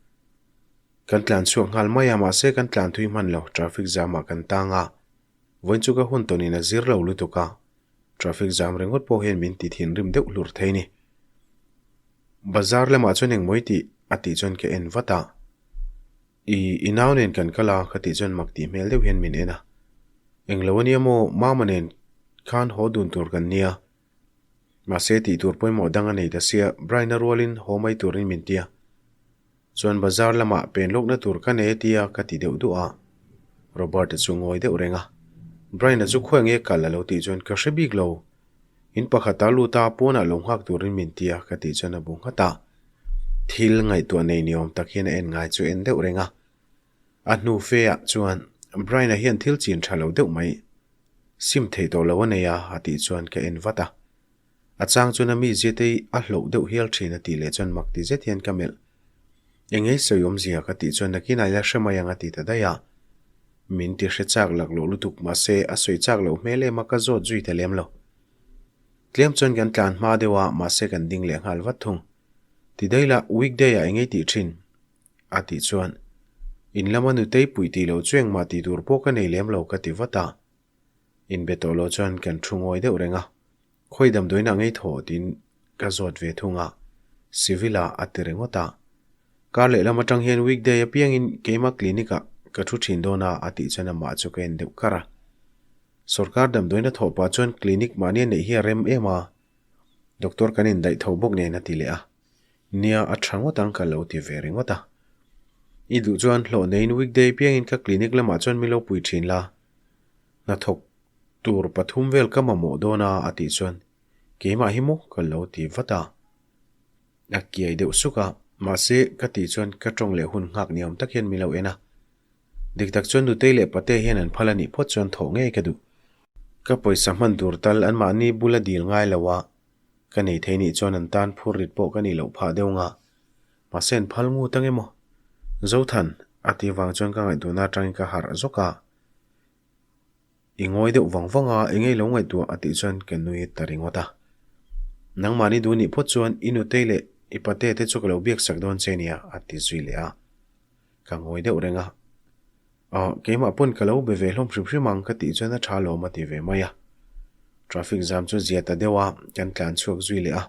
Kan tlan chhuak nghal mai a, mahse kan tlan thui hman lo, traffic jam ah kan tang a. Vawiin chu ka hun tawnin a zir lo lutuk a, traffic jam ringawt pawh hian min ti thinrim deuh hlur thei ni. Bazar lamah chuan engmawi tih a tih chuan ka en vat a. I i nau nen kan kal a ka tih chuan mak tih hmel deuh hian min en a. Englo ania maw mama nen khan haw dun tur kan nia. Mahse tih tur pawimawh dang a nei ta sia Brian-a rualin haw mai turin min tia. Chuan bazar lamah pen lawkna tur ka nei tia ka ti deuh duh a. Robert-a chu ngawi deuh reng a. Brian-a chu khawi nge kal a lo tih chuan ka hre bik lo. In pakhata lut a pawnah lo nghak turin min tia ka tih chuan a bu nghat a. Thil ngaihtuah nei ni awm tak hian a en ngai chu en deuh reng a. A hnu fe ah chuan Brian-a hian thil chin tha lo deuh mai sim theih tawh lo a nei a a tih chuan ka en vat a. A chang chuan a mizia te hi a hloh deuh hial thin a tih leh chuan mak ti zet hian ka melh. Eng ei sawi awmzia ka tih chuan nakinah ila hre mai ang a ti ta daih a. Min ti hre chak lak loh lutuk mahse a sawi chak loh hmel em a ka zawt zui ta lem lo. Tlem chuan kan tlan hma deuh a mahse kan ding leh nghal vat thung. Ti daih la weekday ah eng ei tih thin? A tih chuan in lama nutei puih tih loh chu engmah tih tur pawh ka nei lem lo ka ti vat a. Inbe tawh loh chuan kan thu ngawi deuh reng a. Khawi damdawiinah ngei thaw tiin ka zawt ve thung a, Civil ah a ti ringawt a. Kar lehlam atang hian weekday apiangin keima clinic ah ka thu thin dawn a a tih chuan amah chu ka en deuh kar a. Sorkar damdawiina thawh pah chuan clinic mahni a neih hi a rem em a, doctor kan indaih tho bawk nen a ti leh a. Nia a tha ngawt ang ka lo ti ve ringawt a. I duh chuan hlawh neiin weekday apiangin ka clinic lamah chuan min lo pui thin la. Hnathawk tur pathum vel ka mamawh dawn a a tih chuan keimah hi maw ka lo ti vat a. A kiai deuh suk a, mahse ka tih chuan ka tawng leh hun nghak ni awm tak hian min lo en a. Dik tak chuan Nutei leh Pate hian an phal a nih phawt chuan thawh ngei ka duh. Ka pawisa hman tur tal anmahni bula dil ngai lo a, ka nei thei nih chuan an tan phur rit pawh ka nih loh phah deuh nga. Mahse an phal ngut ang emaw? Zothan, a tih vang chuan ka ngaihtuahna atangin ka harh zawk a. I ngawi deuh vang vang a, eng ei lo ngaihtuah a tih chuan ka nui ta ringawt a. Nangmahni duh nih phawt chuan i nutei leh i pate te chu ka lo biak sak dawn che nia a ti zui leh a. Ka ngawi deuh reng a. Aw, keimah pawn ka lo be ve hlawm hrim hrim ang ka tih chuan a tha lawm a ti ve mai a. Traffic jam chu zia ta deuh a, kan tlan chhuak zui leh a.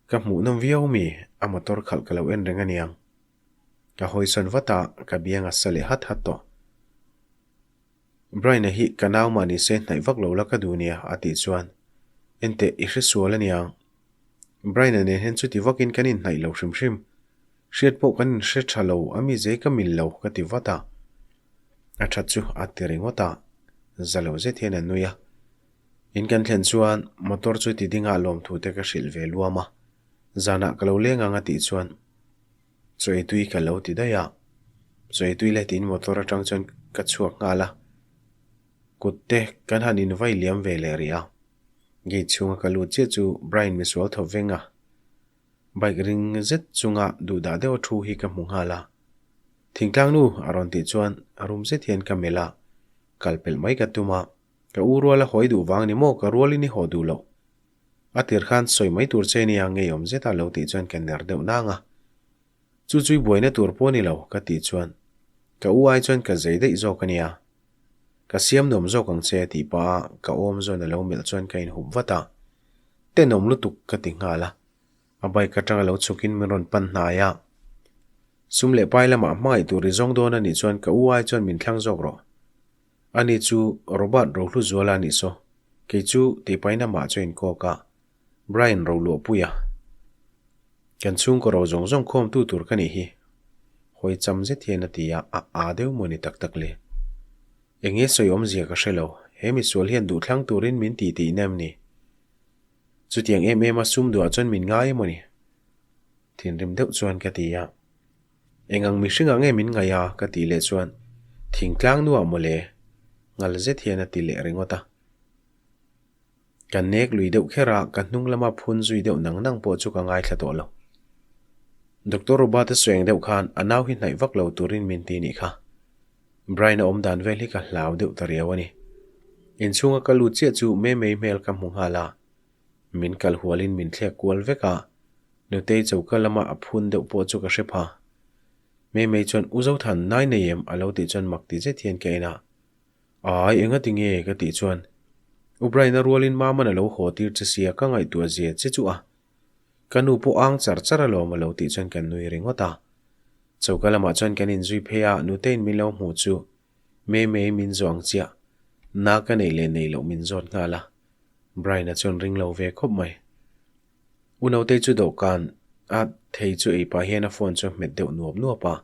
Ka hmuh nawm viau mi, a motor khalh ka lo en reng aniang. Ka hawisawn vat a, ka biang a sa leh hat hat tawh. Brian-a hi ka nau mah nise hnaih vak lo la ka duh nia a tih chuan, Enteh, i hre sual aniang. Brian-a nen hian chuti vakin kan inhnaih lo hrim hrim. Hriat pawh kan inhre tha lo, a mi zei ka mil lo ka ti vat a. A that chu a ti ringawt a, za lo zet hian a nui a. In kan thlen chuan motor chu ti dingah lawmthu te ka hrilh ve luam a, zanah ka lo leng ang a tih chuan Chawi tui ka lo ti daih a, chawi tui leh tiin motor atang chuan ka chhuak nghal a, kut te kan han invai liam ve leh rih a, gate chhunga ka lut chiah chu Brian misual thaw veng a, bike ring zet chunga duhdah deuh a thu hi ka hmu nghal a, Thingtlang nu a rawn tih chuan rum zet hian ka melh a, kal pelh mai ka tum a. Ka u ruala hawi duh vang ni maw ka rualin i haw duh loh. A tir khan sawi mai tur che nia ngeiawm zeta lo tih chuan ka ner deuh nang a. Chu chui buaina tur pawh ni lo ka tih chuan ka u ai chuan ka zei daih zawk a nia. Ka siam nuam zawk ang che tih pah a ka awm zawn a lo melh chuan ka inhup vat a. Tenawm lutuk ka ti nghal a. A bike atanga lo chhukin min rawn pan hnai a. Sum leh pai lamah hmangaih tur i zawng dawn a nih chuan ka u ai chuan min thlang zawk rawh. Ani chu Robert Rohluzuala a nih saw. Kei chu tihpain amah chu a inkawk a. Brian Roluahpuia. Kan chhungkaw ro zawng zawng khawmtu tur ka nih hi. Hawi cham zet hian a ti a, a aa deuh maw ni tak tak le. Eng nge sawi awmzia ka hre lo, he misual hian duhthlang turin min ti tihna em ni? Chutiang em em a sum duah chuan min ngai emaw ni? Thinrim deuh chuan ka ti a. Eng ang mihringah nge min ngaih a? ka tih leh chuan thingtlang nuah maw le? Ngal zet hian a ti leh ringawt a. Ka nek lui deuh kher a, ka hnung lama phun zui deuh nang nang pawh chu ka ngaithla tawh lo. Doctor Robert-a sueng deuh khan a nau hi hnaih vak lo turin min ti nih kha. Brian-a awm dan vel hi ka hlau deuh ta riau a ni. Inchhunga ka lut chiah chu Memei hmel ka hmu nghal a. Min kal hualin min thlek kual vek a, Nutei choka lama a phun deuh pawh chu ka hre pha. Memei chuan U Zothan, nai nei em? a lo tih chuan mak ti zet hian ka en a. Ai, enga ti nge? ka tih chuan U Brian-a rualin Maman a lo haw tir che sia ka ngaihtuah zia che chu a. Ka nu pawh ang char char alawm a lo tih chuan kan nui ringawt a. Choka lamah chuan kan inzui phei a, Nutei'n min lo hmuh chu Memei min zawh ang chiah. Na ka neih leh neih loh min zawt nghal a. Brian-a chuan ring lo ve khawp mai. U Notei chu dawhkan a thei chu ei pah hian a phone chu a hmet deuh nuap nuap a,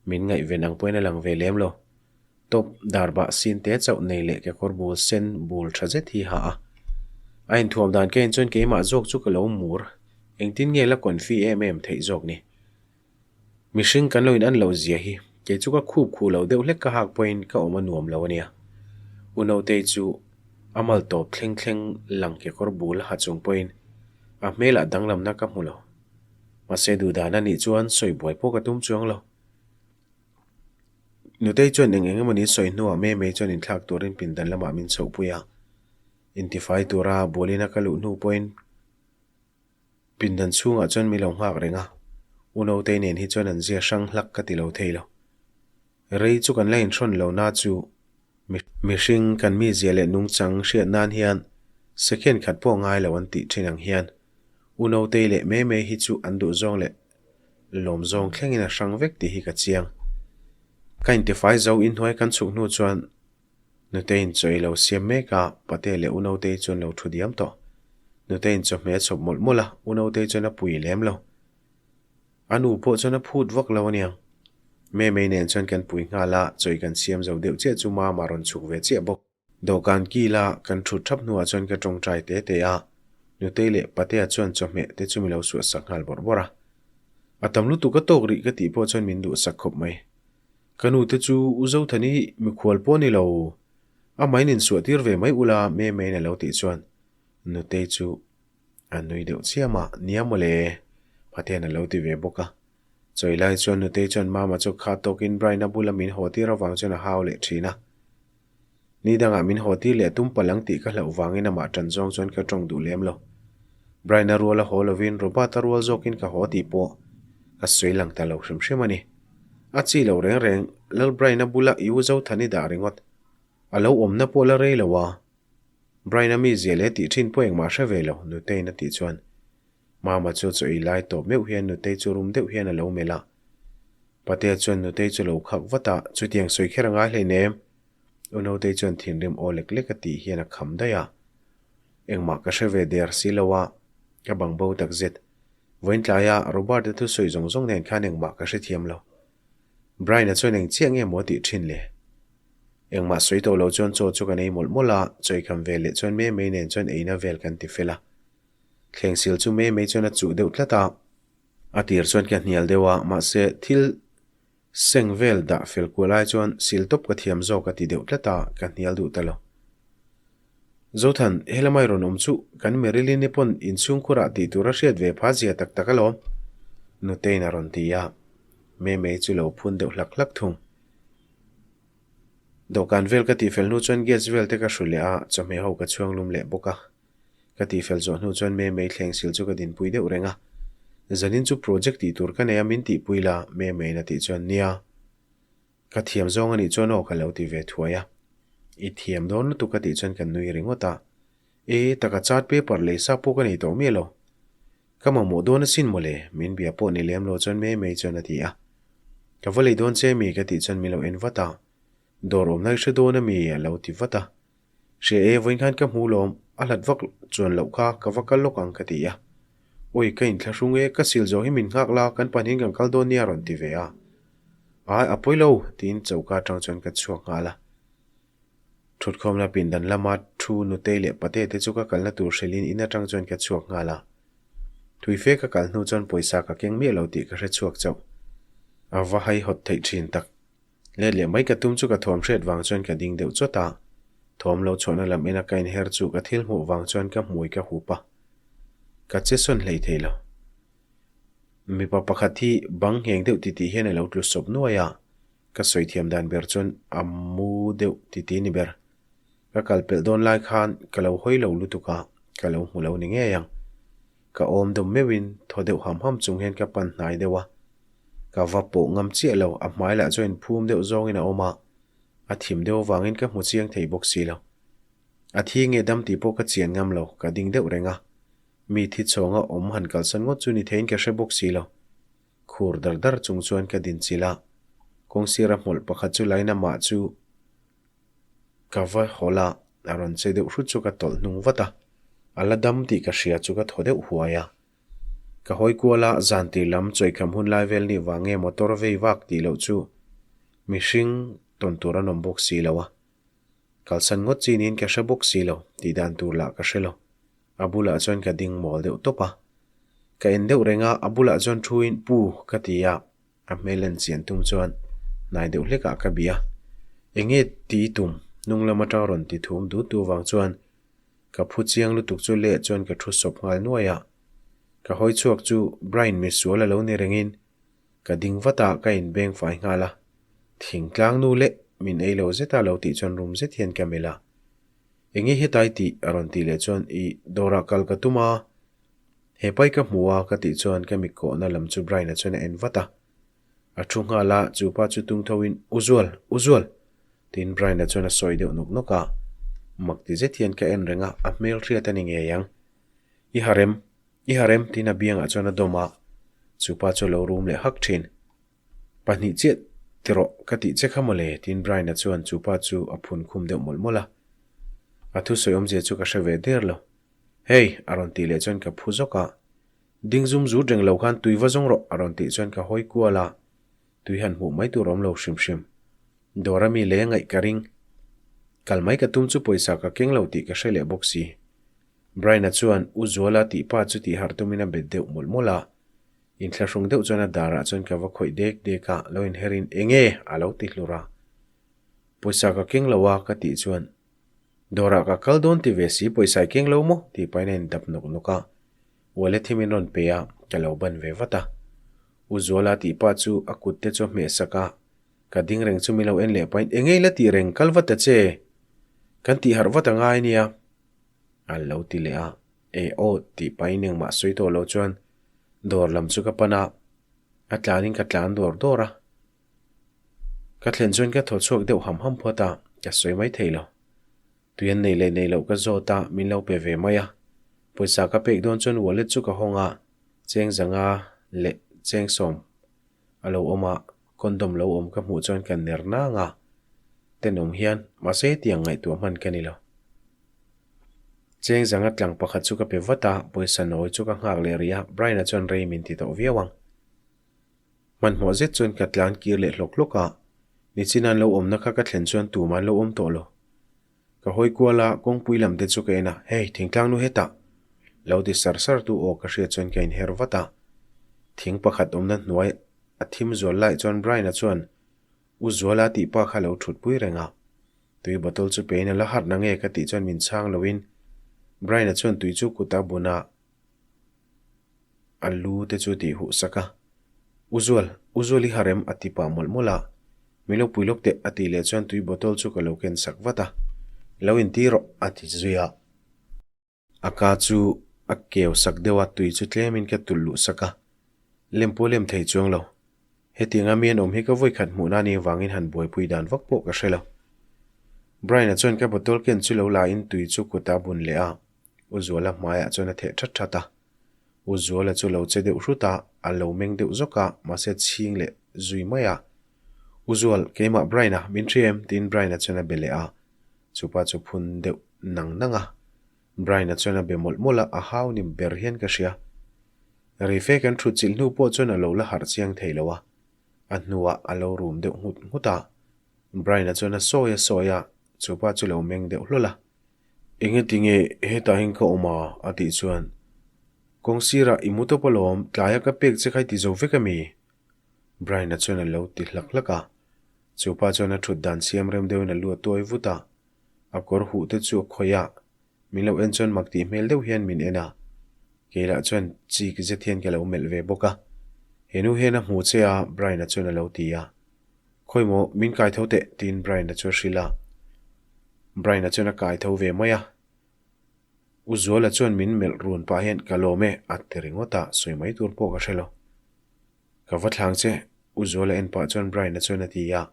min ngaihven ang pawhin a lang ve lem lo. Top dar bah sin te chauh nei leh kekawr bul sen bul tha zet hi ha a. A inthuam dan ka en chuan keimah zawk chu ka lo mur. Engtin nge la confi em em theih zawk ni? Mihring kan lo in an loh zia hi kei chu ka khup khuh loh deuh hlek ka hak pawhin ka awm a nuam lo a nia. U Notei chu a mal tawp thleng thleng lang kekawr bul ha chung pawhin a hmelah danglamna ka hmu lo. Mahse duhdan a nih chuan sawi buai pawh ka tum chuang lo. Nutei chuan eng eng emawni sawi hnuah Mei Mei chuan inthlak turin pindan lamah min chhohpui a. Intifai tura bualina ka luh hnu pawhin Pindan chhungah chuan mi lo nghak reng a, U Notei nen hi chuan an zia hrang hlak ka ti lo thei lo. Rei chu kan la inhrawn lo na chu mihring kan mizia leh nungchang hriat nan hian second khat pawh ngai lo an tih thin ang hian U Notei leh Mei Mei hi chu an duhzawng leh lawmzawng thlengin a hrang vek tih hi ka chiang. Ka intifai zo inhnuai kan chhuk hnu chuan Nuteiin chaw ei lo siam mek a, Pate leh U Notei chuan lo thu diam tawh. Nuteiin chawhmeh a chhawp mawlh mawlh a, U Notei chuan a pui lem lo. A nu pawh chuan a phut vak lo aniang. Memei nen chuan kan pui nghal a, chaw ei kan siam zo deuh chiah chu Mama rawn chhuk ve chiah bawk. Dawhkan kila kan thut thap hnuah chuan ka tawngtai te te a, Nutei leh Patea chuan chawhmeh te chu mi lo suahsak nghal bawrh bawrh a. A tam lutuk a tawk rih ka tih pawh chuan min duhsak khawp mai. Ka nu te chu U Zothani mikhual pawh ni lo, amahin insuah tir ve mai ula Memeiin a lo tih chuan Nutei chu a nui deuh chiam a, Nia mawle, Patea'n a lo ti ve bawk a. Chawi lai chuan Nutei chuan Mama chu kha tawkin Brian-a bula min haw tir avang chuan a hau leh thin a. Ni dangah min haw tir leh tum palh ang tih ka hlauh vangin amah ṭan zawng chuan ka ṭawng duh lem lo. Brian-a rual a haw lovin Robert-a rual zawkin ka haw tih pawh ka sawi lang ta lo hrim hrim a ni. A chi lo reng reng, Lal Brian-a bula i u Zothani dah ringawt. A lo awmna pawh la rei lo a. Brian-a mizia leh tih ṭhin pawh engmah hre ve lo, Nutei'n a tih chuan Mama chu chaw ei lai tawp meuh hian Nutei chu rum deuh hian a lo melh a. Patea chuan Nutei chu lo khak vat a, chutiang sawi kher a ngai hleinem. U Notei chuan thinrim aw lek lek a tih hian a kham daih a. Engmah ka hre ve der si lo a, ka bang bo tak zet. Vawiin tlaia Robert-a thusawi zawng zawng nen khan engmah ka hrethiam lo. Brian-a chuan eng chiah nge maw a tih thin le? Engmah sawi tawh lo chuan chaw chu kan ei mawlh mawlh a, chaw ei kham ve leh chuan Mei Mei nen chuan eina vel kan ti fel a. Thleng sil chu Mei Mei chuan a chuh deuh tlat a. A tir chuan ka hnial deuh a, mahse thil seng vel dah fel kual ai chuan sil tawp ka thiam zawk a ti deuh tlat a, ka hnial duh ta lo. Zothan, helamai rawn awm chu kan Marilyn-i pawn inchhungkhurah tih tur a hriat ve pha zia tak tak alawm, Nutei'n a rawn ti a, Mei Mei chu lo phun deuh hlak hlak thung. Dawhkan vel ka tihfel hnu chuan gas vel te ka hru leh a, chawhmeh ho ka chhuang lum leh bawk a. Ka tihfel zawh hnu chuan Memei thleng sil chu ka dinpui deuh reng a. Zanin chu project tih tur ka nei a, min tihpui la, Memeiin a tih chuan nia. Ka thiam zawng a nih chuan aw ka lo ti ve thuai a. I thiam dawn lutuk ka tih chuan ka nui ringawt a. E, taka chart paper lei sa pawh ka nei tawh miah lo. Ka mamawh dawn asin mawle, min bia pawh ni lem lo chuan Memei chuan a ti a. Ka va lei dawn che mi ka tih chuan min lo en vat a. Dawr awmna i hre dawn a mi a lo ti vat a. Hria e, vawiin khan ka hmu lawm, a hlat vak chuan loh kha ka va kal lawk ang ka ti a. Awi, ka inthlahrung e, ka sil zawh hi min nghak la, kan pahnihin kan kal dawn nia a rawn ti ve a. Ai, a pawi lo, tiin choka atang chuan ka chhuak nghal a. Thutkhawmna pindan lama thu Nutei leh Pate te chu ka kalna tur hrilhin in atang chuan ka chhuak nghal a. Thuife ka kal hnu chuan pawisa ka keng miah lo tih ka hre chhuak chauh. A va haihawt theih thin tak. Let leh mai ka tum chu ka thuam hriat vang chuan ka ding deuh chawt a, thawm lo chhuahna lam ena ka inher chu ka thil hmuh vang chuan ka hmui ka hup a, ka che sawn hlei thei lo. Mipa pakhat hi bang ngheng deuh titih hian a lo tlu sawp nuai a, ka sawi thiam dan ber chuan a mu deuh titih ni ber. Ka kal pelh dawn lai khan ka lo hawi lo lutuk a, ka lo hmu lo ni ngei ang. Ka awm dawm meuhin thaw deuh ham ham chung hian ka pan hnai deuh a. Ka va pawh ngam chiah lo, a hmai lah chuan inphum deuh zawngin a awm a, a thim deuh avangin ka hmu chiang thei bawk si lo. A thi nge dam tih pawh ka chian ngam lo, ka ding deuh reng a. Mi thi chhawnga awm han kalsan ngawt chu ni theiin ka hre bawk si lo. Khur dar dar chung chuan ka din chilh a, kawngsira hmawlh pakhat chu lain amah chu Ka va hawl a, a rawn che deuh hrut chu ka tawlh hnung vat a, a la dam tih ka hria chu ka thaw deuh huai a. Ka hawi kual a, zan tir lam chawikham hun lai vel nih vang nge motor vei vak tih loh chu mihring tawn tur an awm bawk si lo a. Kalsan ngawt chi niin ka hre bawk si lo, tih dan tur lah ka hre lo. A bulah chuan ka ding mawl deuh tawp a. Ka en deuh reng a, a bulah chuan thuin Pu ka ti a. A hmel en chian tum chuan hnai deuh hlekah ka bih a, Enge ti tum? Hnung lam atang rawn ti thum dut tu vang chuan ka phu chiang lutuk chu leh chuan ka thu sawp nghal nuai a. Ka hawi chhuak chu Brian misual a lo ni rengin ka ding vat a, ka inbeng fai nghal a. Thingtlang nu leh min ei lo zeta lo tih chuan rum zet hian ka melh a. Enge hetai tih? a rawn tih leh chuan I dawrah kal ka tum a, He pai ka hmu a ka tih chuan ka mi kawhna lam chu Brian-a chuan a en vat a. A thu nghal a, chu pa chu tung tho in, U Zual! U Zual! tiin Brian-a chuan a sawi deuh nawk nawk a. Mak ti zet hian ka en reng a, a hmel hriat a ni ngei ang. I ha rem! I ha rem! tiin a biangah chuan a dawm a, chu pa chu a lo rum leh hak thin. Pahnih chiah ti rawh ka tih che kha mawle tiin Brian-a chuan chu pa chu a phun khum deuh mawlh mawlh a. A thusawi awmzia chu ka hre ve der lo. Hey! a rawn tih leh chuan ka phu zawk a. Ding zum zut reng lo khan tui va zawng rawh a rawn tih chuan ka hawi kual a. Tui han hmuh mai tur awm lo hrim hrim. Dawr a mi lei a ngaih ka ring. Kal mai ka tum chu pawisa ka keng lo tih ka hre leh bawk si. Brian-a chuan U Zuala tih pa chu tih harh tumin a bet deuh mawlh mawlh a. Inthlahrung deuh chuan a darah chuan ka va khawih dek dek a, lo inherin Enge? a lo ti hlur a. Pawisa ka keng lo a ka tih chuan Dawrah ka kal dawn ti ve si pawisa i keng lo maw? tih pahin a indap nawk nawk a. Wallet hi min rawn pe a, ka lo ban ve vat a. U Zuala tih pa chu a kut te chu a hmeh sak a, ka ding reng chu min lo en leh pahin Eng ei la tih reng, kal vat ta che! Kan tih harh vat a ngai nia. A lo ti leh a, E aw tih pahin engmah sawi tawh lo chuan dawr lam chu ka pan a, a tlanin ka tlan dawr dawr a. Ka thlen chuan ka thaw chhuak deuh ham ham phawt a, ka sawi mai thei lo. Tui an nei leh nei loh ka zawt a, min lo pe ve mai a. Pawisa ka pek dawn chuan wallet chu ka hawng a, cheng zanga leh cheng sawm a lo awm a, condom lo awm ka hmuh chuan ka ner nang a, tenawm hian mahse hetiang ngaihtuah hman ka ni lo. Cheng zanga tlang pakhat chu ka pe vat a, pawisa nawi chu ka nghak leh rih a, Brian-a chuan rei min ti tawh viau ang. Hmanhmawh zet chuan ka tlan kir leh hlawk hlawk a, nichin an lo awmna kha ka thlen chuan tumah an lo awm tawh lo. Ka hawi kual a, kawngpui lam te chu ka en a, Hey, thingtlang nu hetah! Lo ti sar sar tu aw ka hriat chuan ka inher vat a. Thing pakhat awmna hnuai a thim zual lai chuan Brian-a chuan U Zuala tih pa kha lo thutpui reng a. Tui bottle chu pein a la harh na nge ka tih chuan min chhang loin Brian-a chuan tui chu kut a bun a, A lu te chu tih huh sak a. U Zual, U Zual i harem a ti pah mawlh mawlh a. Min lo pui lawk teh a tih leh chuan tui bottle chu ka lo ken sak vat a. Lo inti rawh a ti zui a. A ka chu a keu sak deuh a, tui chu tlemin ka tulh luh sak a. Lem pawh lem thei chuang lo. Hetianga mi an awm hi ka vawikhat hmuhna a nih avangin han buaipui dan vak pawh ka hre lo. Brian-a chuan ka bottle ken chu lo la in tui chu kut a bun leh a, U Zuala hmaiah chuan a theh that that a. U Zuala chu lo che deuh hrut a, a lo meng deuh zawk a, mahse chhing leh zui mai a. U Zual, keimah Brian-a, min hria em? tiin Brian-a chuan a be leh a. Chupa chu phun deuh nang nang a. Brian-a chuan a be mawlh mawlh a, a hau ni ber hian ka hria. Reife kan thut chilh hnu pawh chuan a lo la harh chiang thei lo a, a hnuah a lo rum deuh nghut nghut a. Brian-a chuan a sawi a sawi a, chupa chu lo meng deuh hlawl a. Engati nge hetah hian ka awm a? a tih chuan, Kawng sirah i mu tawp alawm, tlaia ka pek che kha i ti zo vek a mi? Brian-a chuan a lo ti hlak hlak a. Chupa chuan a thut dan siam rem deuhin a lu a tuai vut a, a kawr huh te chu a khawih a, min lo en chuan mak tih hmel deuh hian min en a, kei lah chuan chik zet hian ka lo melh ve bawk a, he nu hian a hmu che a Brian-a chuan a lo ti a, Khawi maw min kai tho teh tiin Brian-a chu a hrilh a, Brian-a chuan a kai tho ve mai a, U Zuala chuan min melh run pah hian ka lawm e a ti ringawt a, sawi mai tur pawh ka hre lo. Ka va thlang che, U Zuala en pah chuan Brian-a chuan a ti a.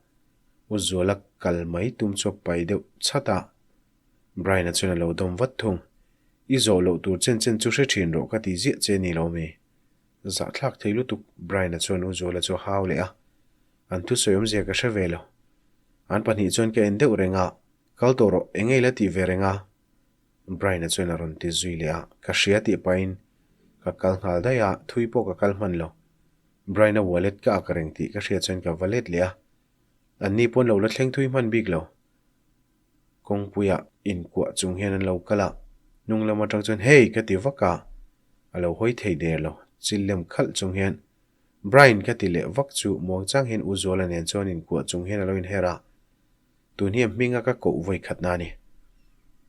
U Zuala kal mai tum chu a pai deuh chhat a. Brian-a chuan a lo dawm vat thung. I zawh loh tur chen chen chu hre thin rawh ka ti ziah che ni lo mi. Zahthlak thei lutuk, Brian-a chuan U Zuala chu a hau leh a. An thusawi awmzia ka hre ve lo. An pahnih chuan ka en deuh reng a, Kal tawh rawh, eng nge i la tih ve reng a? Brian-a chuan a rawn ti zui leh a, ka hria tih pahin ka kal nghal daih a, thui pawh ka kal hman lo. Brian-a wallet ka ak reng tih ka hriat chuan ka va let leh a, anni pawn lo la thleng thui hman bik lo. Kawngpuiah inkuah chung hian an lo kal a, hnung lam atang chuan Hey! ka ti vak a, a lo hawi thei der lo, chil lem khalh chung hian Brian ka ti leh vak chu muangchang hian U Zuala nen chuan inkuah chung hian a lo inher a, Tun hi a hminga ka koh vawi khatna a ni.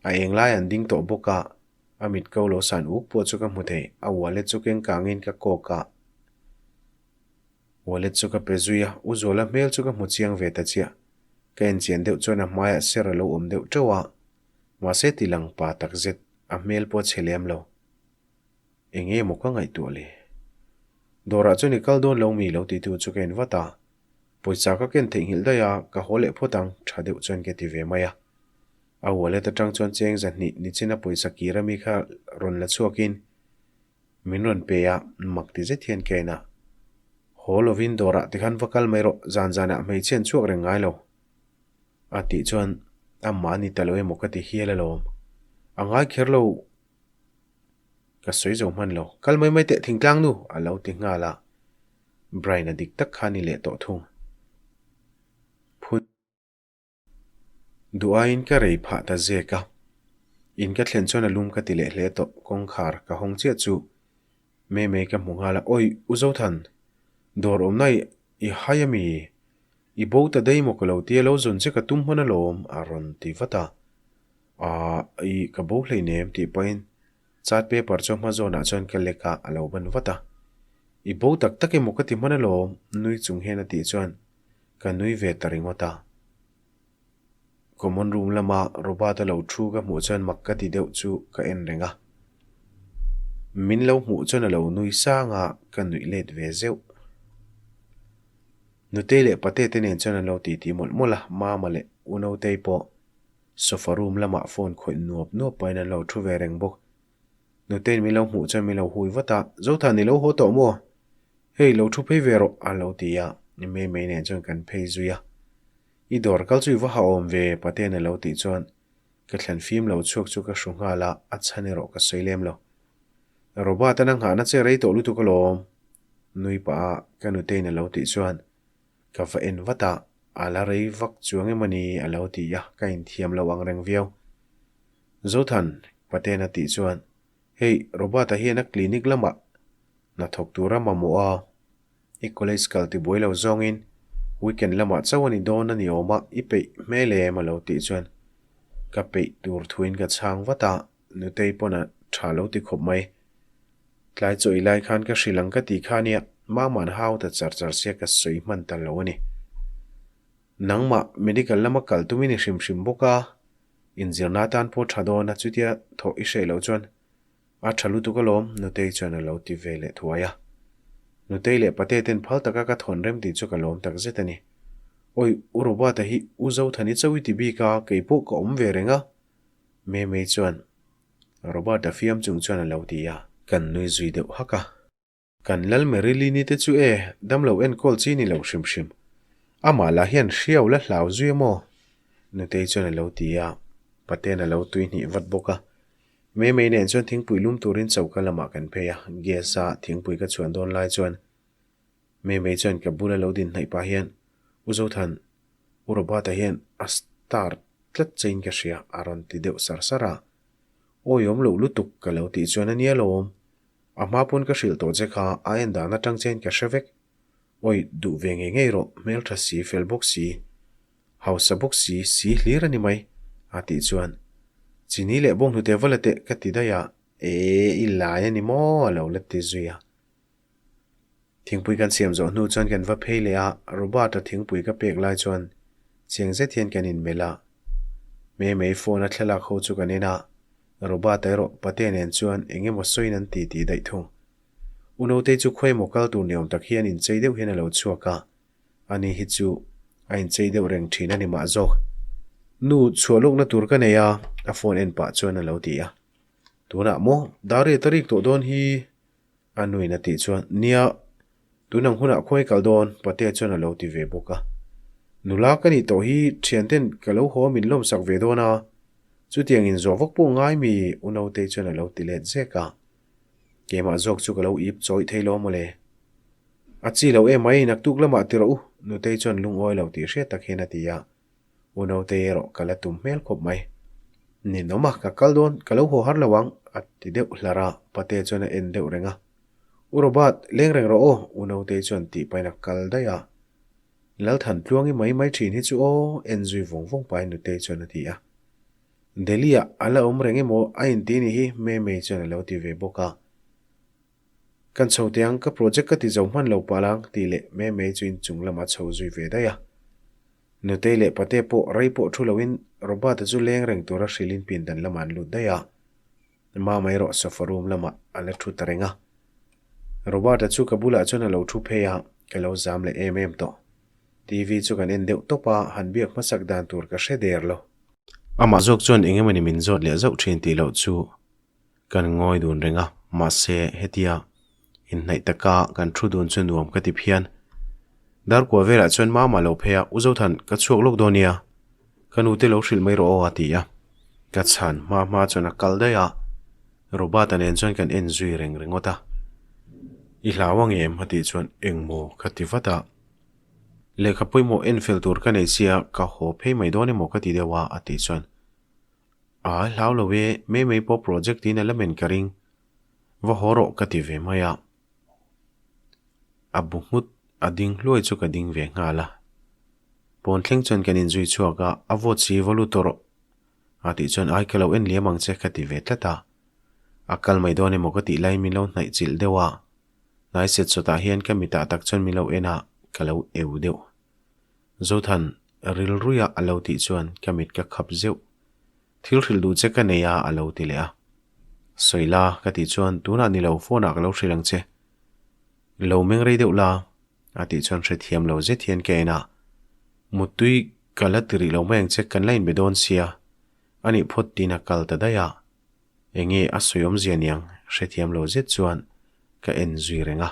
A eng lai an ding tawh bawk a, a mit ko lo san uk pawh chu ka hmu thei. A wallet chu keng kangin ka kawk a, wallet chu ka pe zui a, U Zuala hmel chu ka hmu chiang ve ta chiah. Ka en chian deuh chuan a hmaiah ser a lo awm deuh teuh a, mahse ti lang pa takzet, a hmel pawh a chhe lem lo. Eng emaw ka ngaihtuah le? Dawrah chuan i kal dawn lo mi lo titu chu ka en vat a, Pawisa ka ken theihnghilh daih a, ka haw leh phawt ang, tha deuh chuan ka ti ve mai a. A wallet atang chuan cheng zahnih nichina pawisa kir ami kha rawn la chhuakin min rawn pe a, mak ti zet hian ka en a. Haw lovin dawrah tikhan va kal mai rawh, zan zanah hmeichhe an chhuak reng ngai lo. A tih chuan amah a ni ta lo emaw ka ti hial alawm. A ngai kher lo. Ka sawi zo hman lo. Kal mai mai teh thingtlang nu! a lo ti nghal a. Brian a dik tak kha a ni leh tawh thung. Phun duh aiin ka rei phah ta zek a. In ka thlen chuan a lum ka ti leh hle tawh. Kawngkhar ka hawng chiah chu Mei mei ka hmu nghal a. Awi U Zothan! Dawr awmna i hai a mi? I bo ta daih maw ka lo tia lo zawn che ka tum hman alawm a rawn ti vat a. Aaa i ka bo hleinem tih pahin chart paper chu hma zawnah chuan ka lek a, a lo ban vat a. I bo tak tak emaw ka ti hman alawm nui chung hian a tih chuan ka nui ve ta ringawt a. Common room lama Robert-a lo thu ka hmuh chuan mak ka ti deuh chu ka en reng a. Min lo hmuh chuan a lo nui sang a, ka nuih let ve zeuh. Nutei leh Pate te nen chuan an lo titi mawlh mawlh a, Mama leh Unotei pawh Sofa room lamah phone khawih nuap nuap pahin an lo thu ve reng bawk. Nutei'n min lo hmuh chuan min lo hui vat a, Zothan i lo haw tawh maw? Hei lo thu phei ve rawh a lo ti a, Mei Mei nen chuan kan phei zui a. I dawr kal chu i va hauhawm ve Pate'n a lo tih chuan ka thlen fim lo chhuak chu ka hru nghal a, a chhan erawh ka sawi lem lo. Robert-a'n a nghahna che rei tawh lutuk alawm nui pah a ka nutei'n a lo tih chuan Ka va en vat a, a la rei vak chuang em a ni a lo ti a, ka inthiam lo ang reng viau. Zothan, Paten a tih chuan, Hei, Robert-a hian a clinic lamah hnathawk tur a mamawh a, i college kal tibuai lo zawngin weekend lamah chauh a ni dawn a ni awm a, i peih hmel em a lo tih chuan ka peih tur thuin ka chhang vat a, Nutei pawn a tha lo ti khawp mai. Tlai chaw i lai khan ka hrilh ang ka ti kha nia, Mama'n hau ta char char sia ka sawi hman ta lo a ni. Nangmah medical lama kal tum i ni hrim hrim bawk a, inzirna atan pawh tha dawn a, chutia thawh i hreh loh chuan a tha lutuk alawm, Nutei chuan a lo ti ve leh thuai a. Nutei leh Pate ten phal taka ka thawn rem tih chu ka lawm tak zet a ni. Awi, U Robert-a hi U Zothani chauh i ti bik a, kei pawh ka awm ve reng a. Memei chuan Robert-a fiam chung chuan a lo ti a, kan nui zui deuh hak a. Kan Lal Marilyn-i te chu e, damlo enkawl chi ni lo hrim hrim. Amah lah hian hriau la hlau zui a maw? Nutei chuan a lo ti a, Paten a lo tui hnih vat bawk a. Memei nen chuan thingpui lum turin choka lamah kan phei a, gas-a thingpui ka chhuan dawn lai chuan Memei chuan ka bula lo din hnaih pah hian, U Zothan, U Robert-a hian a star tlat chein ka hria a rawn ti deuh sar sar a. Awi awm loh lutuk ka lo tih chuan a nia lawm. A hma pawn ka hrilh tawh che kha a en dan atang chein ka hre vek. Awi duh ve ngei ngei rawh, hmeltha si, fel bawk si, hausa bawk si, si hlir a ni mai a tih chuan Chini leh bawnghnute va la teh ka ti daih a, ee i lai a ni maw a lo la ti zui a. Thingpui kan siam zawh hnu chuan kan va phei leh a, Robert-a thingpui ka pek lai chuan chiang zet hian kan inmelh a. Memei phone-a thlalak ho chu kan en a, Robert-a erawh Pate nen chuan eng emaw sawiin an ti tih daih thung. U Notei chu khawi emaw kal tur ni awm tak hian inchei deuh hian a lo chhuak a, ani hi chu a inchei deuh reng thin a ni mah zawk. Nu, chhuah lawkna tur ka nei a, a phone en pah chuan a lo ti a. Tunah maw, Dariat a rik tawh dawn hi. A nuin a tih chuan, Nia, tun ang hunah khawi kal dawn? Patea chuan a lo ti ve bawk a. Nula ka nih tawh hi thianten ka lo haw min lawmsak ve dawn a, chutiang in zawh vak pawh ngai mi? U Nautei chuan a lo ti let zek a. Keimah zawk chu ka lo ip chawih thei lo mawle. A chi lo em mai, naktuk lamah ti rawh u, Nutei chuan lungawi lo tih hriat tak hian a ti a. U Nautei erawh ka la tum hmel khawp mai. Ninawm a, ka kal dawn, ka lo haw har lo ang, a ti deuh hlar a, Pate chuan a en deuh reng a. U Robert, leng reng rawh aw, U Nautei chuan tih pahin a kal daih a. Lalthan tluangi mai mai thin hi chu aw, en zui vawng vawng pahin Nutei chuan a ti a. Delhi-ah a la awm reng emaw a inti ni hi Memei chuan a lo ti ve bawk a. Kan chho teh ang, ka project ka ti zo hman lo pah lang tih leh Memei chu inchung lamah a chho zui ve daih a. Nutei leh Pate pawh rei pawh thu loin Robert-a chu leng reng tura hrilhin pindan lamah an lut daih a. Mama erawh sofa room lamah a la thu ta reng a. Robert-a chu ka bulah chuan a lo thu phei a, ka lo zam leh em em tawh. TV chu kan en deuh tawp a, han biak hmasak dan tur ka hre der lo. Amah zawk chuan eng emawni min zawt leh zauh thin tih loh chu Kan ngawi dun reng a, mahse hetia inhnaih taka kan thu dun chu nuam ka ti phian. Darkua velah chuan mama lo phei a, U Zothan, ka chhuak lawk dawn nia, ka nute lo hrilh mai rawh aw a ti a. Ka chhan hma hma chuan a kal daih a, Robert-a nen chuan kan en zui reng ringawt a. I hlau ang em? a tih chuan engmaw ka ti vat a. Lehkha pawimawh en fel tur ka nei sia, ka haw phei mai dawn emaw ka ti deuh a, a tih chuan. A hlau lo e, mei mei pawh project in a la men ka ring. Va haw rawh ka ti ve mai a. A bu nghut a ding hluai chu ka ding ve nghal a. Pawn thleng chuan kan inzui chhuak a, a vote si va lut rawh. A tih chuan ai ka lo en liam ang che ka ti ve tlat a. A kal mai dawn emaw ka tih laiin min lo hnaih chilh deuh a. Hnai set sawtah hian ka mitah tak chuan min lo en a, ka lo eu deuh. Zothan, rilruia a lo tih chuan ka mit ka khap zeuh. Thil hrilh duh che ka nei a, a lo ti leh a. Sawi la, ka tih chuan tunah ni lo phone ah ka lo hrilh ang che. Lo meng rei deuh la, a tih chuan hrethiam lo zet hian ka en a. Muttui ka la ti rih lo mai ang che, kan la inbe dawn sia. A nih phawt tiin a kal ta daih a. Enge a sawi awmzia niang, hrethiam lo zet chuan ka en zui reng a.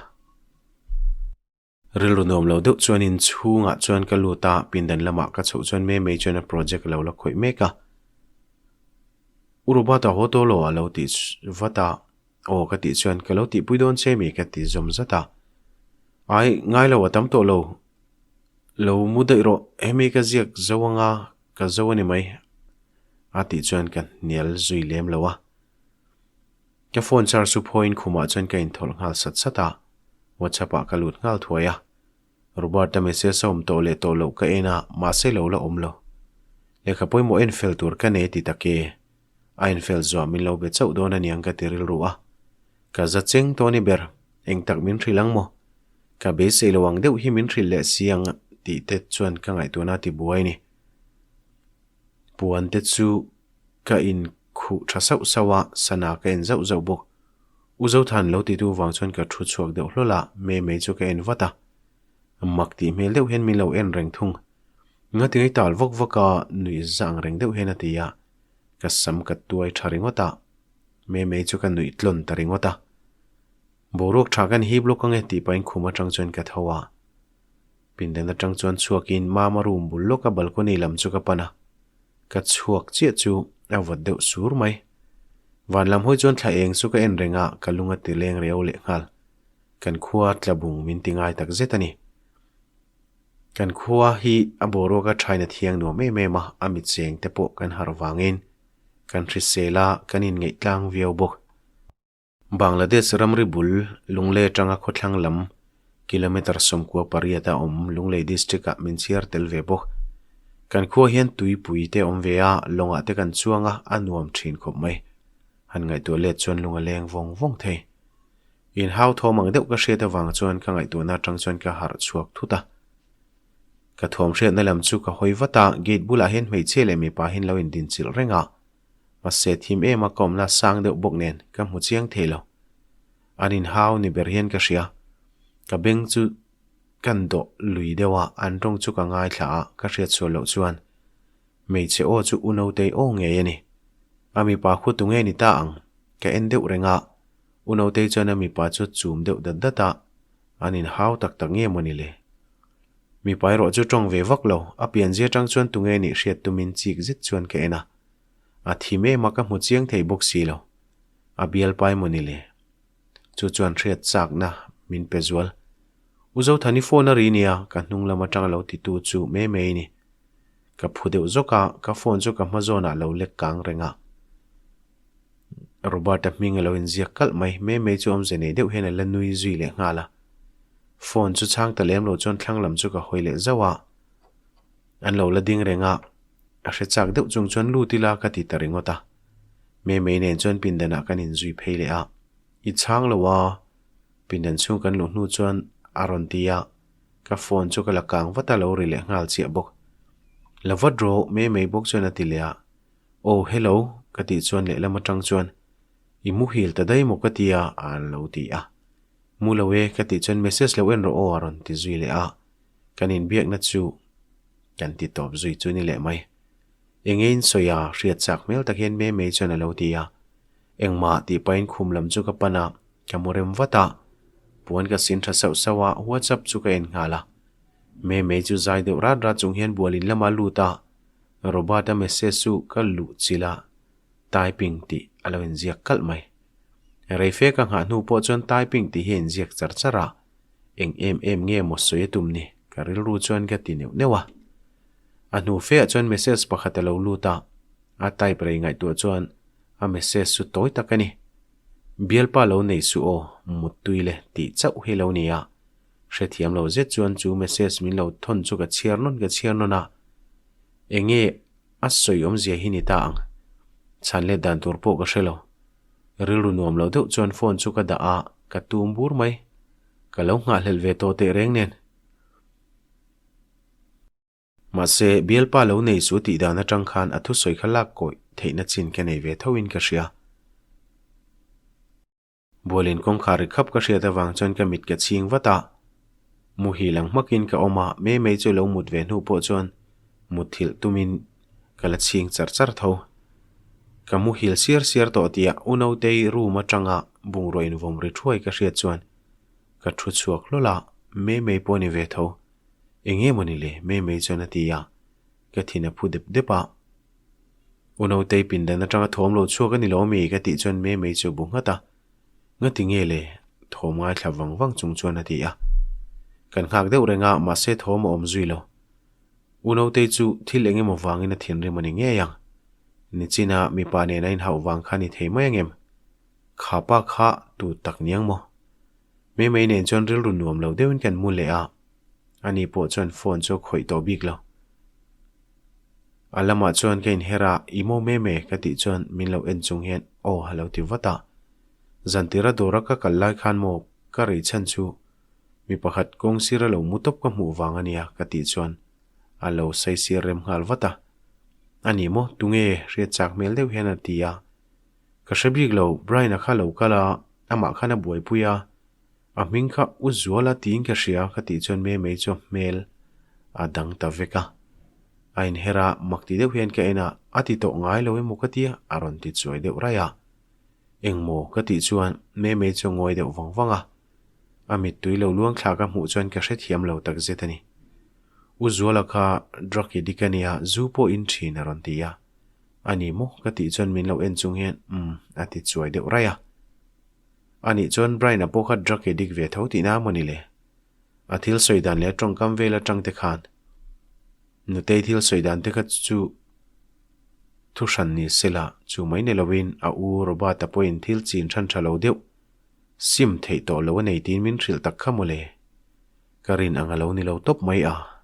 Rilru nuam lo deuh chuan in chhungah chuan ka lut a, pindan lamah ka chhoh chuan Mei Mei chuan a project a lo la khawih mek a. U Robert-a haw tawh lo a lo tih vat a, aw ka tih chuan ka lo tihpui dawn che mi ka ti zawm zat a. Ai, ngai lo a tam tawh lo, lo mu daih rawh, hemi ka ziak zo anga ka zo a ni mai a tih chuan ka hnial zui lem lo a. Ka phone charge chu phawiin khumah chuan ka inthawlh nghal sat sat a, WhatsApp ah ka lut nghal thuai a. Robert-a message a awm tawh leh tawh loh ka en a, mahse lo la awm lo. Lehkha pawimawh en fel tur ka nei ti tak e. A en fel zuah min lo be chauh dawn aniang ka ti rilru a. Ka za cheng tawh a ni ber, eng tak min hrilh ang maw? Ka beisei lo ang deuh hi min hrilh leh si ang. tih te chuan ka ngaihtuahna a ti buai a ni. Puan te chu ka inkhuh tha sauh sauh a, sana ka en zauh zauh bawk. U Zothan lo titu vang chuan ka thu chhuak deuh hlawl a, Memei chu ka en vat a. Mak tih hmel deuh hian min lo en reng thung. Ngati ngei tal vak vak a, nuih za ang reng deuh hian a ti a. Ka sam ka tuai tha ringawt a, Memei chu ka nuih tlawn ta ringawt a. Boruak tha kan hip lawk ange tih pahin khum atang chuan ka tho a. Pindan atang chuan chhuakin Mama room bul lawka balcony lam chu ka pan a. Ka chhuak chiah chu a vawt deuh sur mai. Van lam hawi chuan thla eng chu ka en reng a, ka lung a ti leng riau leh nghal. Kan khua tla bung min ti ngai tak zet a ni. Kan khua hi a boruak a thain a thiang nuam em em a, a mitcheng te pawh kan harh vangin kan hrisel a, kan inngeih tlang viau bawk. Bangladesh ramri bul Lunglei atanga khawthlang lam kilometre 98 a awm Lunglei district ah min chhiar tel ve bawk. Kan khua hian tuipui te awm ve a, lawngah te kan chuang a, a nuam thin khawp mai. Han ngaihtuah let chuan lung a leng vawng vawng thei. Inhau thawm ang deuh ka hriat avang chuan ka ngaihtuahna atang chuan ka harh chhuak thut a. Ka thuam hriatna lam chu ka hawi vat a, gate bulah hian hmeichhia leh mipa hian lo indinchilh reng a. Mahse thim em a ka awmna sang deuh bawk nen ka hmu chiang thei lo. An inhau ni ber hian ka hria. Ka beng chu kan dawh lui deuh a, an tawng chu ka ngaithla a, ka hriat sual loh chuan hmeichhe aw chu u Notei aw ngei a ni. A mipa khu tu nge ni ta ang? Ka en deuh reng a, u Notei chuan a mipa chu chum deuh dat dat a, an inhau tak tak nge maw ni le? Mipa erawh chu tawng ve vak lo, a pianzia atang chuan tu nge nih hriat tumin chik zet chuan ka en a. A thim em a ka hmu chiang thei bawk si lo. A bialpa emaw ni le? Chu chuan hriat chakna min pe zual. U Zothani phone a ri nia ka hnung lam atanga lo titu chu mai mai ni. Ka phu deuh zawk a, ka phone chu ka hma zawnah lo lek kang reng a. Robert-a hming a lo inziak kalh mai, mai mai chu awmze nei deuh hian a la nui zui leh nghal a. Phone chu chhang ta lem lo chuan thlang lam chu ka hawi leh zauh a. An lo la ding reng a, a hre chak deuh chung chuan lut ila ka ti ta ringawt a. Memei nen chuan pindanah kan inzui phei leh a, I chhang lo a, pindan chhung kan luh hnu chuan a rawn ti a, ka phone chu ka la kang vat a lo ri leh nghal chiah bawk. La vat rawh Memei bawk chuan a ti leh a, Aw hello ka tih chuan lehlam atang chuan I muhil ta daih maw ka ti a a lo ti a. Mu lo e ka tih chuan message lo en rawh aw a rawn ti zui leh a. Kan inbiakna chu kan ti tawp zui chu ni leh mai. Enge in sawi a, hriat chak hmel tak hian Mei Mei chuan a lo ti a. Engmah tih pahin khum lam chu ka pan a, ka mu rem vat a. Puan ka sin tha sauh sauh a, WhatsApp chu ka en nghal a. Mei Mei chu zai deuh rat rat chung hian bualin lamah a lut a, Robert-a message chu ka luh chilh a, typing tih a lo inziak kalh mai. Reife ka nghah hnu pawh chuan typing tih hi a inziak char char a. Eng em em nge maw sawi a tum ni? Ka rilru chuan ka ti neuh neuh a. A hnu feah chuan message pakhat a lo lut a, a type rei ngaihtuah chuan a message chu tawi tak a ni. Bialpa lo nei suh aw, muttui le tih chauh hi lo ni a. Hrethiam lo zet chuan chu message min lo thawn chu ka chhiar nawn ka chhiar nawn a. Enge a sawi awmzia hi ni ta ang? Chhan let dan tur pawh ka hre lo. Rilru nuam lo deuh chuan phone chu ka dah a, ka tum bur mai. Ka lo nghahhlelh ve tawh teh reng nen. Mahse, bialpa lo nei chu tih dan atang khan a thusawi kha lak kawih theihna chin ka nei ve thoin ka hria. Bualin kawngkhar ri khap ka hriat avang chuan ka mit ka chhing vat a. Muhil ang hmakin ka awm a, Mei Mei chu lo mut ve hnu pawh chuan mutthilh tumin ka la chhing char char tho. Ka muhil siar siar tawh tih U Notei room atanga bungrua invawm ri thuai ka hriat chuan ka thu chhuak hlawl a, Mei Mei pawh a ni ve tho. Eng nge maw ni le? Mei Mei chuan a ti a, ka thin a phu dep dep a. U Notei pindan atanga thawm lo chhuak a ni lo ami? ka tih chuan Mei Mei chu a bu nghat a. Ngati nge le? Thawm ngaithla vang vang chung chuan a ti a. Kan nghak deuh reng a, mahse thawm a awm zui lo. U Notei chu thil eng emaw vangin a thinrim a ni ngei ang. Nichina mipa nen a inhauh vang kha ni thei mai angem? Kha pa kha tu tak niang maw? Mei Mei nen chuan rilru nuam lo deuhin kan mu leh a, ani pawh chuan phone chu a khawih tawh bik lo. A lamah chuan ka inher a, I maw meme? ka tih chuan min lo en chung hian aw a lo ti vat a. Zantira dawra ka kal lai khan maw ka rei chhan chu? Mi pakhat kawng sir a lo mu tawp ka hmuh vang a nia ka tih chuan a lo saisir rem nghal vat a. A ni maw? Tunge? Hriat chak hmel deuh hian a ti a. Ka hre bik lo, Brian-a kha lo kal a, amah khan a buaipui a. A hming kha u zual a tiin ka hria ka tih chuan Memei chu a hmel a dang ta vek a. A inher a, mak ti deuh hian ka en a, a ti tawh ngai lo emaw ka tia a rawn ti chuai deuh raih a. Engmaw ka tih chuan Memei chu a ngawi deuh vang vang a. A mittui lo luang thla ka hmuh chuan ka hrethiam lo tak zet a ni. U Zuala kha drug addict a nia, zu pawh in thin a rawn ti a. A ni maw? Ka tih chuan min lo en chung hian umm a ti chuai deuh raih a. A nih chuan Brian-a pawh kha drug addict ve tho tihna a maw ni le? A thil sawi dan leh a tawngkam vel atang te khan Nutei thil sawi dan te kha chu thu hran ni sela chu mai ni loin a u Robert-a pawhin thil chin than tha lo deuh sim theih tawh lo a nei tiin min hrilh tak kha maw le? Ka rin ang a lo ni lo tawp mai a.